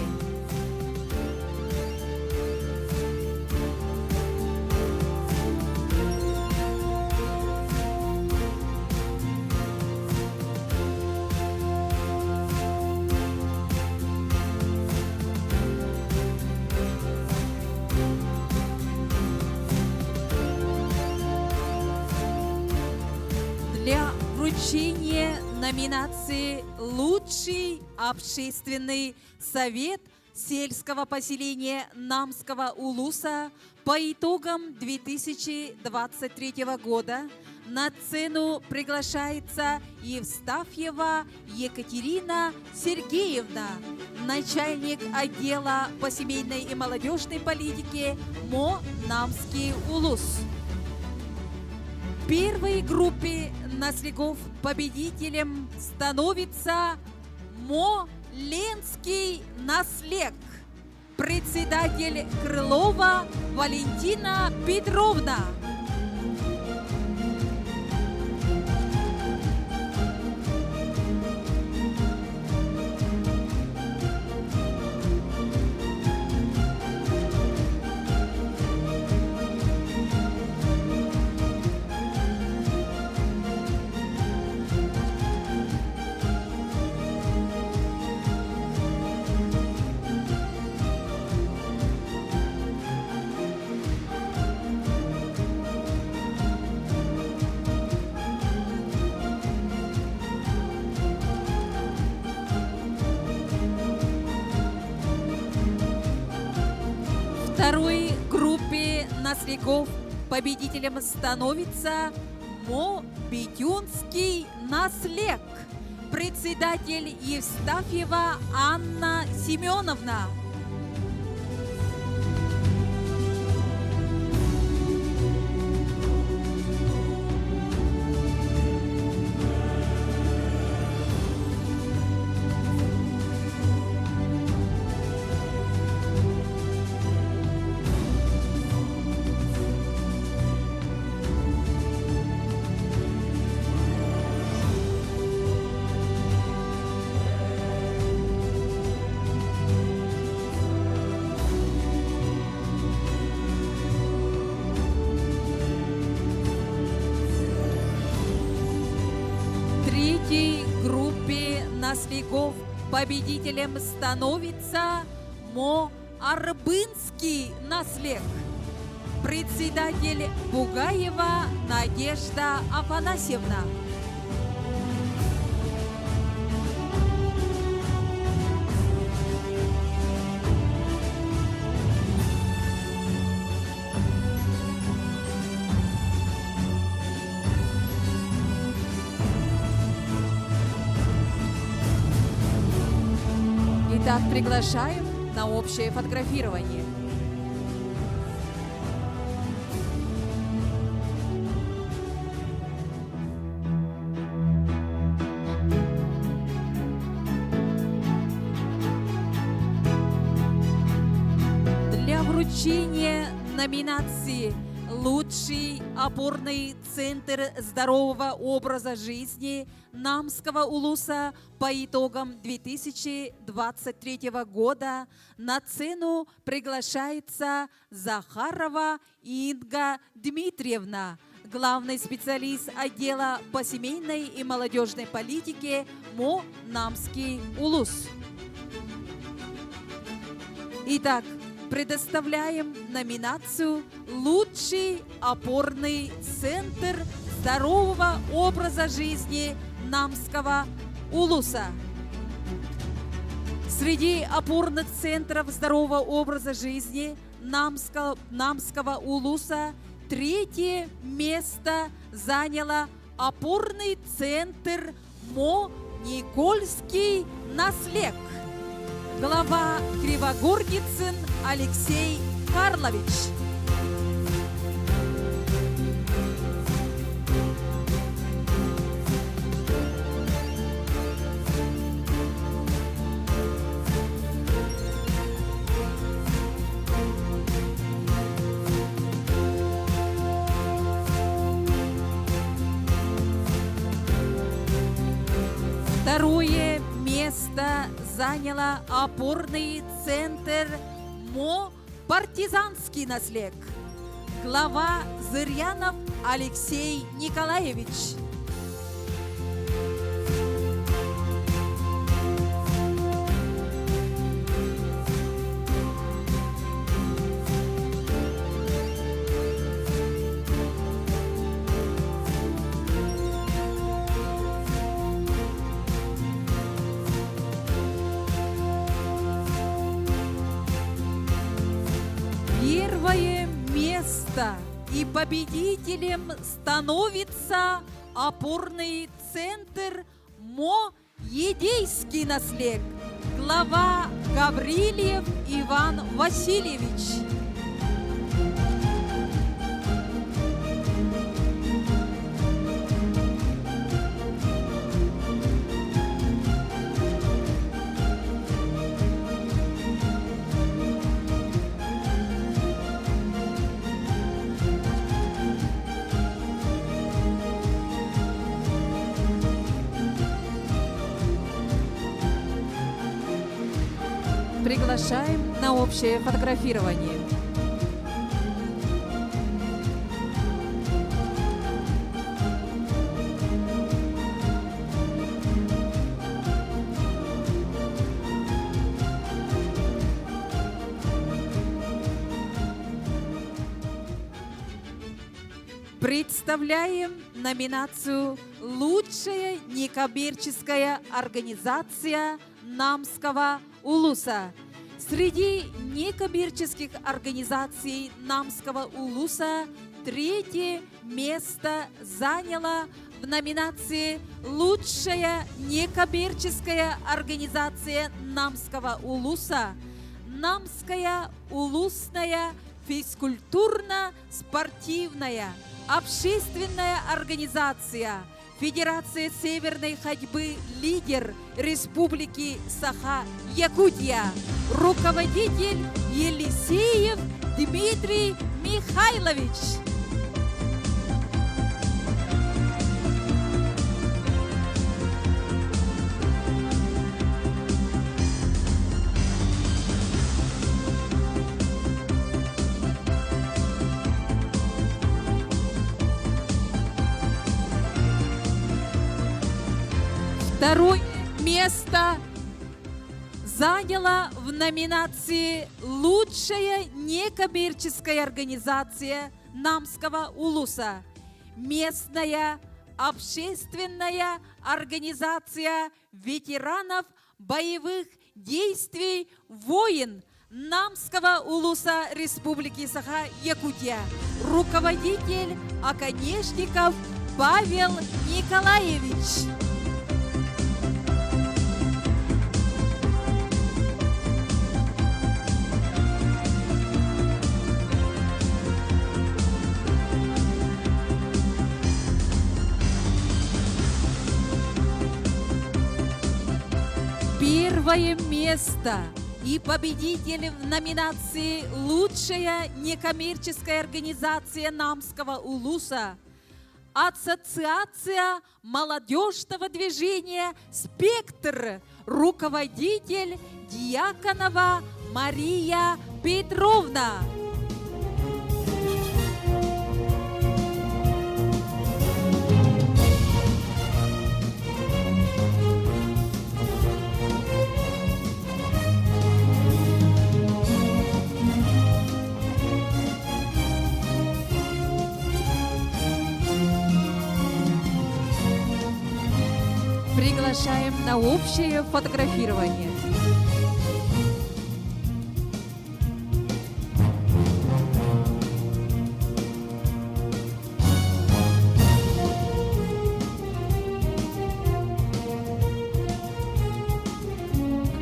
Для вручения номинации «Лучший общественный совет сельского поселения Намского Улуса» по итогам 2023 года на сцену приглашается Евстафьева Екатерина Сергеевна, начальник отдела по семейной и молодежной политике МО «Намский Улус». Первой группе наслегов победителем становится Мо Ленский наслег. Председатель Крылова Валентина Петровна. наслегов победителем становится Мо Бетюнский наслег, председатель Евстафьева Анна Семеновна. Третьей группе наслегов победителем становится Мо Арбынский наслег. Председатель Бугаева Надежда Афанасьевна. Итак, приглашаем на общее фотографирование. Для вручения номинации «Лучший опорный центр здорового образа жизни Намского улуса» по итогам 2023 года на сцену приглашается Захарова Инга Дмитриевна, главный специалист отдела по семейной и молодежной политике МО «Намский улус». Итак, предоставляем номинацию «Лучший опорный центр здорового образа жизни Намского улуса». Среди опорных центров здорового образа жизни Намского, Намского улуса третье место заняла опорный центр МО Никольский наслег. Глава Кривогорницын Алексей Карлович. Второе место заняла опорный центр МО «Партизанский наслег». Глава Зырянов Алексей Николаевич. Первое место и победителем становится опорный центр МО Едейский наслег. Глава Гаврильев Иван Васильевич. Приглашаем на общее фотографирование. Представляем номинацию «Лучшая некоммерческая организация Намского Улуса». Среди некоммерческих организаций Намского улуса третье место заняла в номинации «Лучшая некоммерческая организация Намского улуса» Намская улусная физкультурно-спортивная общественная организация Федерация северной ходьбы «Лидер» Республики Саха-Якутия. Руководитель Елисеев Дмитрий Михайлович. Второе место заняла в номинации «Лучшая некоммерческая организация Намского улуса» местная общественная организация ветеранов боевых действий «Воин» Намского улуса Республики Саха-Якутия, руководитель Оконешников Павел Николаевич. Первое место и победитель в номинации «Лучшая некоммерческая организация Намского улуса» Ассоциация молодежного движения «Спектр», руководитель Дьяконова Мария Петровна. Приглашаем на общее фотографирование.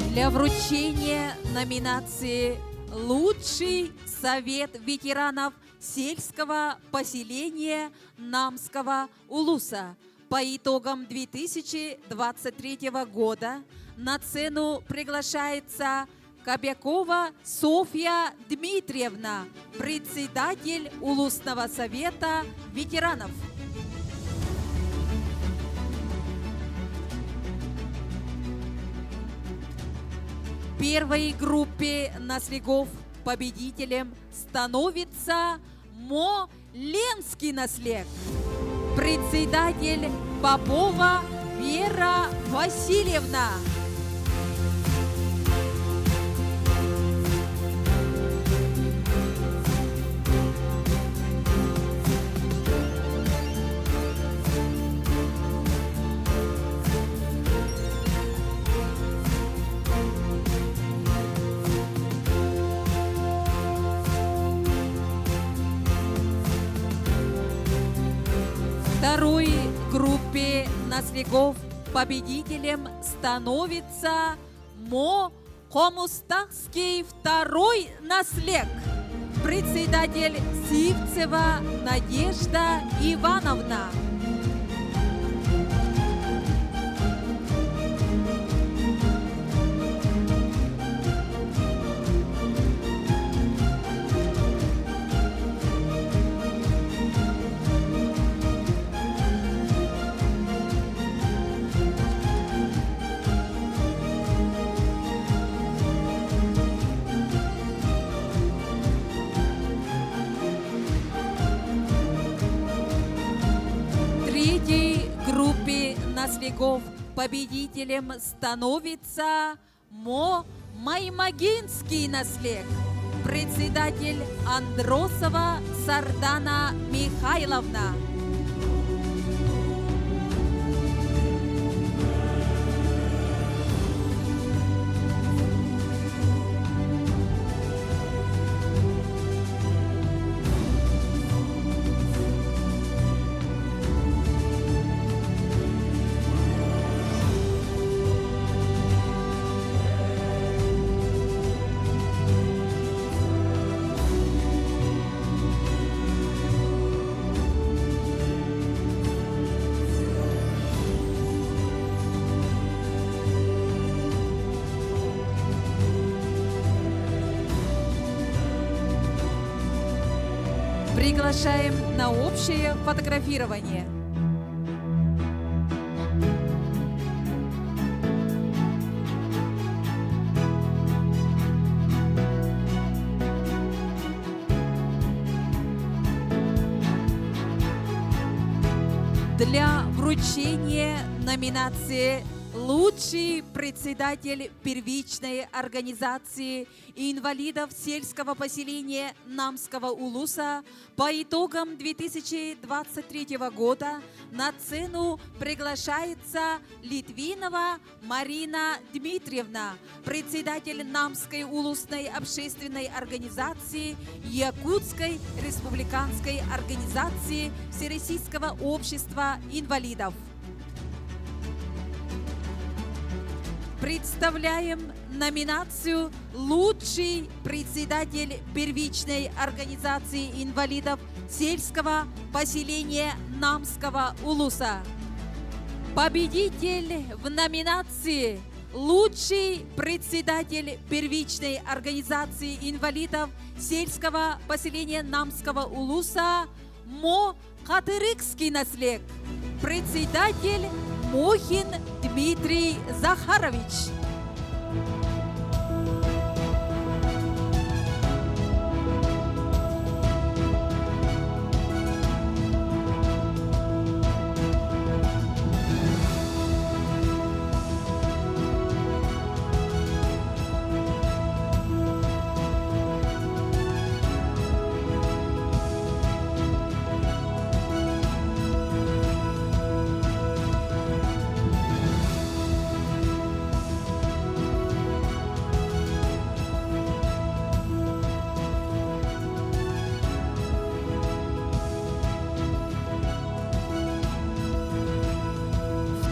Для вручения номинации «Лучший совет ветеранов сельского поселения Намского Улуса» по итогам 2023 года на сцену приглашается Кобякова Софья Дмитриевна, председатель Улусного совета ветеранов. Первой группе наслегов победителем становится Мо Ленский наслег. Председатель Попова Вера Васильевна. Второй группе наслегов победителем становится Мо Комустахский второй наслег. Председатель Сивцева Надежда Ивановна. Третьей группе наслегов победителем становится Мо Маймагинский наслег, председатель Андросова Сардана Михайловна. Приглашаем на общее фотографирование. Для вручения номинации «Лучший председатель первичной организации инвалидов сельского поселения Намского Улуса по итогам 2023 года на сцену приглашается Литвинова Марина Дмитриевна, председатель Намской улусной общественной организации Якутской республиканской организации Всероссийского общества инвалидов. Представляем номинацию «Лучший председатель первичной организации инвалидов сельского поселения Намского Улуса». Победитель в номинации «Лучший председатель первичной организации инвалидов сельского поселения Намского Улуса» Мо Хатырыкский наслег. Председатель Мухин Дмитрий Захарович.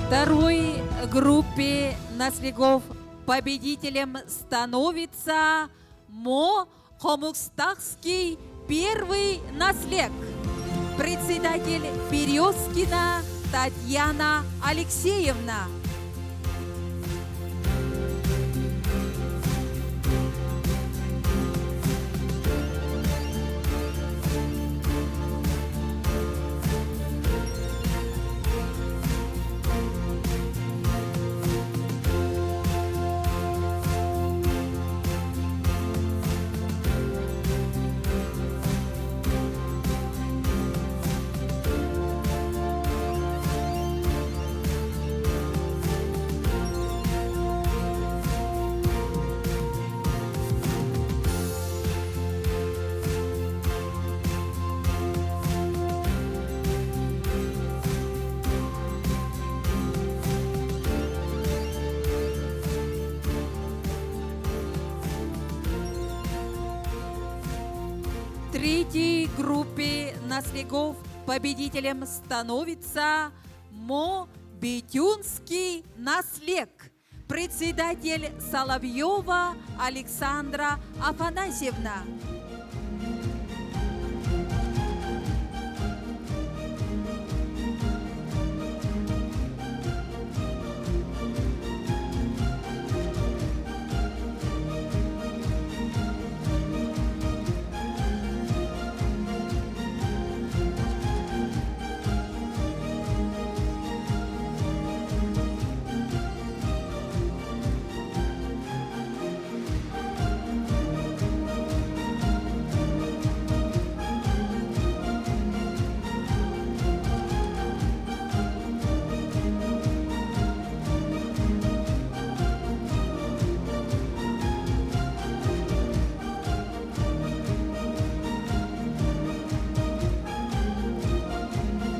Второй группе наслегов победителем становится Мо Хомустахский первый наслег. Председатель Березкина Татьяна Алексеевна. Третьей группе наслегов победителем становится Мо Бетюнский наслег, председатель Соловьева Александра Афанасьевна.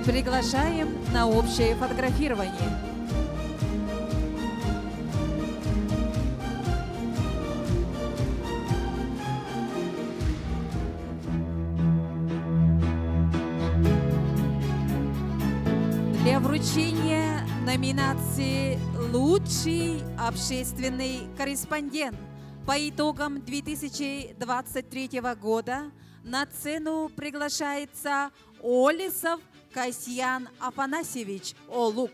Приглашаем на общее фотографирование. Для вручения номинации «Лучший общественный корреспондент» по итогам 2023 года на сцену приглашается Олесов Касьян Афанасьевич Олук,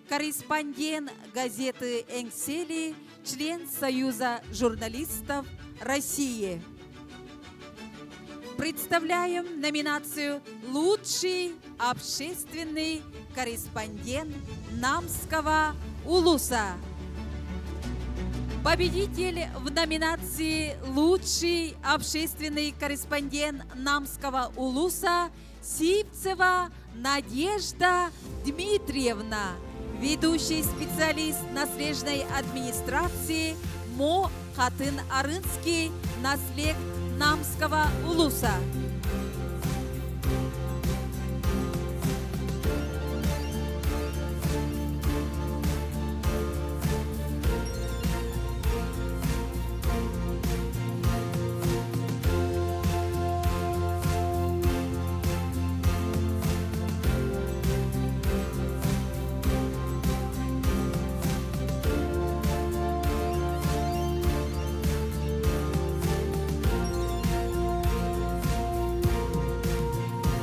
корреспондент газеты «Энсели», член Союза журналистов России. Представляем номинацию «Лучший общественный корреспондент Намского улуса». Победитель в номинации «Лучший общественный корреспондент Намского улуса» Сивцева Надежда Дмитриевна, ведущий специалист наслежной администрации МО Хатын-Арынский наслег Намского улуса.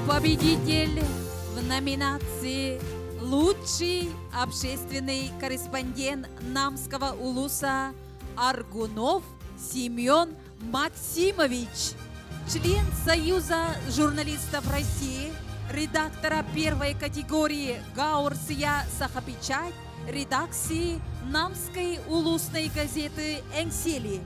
Победитель в номинации «Лучший общественный корреспондент Намского улуса» Аргунов Семен Максимович, член Союза журналистов России, редактора первой категории «Гаурсия Сахапечать», редакции Намской улусной газеты «Энсели».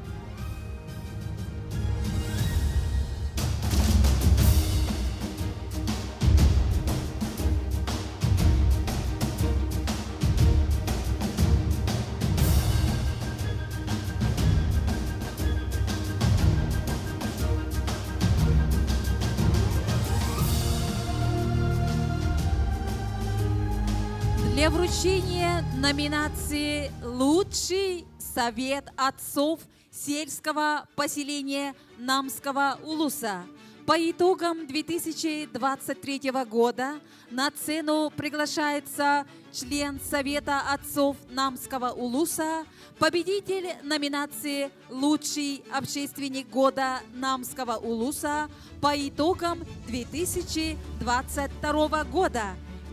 Для вручения номинации «Лучший совет отцов сельского поселения Намского Улуса» по итогам 2023 года на сцену приглашается член Совета отцов Намского Улуса, победитель номинации «Лучший общественник года Намского Улуса» по итогам 2022 года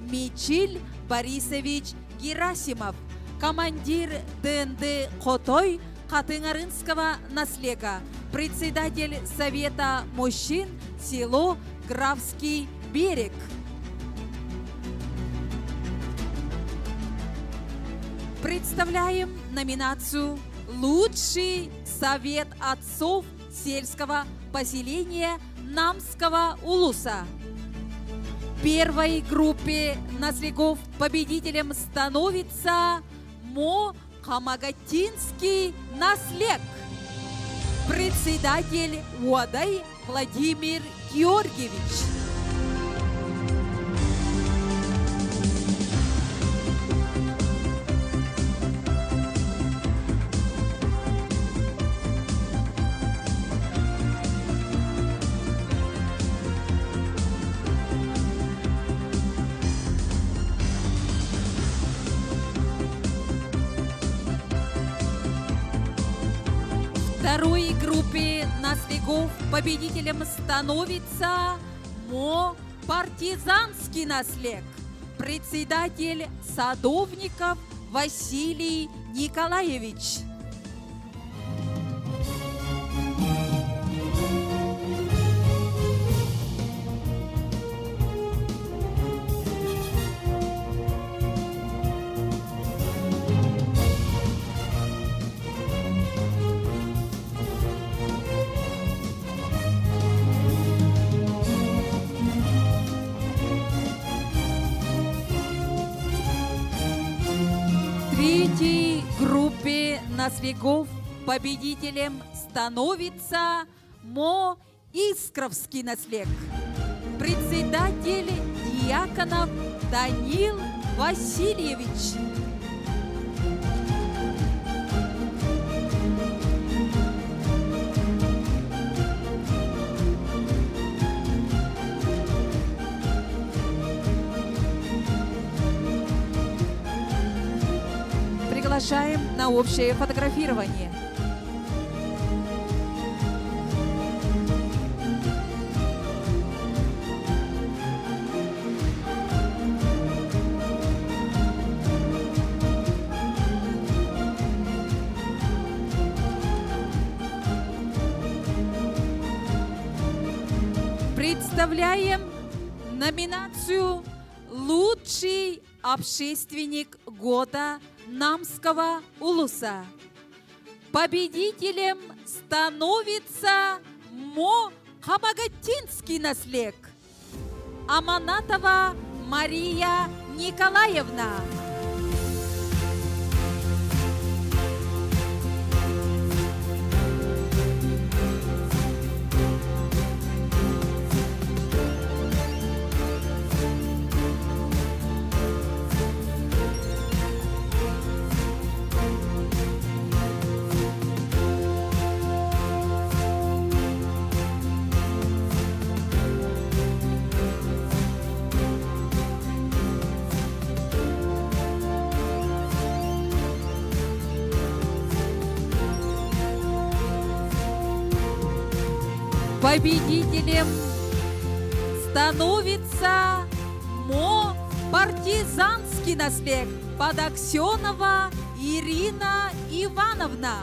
Мичиль Борисович Герасимов, командир ДНД «Хотой» Хатынарынского наслега, председатель Совета мужчин село Графский берег. Представляем номинацию «Лучший совет отцов сельского поселения Намского Улуса». Первой группе наслегов победителем становится Мо Хамагатинский наслег. Председатель Уадай Владимир Георгиевич. Второй группе наслегов победителем становится Мо Партизанский наслег, председатель садовников Василий Николаевич. Третьей группе наслегов победителем становится Мо Искровский наслег. Председатель Дьяконов Данил Васильевич. Приглашаем на общее фотографирование. Представляем номинацию «Лучший общественник года Намского улуса». Победителем становится Мо Хамагатинский наслег. Аманатова Мария Николаевна. Победителем становится Мо Партизанский наслег Подоксенова Ирина Ивановна.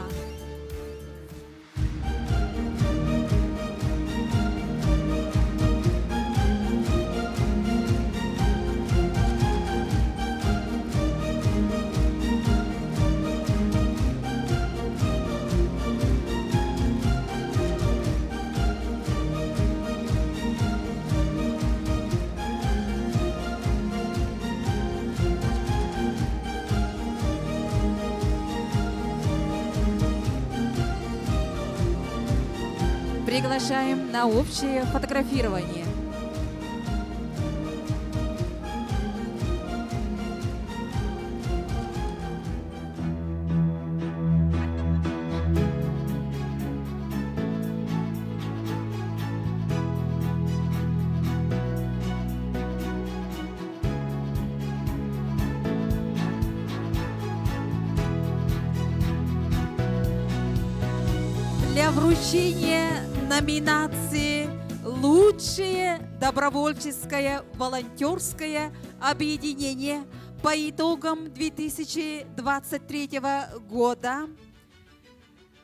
Приглашаем на общее фотографирование. Для вручения номинации «Лучшее добровольческое волонтерское объединение» по итогам 2023 года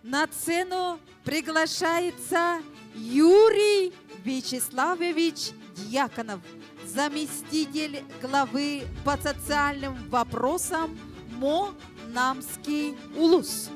на сцену приглашается Юрий Вячеславович Дьяконов, заместитель главы по социальным вопросам МО Намский Улус.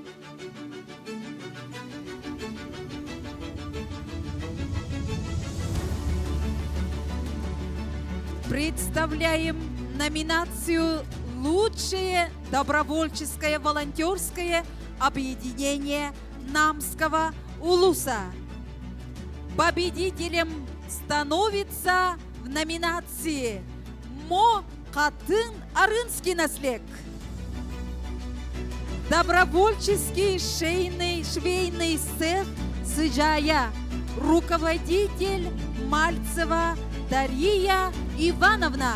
Представляем номинацию «Лучшее добровольческое волонтерское объединение Намского Улуса». Победителем становится в номинации «Мо Катын Арынский наслег». Добровольческий шейный швейный цех Сыджая. Руководитель Мальцева Дарья Ивановна.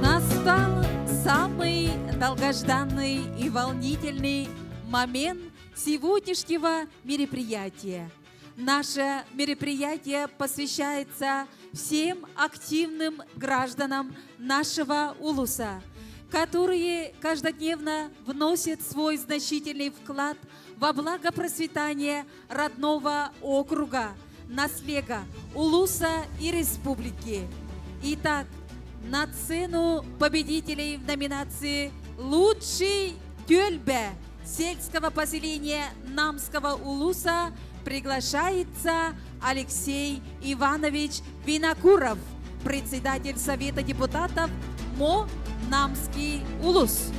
Настал самый долгожданный и волнительный момент сегодняшнего мероприятия. Наше мероприятие посвящается всем активным гражданам нашего Улуса, которые каждодневно вносят свой значительный вклад во благо процветания родного округа, наслега, Улуса и Республики. Итак, на цену победителей в номинации «Лучший тюльбе» сельского поселения Намского Улуса приглашается Алексей Иванович Винокуров, председатель Совета депутатов МО Намский Улус.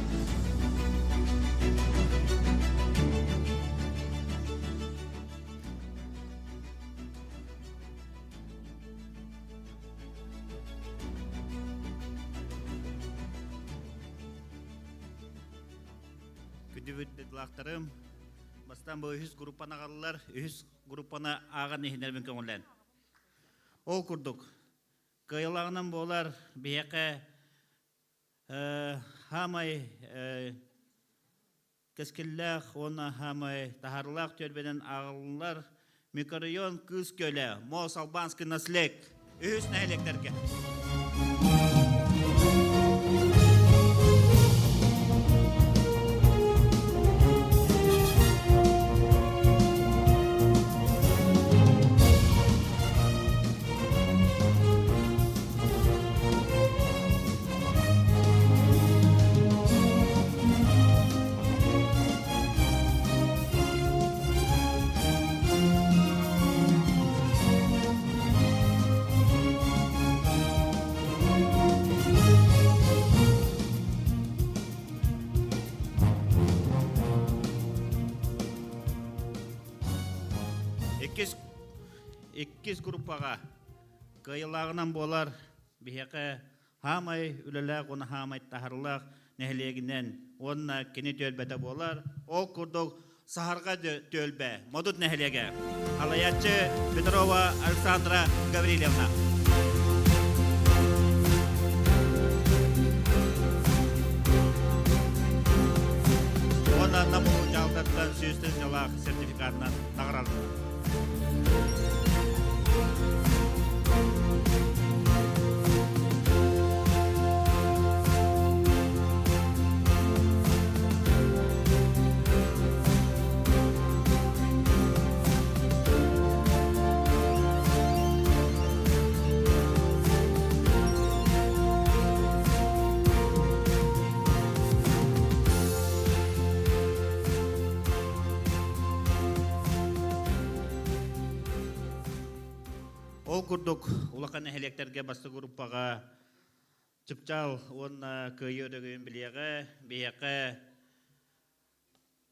Күндүбүт дойдулаахтарым, бастаан бу үһүс группаны аҕаллар, үһүс группаны ааҕан иһинэрбин көҥүллээн. Ол курдук, кыайылааҕынан буолар биһиэхэ хаамай кэскиллээх уонна хаамай таһаарылаах түөлбэнэн ааҕыллар микрорайон Кыыс Көлө, Моос Албанский наслег үһүс нэһилиэктэргэ. Иккис иккис группаҕа кыайылааҕынан буолар биһиэхэ хаамай үлэлээх уонна хаамай таһарылаах нэһилиэгинэн уонна кини түөлбэтэ буолар. Ол курдук Саһарҕа түөлбэ Модут нэһилиэгэ. Халайааччы Петрова Александра Гаврильевна. Уонна Намулу дьаһалтаттан сүүстэн дьалаах сертификатынан наҕараллар. Ол курдук улахан нэһилиэктэргэ бастакы группаҕа Чыпчаал уонна Кыайыы өрөгөйүн билиэҕэ, биһиэхэ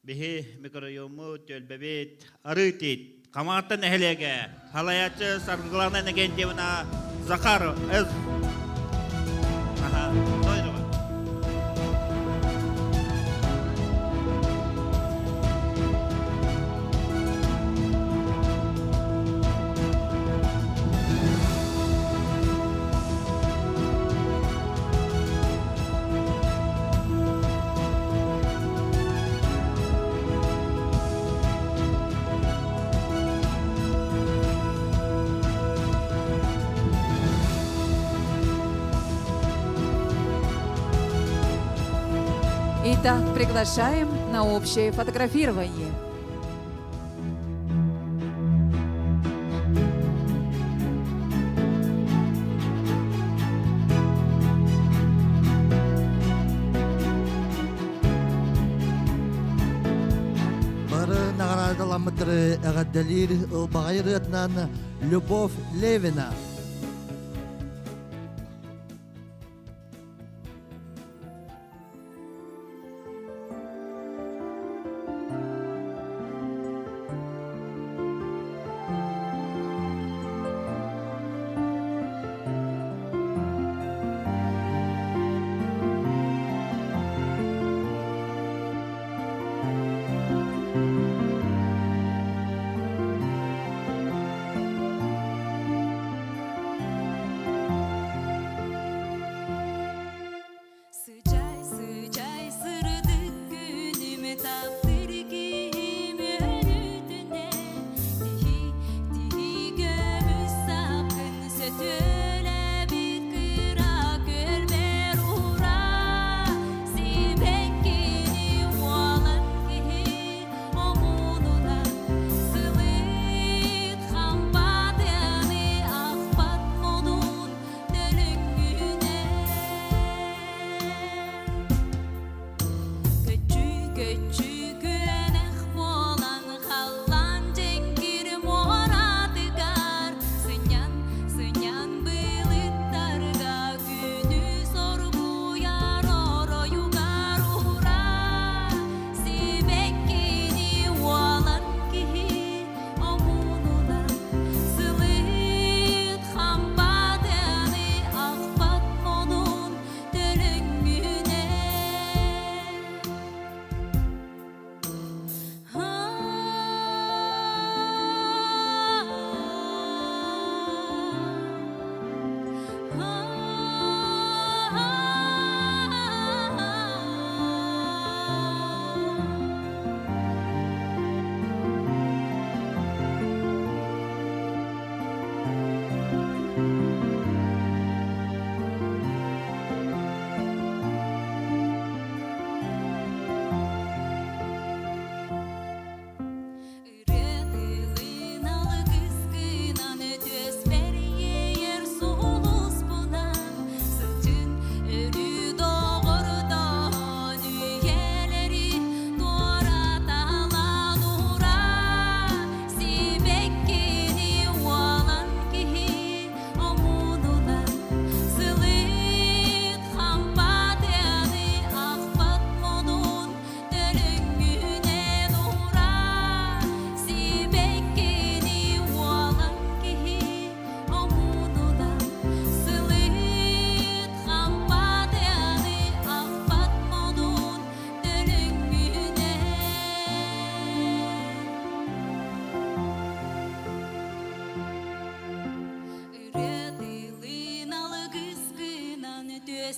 биһи микрорайоммут, түөлбэбит, Арыы Тиит, Хамаҕатта нэһилиэгэ, салайааччы Саргылана Иннокентьевна Захаров, С. Аха, Тойрова. Итак, приглашаем на общее фотографирование. Бары наҕараадаламмыттары эҕэрдэлиир ылбаҕай ырыатынан Любовь Левина.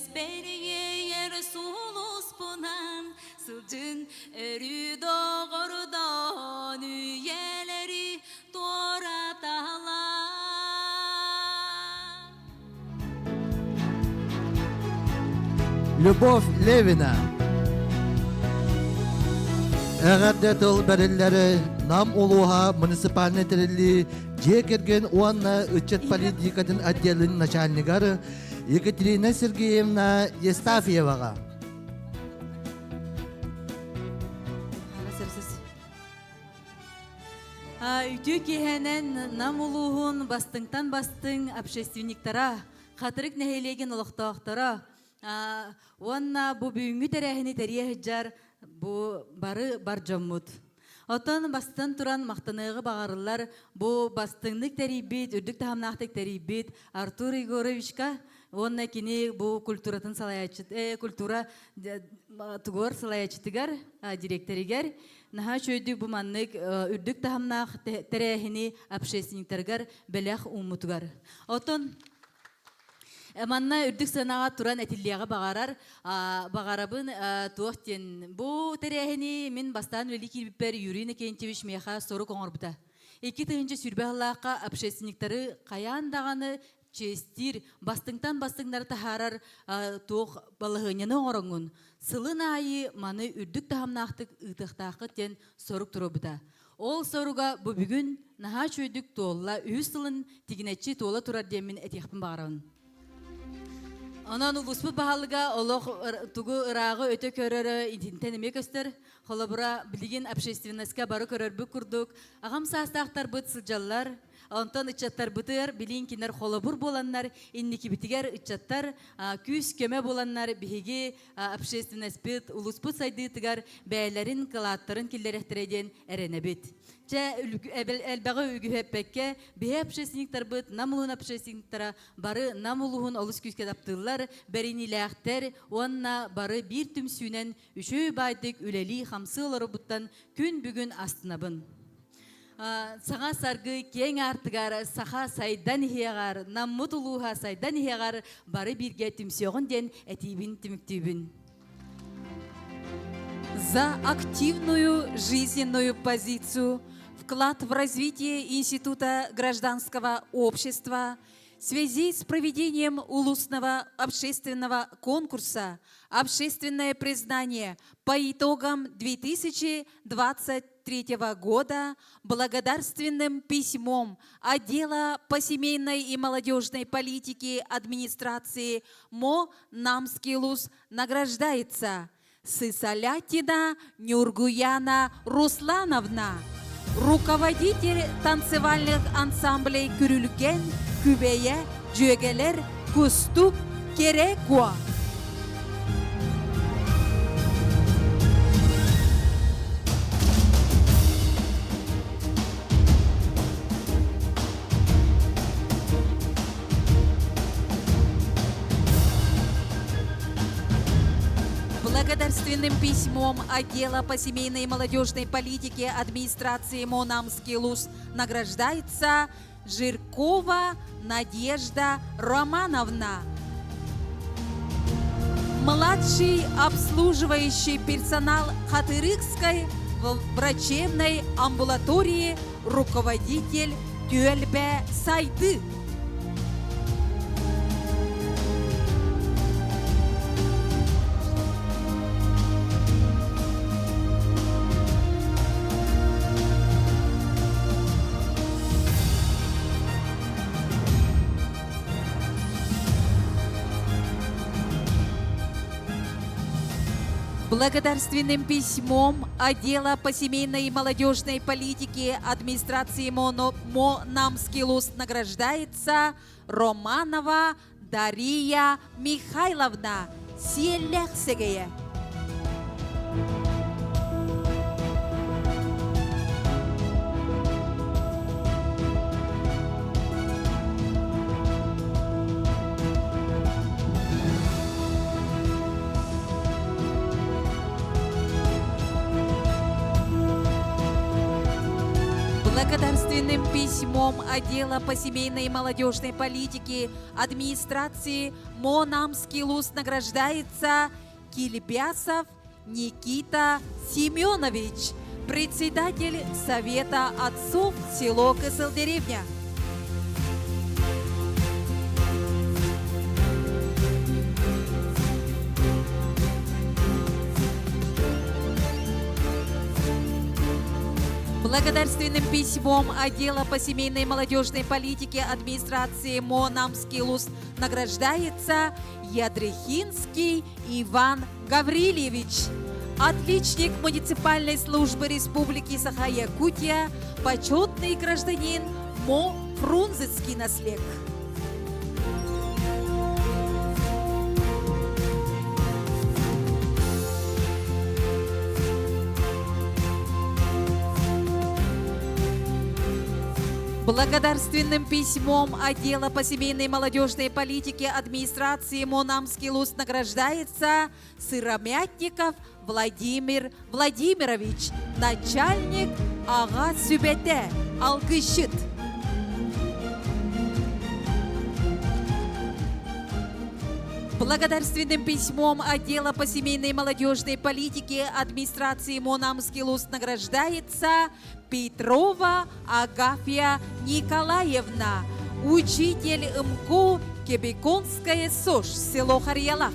Түөспэр иэйэр сулуспунан сылдьыҥ өрүү доҕордоон үйэлэри туораталаан. Любовь Левина. Эҕэрдэ тыл бэриллэри Нам улууһа муниципальнай тэриллии дьиэ кэргэн уонна ыччат политикатын отделын начальнигар Екатерина Сергеевна Евстафьеваҕа. Үтүө киэһэнэн Нам улууһун бастыҥтан бастыҥ общественниктара, Хатырык нэһилиэгин олохтоохторо уонна бу бүгүҥҥү тэрээһини тэрийэ сылдьар бу бары бар дьоммут. Оттон бастатан туран махтаныаҕы баҕарыллар бу бастыҥнык тэрийбит, үрдүк таһымнаахтык тэрийбит Артур Егоровичка уонна кини бу культуратын салайааччы культура тугуор салайааччытыгар директоригэр наһаа үчүгэйдик бу маннык үрдүк таһымнаах тэрээһини общественниктарыгар бэлэх ууммутугар. Оттон Манна үрдүк сыанаҕа туран этиллиэҕи баҕарар, баҕарабын туох диэн. Бу тэрээһини мин бастаан үлэлии киирбиппэр Юрий Иннокентьевич миэхэ сорук оҥорбута. 2020 сыллаахха общественниктары хайаан даҕаны чиэстиир, бастыҥтан бастыҥнары таһаарар туох балаһыанньаны оҥороҥҥун, сылын аайы маны үрдүк таһымнаахтык ыытыахтааххыт диэн сорук туруорбута. Ол соруга бу бүгүн наһаа үчүгэйдик туолла, үһүс сылын тигинэччи туола турар диэммин этиэхпин баҕарабын. Онон улууспут баһылыга олох тугу ырааҕы өтө көрөрө итинтэн эмиэ көстөр. Холобура, билигин общественноска бары көрөрбүт курдук, аҕам саастаахтарбыт сылдьаллар, Онтон ыччаттарбытыгар билиин кинилэр холобур буоланнар, инникибитигэр ыччаттар күүс-көмө буоланнар биһиги общественностьпыт, улууспут сайдыытыгар бэйэлэрин кылааттарын киллэриэхтэрэ диэн эрэнэбит. Чэ, элбэҕи үгүһү эппэккэ, биһи общественниктарбыт, Нам улууһун общественниктара бары Нам улууһун олус күүскэ таптыыллар, бэриниилээхтэр уонна бары биир түмсүүнэн үчүгэй баайдык үлэлии-хамсыы олорорбуттан күн бүгүн астынабын. Саҥа саргы киэҥ аартыгар саха сайдан иһиэҕэр, Наммыт улууһа сайдан иһиэҕэр бары бииргэ түмсүөҕүн диэн этиибин түмүктүүбүн. За активную жизненную позицию, вклад в развитие Института гражданского общества в связи с проведением улусного общественного конкурса «Общественное признание» по итогам 2023 года благодарственным письмом отдела по семейной и молодежной политике администрации МО «Намский ЛУЗ» награждается Сысолятина Нюргуяна Руслановна, руководитель танцевальных ансамблей Күрүлген, Күбэйэ, Дьүөгэлэр, Кустук, Керекуа. Благодарственным письмом отдела по семейной и молодежной политике администрации Монамский ЛУЗ награждается Жиркова Надежда Романовна. Младший обслуживающий персонал Хатырыкской врачебной амбулатории руководитель Түөлбэ Сайды. Благодарственным письмом отдела по семейной и молодежной политике администрации МОНО МО Намский ЛУС награждается Романова Дария Михайловна Сиэллээх Сэгэйэ. Благодарственным Благодарственным письмом отдела по семейной и молодежной политике администрации МОНАМский ЛУС награждается Кильбясов Никита Семенович, председатель Совета отцов село Кысыл-Деревня. Благодарственным письмом отдела по семейной и молодежной политике администрации МОНАМский ЛУС награждается Ядрихинский Иван Гаврильевич, отличник муниципальной службы Республики Саха-Якутия, почетный гражданин МО Фрунзенский наслег. Благодарственным письмом отдела по семейной и молодежной политике администрации МОНАМский ЛУС награждается Сыромятников Владимир Владимирович, начальник Ага Сүбете, Алгыщыт. Благодарственным письмом отдела по семейной и молодежной политике администрации МОНАМский ЛУС награждается Петрова Агафья Николаевна, учитель МКУ Кебеконская СОЖ, село Харьялах.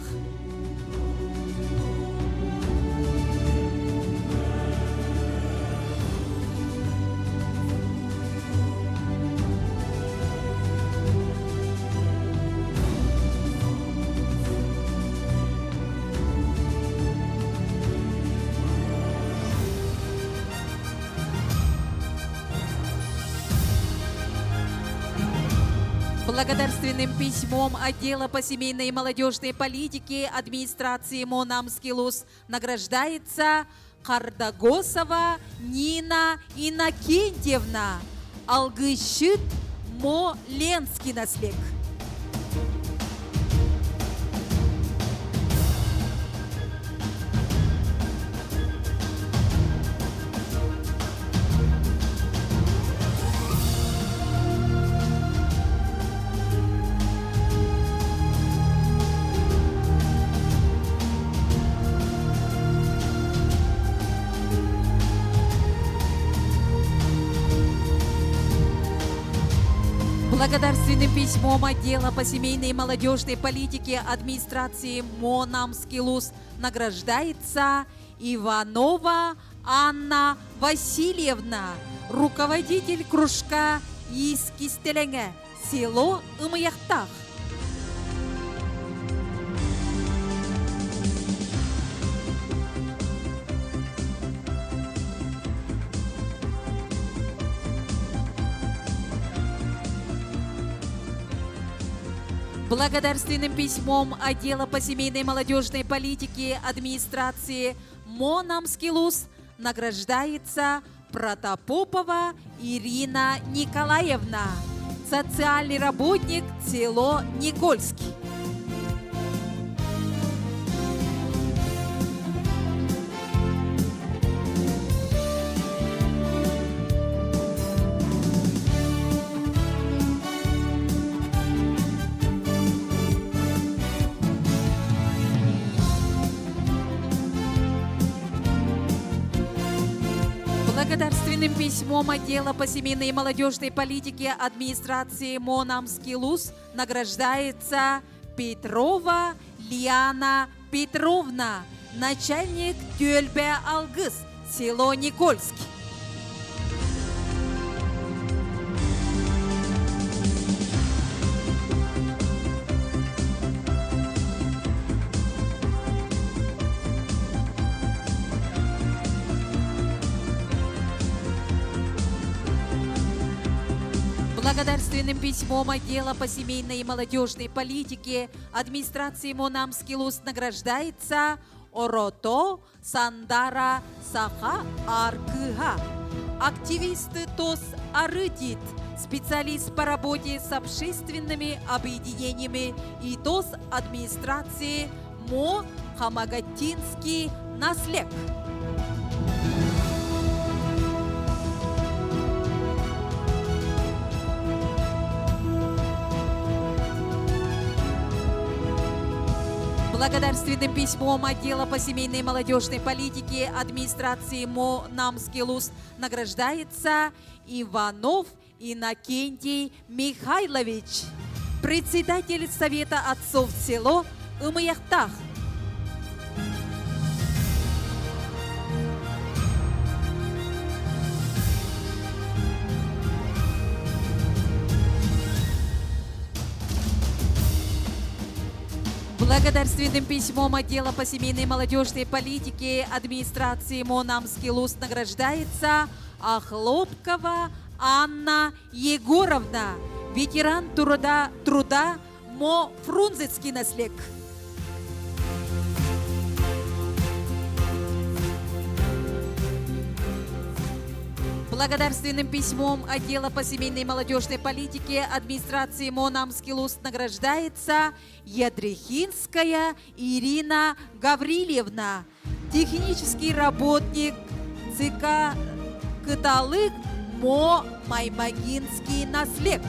Благодарственным письмом отдела по семейной и молодежной политике администрации МОНАМский ЛУС награждается Кардагосова Нина Иннокентьевна, Алгыщыт Мо Ленский наслег. Благодарственным письмом отдела по семейной и молодежной политике администрации МОНАМский ЛУС награждается Иванова Анна Васильевна, руководитель кружка из Кистелене, село Ымыяхтах. Благодарственным письмом отдела по семейной и молодежной политике администрации МОНАМский ЛУС награждается Протопопова Ирина Николаевна, социальный работник село Никольский. Благодарственным письмом отдела по семейной и молодежной политике администрации МОНАМский ЛУС награждается Петрова Лиана Петровна, начальник Тюльбе Алгыс, село Никольский. Благодарственным письмом отдела по семейной и молодежной политике администрации Монамский ЛУС награждается Орото Сандара Саха Аркыга. Активисты ТОС Арытит, специалист по работе с общественными объединениями и ТОС администрации МО Хамагатинский наслег. Благодарственным письмом отдела по семейной и молодежной политике администрации МО «Намский ЛУС» награждается Иванов Иннокентий Михайлович, председатель Совета отцов село Ымыяхтах. Благодарственным письмом отдела по семейной и молодежной политике администрации МОНАМский ЛУС награждается Охлопкова Анна Егоровна, ветеран труда, труда МО Фрунзенский наслег. Благодарственным письмом отдела по семейной и молодежной политике администрации МОНАМский ЛУС награждается Ядрихинская Ирина Гаврильевна, технический работник ЦК Кыталык МО Маймагинский наслег.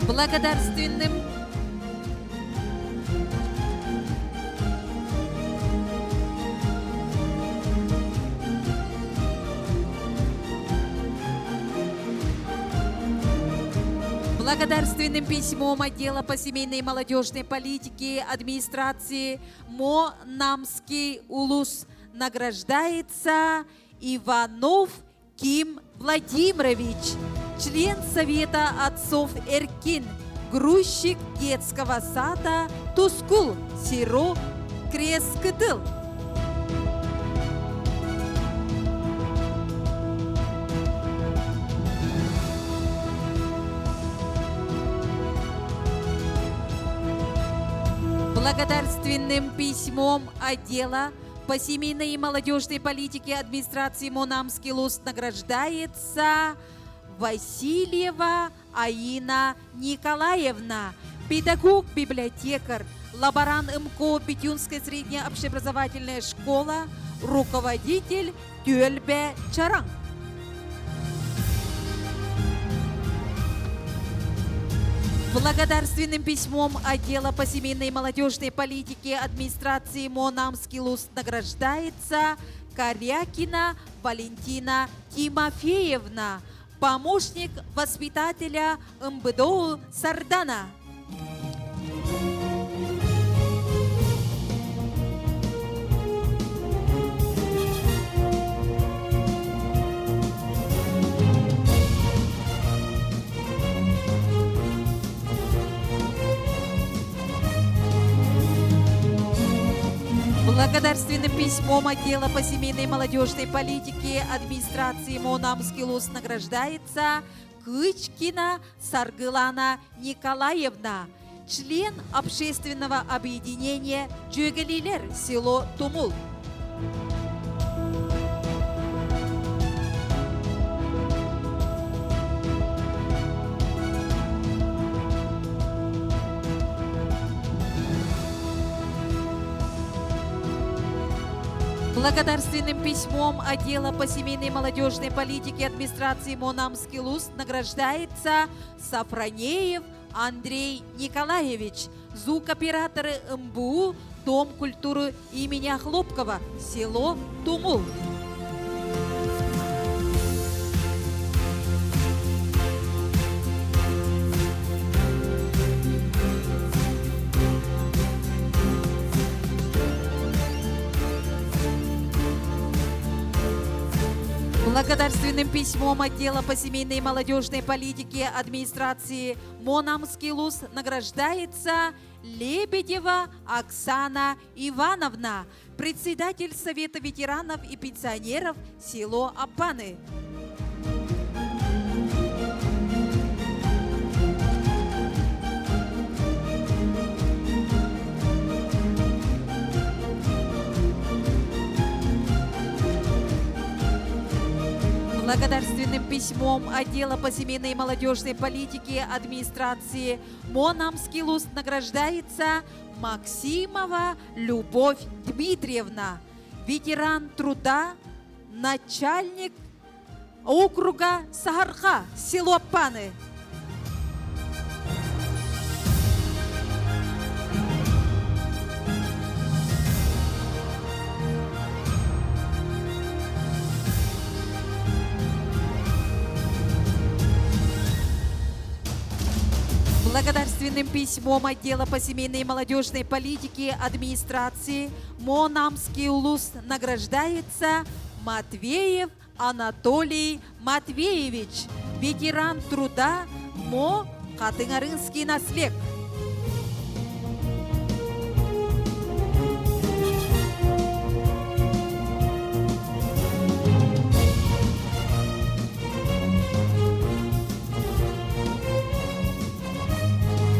Благодарственным Благодарственным письмом отдела по семейной и молодежной политике администрации МО Намский Улус награждается Иванов Ким Владимирович, член Совета отцов Эркин, грузчик детского сада Тускул, Сиро Крескытыл. Благодарственным письмом отдела по семейной и молодежной политике администрации Монамский ЛУС награждается Васильева Аина Николаевна, педагог-библиотекарь, лаборант МКО Петюнская средняя общеобразовательная школа, руководитель Тюэльбе Чаранг. Благодарственным письмом отдела по семейной и молодежной политике администрации МОНАМский ЛУС награждается Корякина Валентина Тимофеевна, помощник воспитателя МБДО Сардана. Благодарственным письмом отдела по семейной и молодежной политике администрации МОНАМский ЛУС награждается Кычкина Саргылана Николаевна, член общественного объединения «Джөгелилер» село Тумул. Благодарственным письмом отдела по семейной и молодежной политике администрации Монамский ЛУС награждается Сафронеев Андрей Николаевич, звукоператоры МБУ Дом культуры имени Охлопкова, село Тумул. Благодарственным письмом отдела по семейной и молодежной политике администрации Монамский ЛУС награждается Лебедева Оксана Ивановна, председатель Совета ветеранов и пенсионеров село Апаны. Благодарственным письмом отдела по семейной и молодежной политике администрации Монамский ЛУС награждается Максимова Любовь Дмитриевна, ветеран труда, начальник округа Сахарха, село Паны. Благодарственным письмом отдела по семейной и молодежной политике администрации Монамский улус награждается Матвеев Анатолий Матвеевич, ветеран труда МО Хатыҥарынский наслег.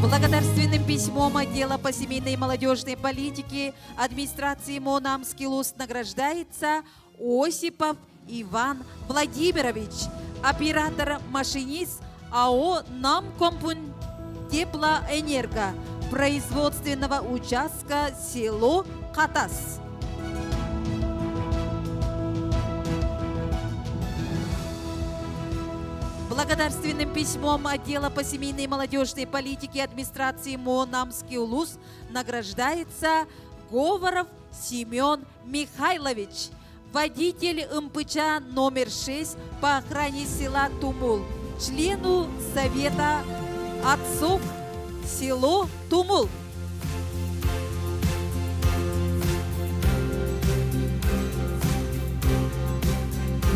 Благодарственным письмом отдела по семейной и молодежной политике администрации МОНАМский ЛУС награждается Осипов Иван Владимирович, оператор-машинист АО «Намкомпун Теплоэнерго» производственного участка село Катас. Благодарственным письмом отдела по семейной и молодежной политике администрации МО «Намский улус» награждается Говоров Семен Михайлович, водитель МПЧ номер 6 по охране села Тумул, члену Совета отцов село Тумул.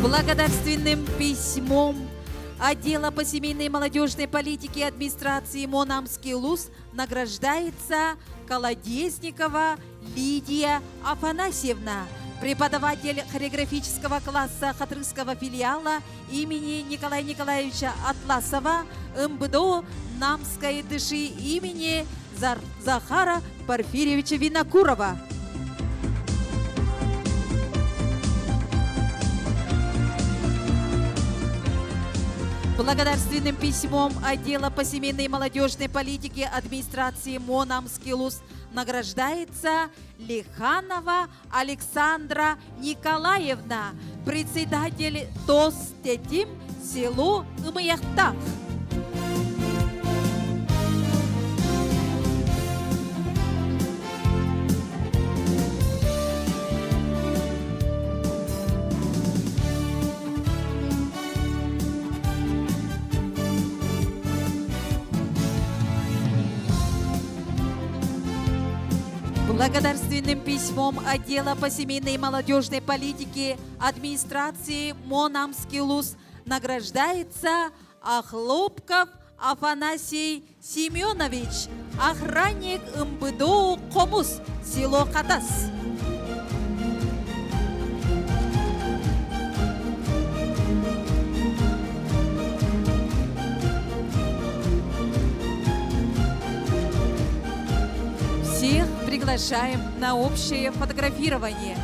Благодарственным письмом отдела по семейной и молодежной политике администрации Монамский ЛУС награждается Колодезникова Лидия Афанасьевна, преподаватель хореографического класса Хатрынского филиала имени Николая Николаевича Атласова МБДО Намской дыши имени Захара Порфирьевича Винокурова. Благодарственным письмом отдела по семейной и молодежной политике администрации МОНАМский ЛУС награждается Лиханова Александра Николаевна, председатель ТОС Тетим село Ымыяхтах. Благодарственным письмом отдела по семейной и молодежной политике администрации Монамский ЛУС награждается Охлопков Афанасий Семенович, охранник МБДО Комус, село Катас. Всех приглашаем на общее фотографирование.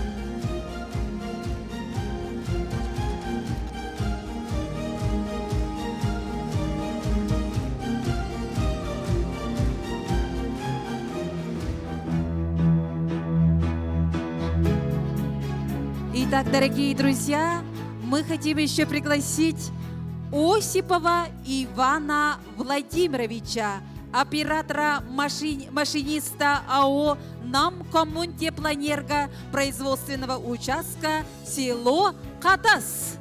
Итак, дорогие друзья, мы хотим еще пригласить Осипова Ивана Владимировича, оператора машиниста АО «Намкоммунтеплоэнерго» производственного участка село Катас.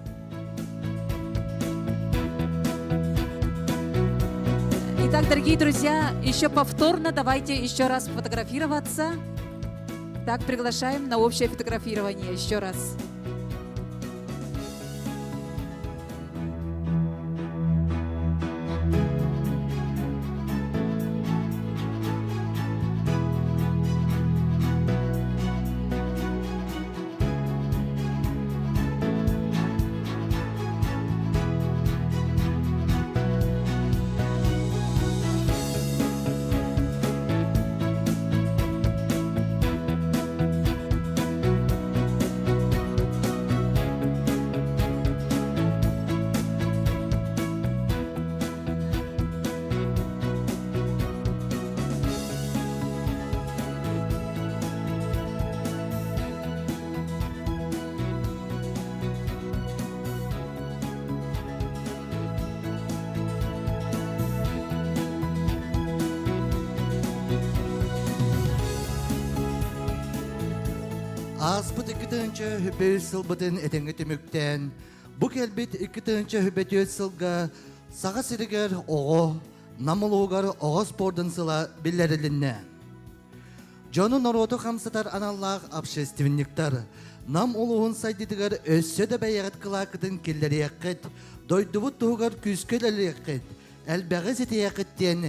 Итак, дорогие друзья, еще повторно давайте еще раз фотографироваться. Так, приглашаем на общее фотографирование еще раз. Ааспыт 2003 сылбытын этэҥҥэ түмүктээн, бу кэлбит 2004 сылга Саха сиригэр оҕо, Нам улууһугар оҕо спордун сыла биллэрилиннэ. Дьону норуоту хамсатар аналлаах общественниктар Нам улууһун сайдыытыгар өссө да бэйэҕит кылааккытын киллэриэххит, дойдубут туһугар күүскэ үлэлиэххит, элбэҕи ситиһиэххит диэн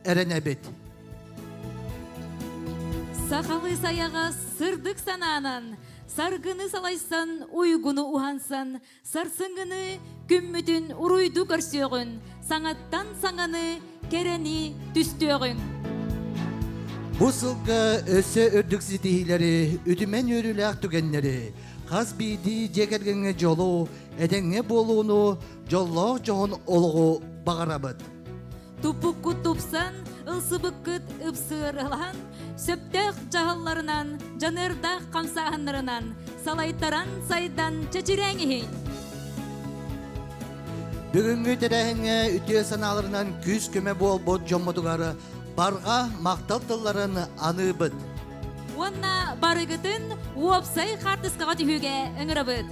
эрэнэбит. Сахалыы сайаҕас сырдык санаанан, саргыны салайсан, уйгуну уһансан, сарсыҥҥыны күммүтүн уруйду көрсүөҕүн, саҥаттан саҥаны, кэрэни түстүөҕүҥ. Бу сылга өссө үрдүк ситиһиилэри, үтүмэн үөрүүлээх түгэннэри, хас биирдии дьиэ кэргэҥҥэ дьолу, этэҥҥэ буолууну, дьоллоох дьоһун олоҕу баҕарабыт. Туппуккут тупсан, ылсыбыккыт ыпсыыралаһан, сөптөөх дьаһалларынан, дьаныардаах хамсааһыннарынан салайтаран сайдан чэчирээҥ иһин. Бүгүҥҥү тэрээһиҥҥэ үтүө санааларынан күүс-көмө буолбут дьоммутугар барҕа махтал тылларын аныыбыт. Уонна барыгытын уопсай хаартыскаҕа түһүүгэ ыҥырабыт.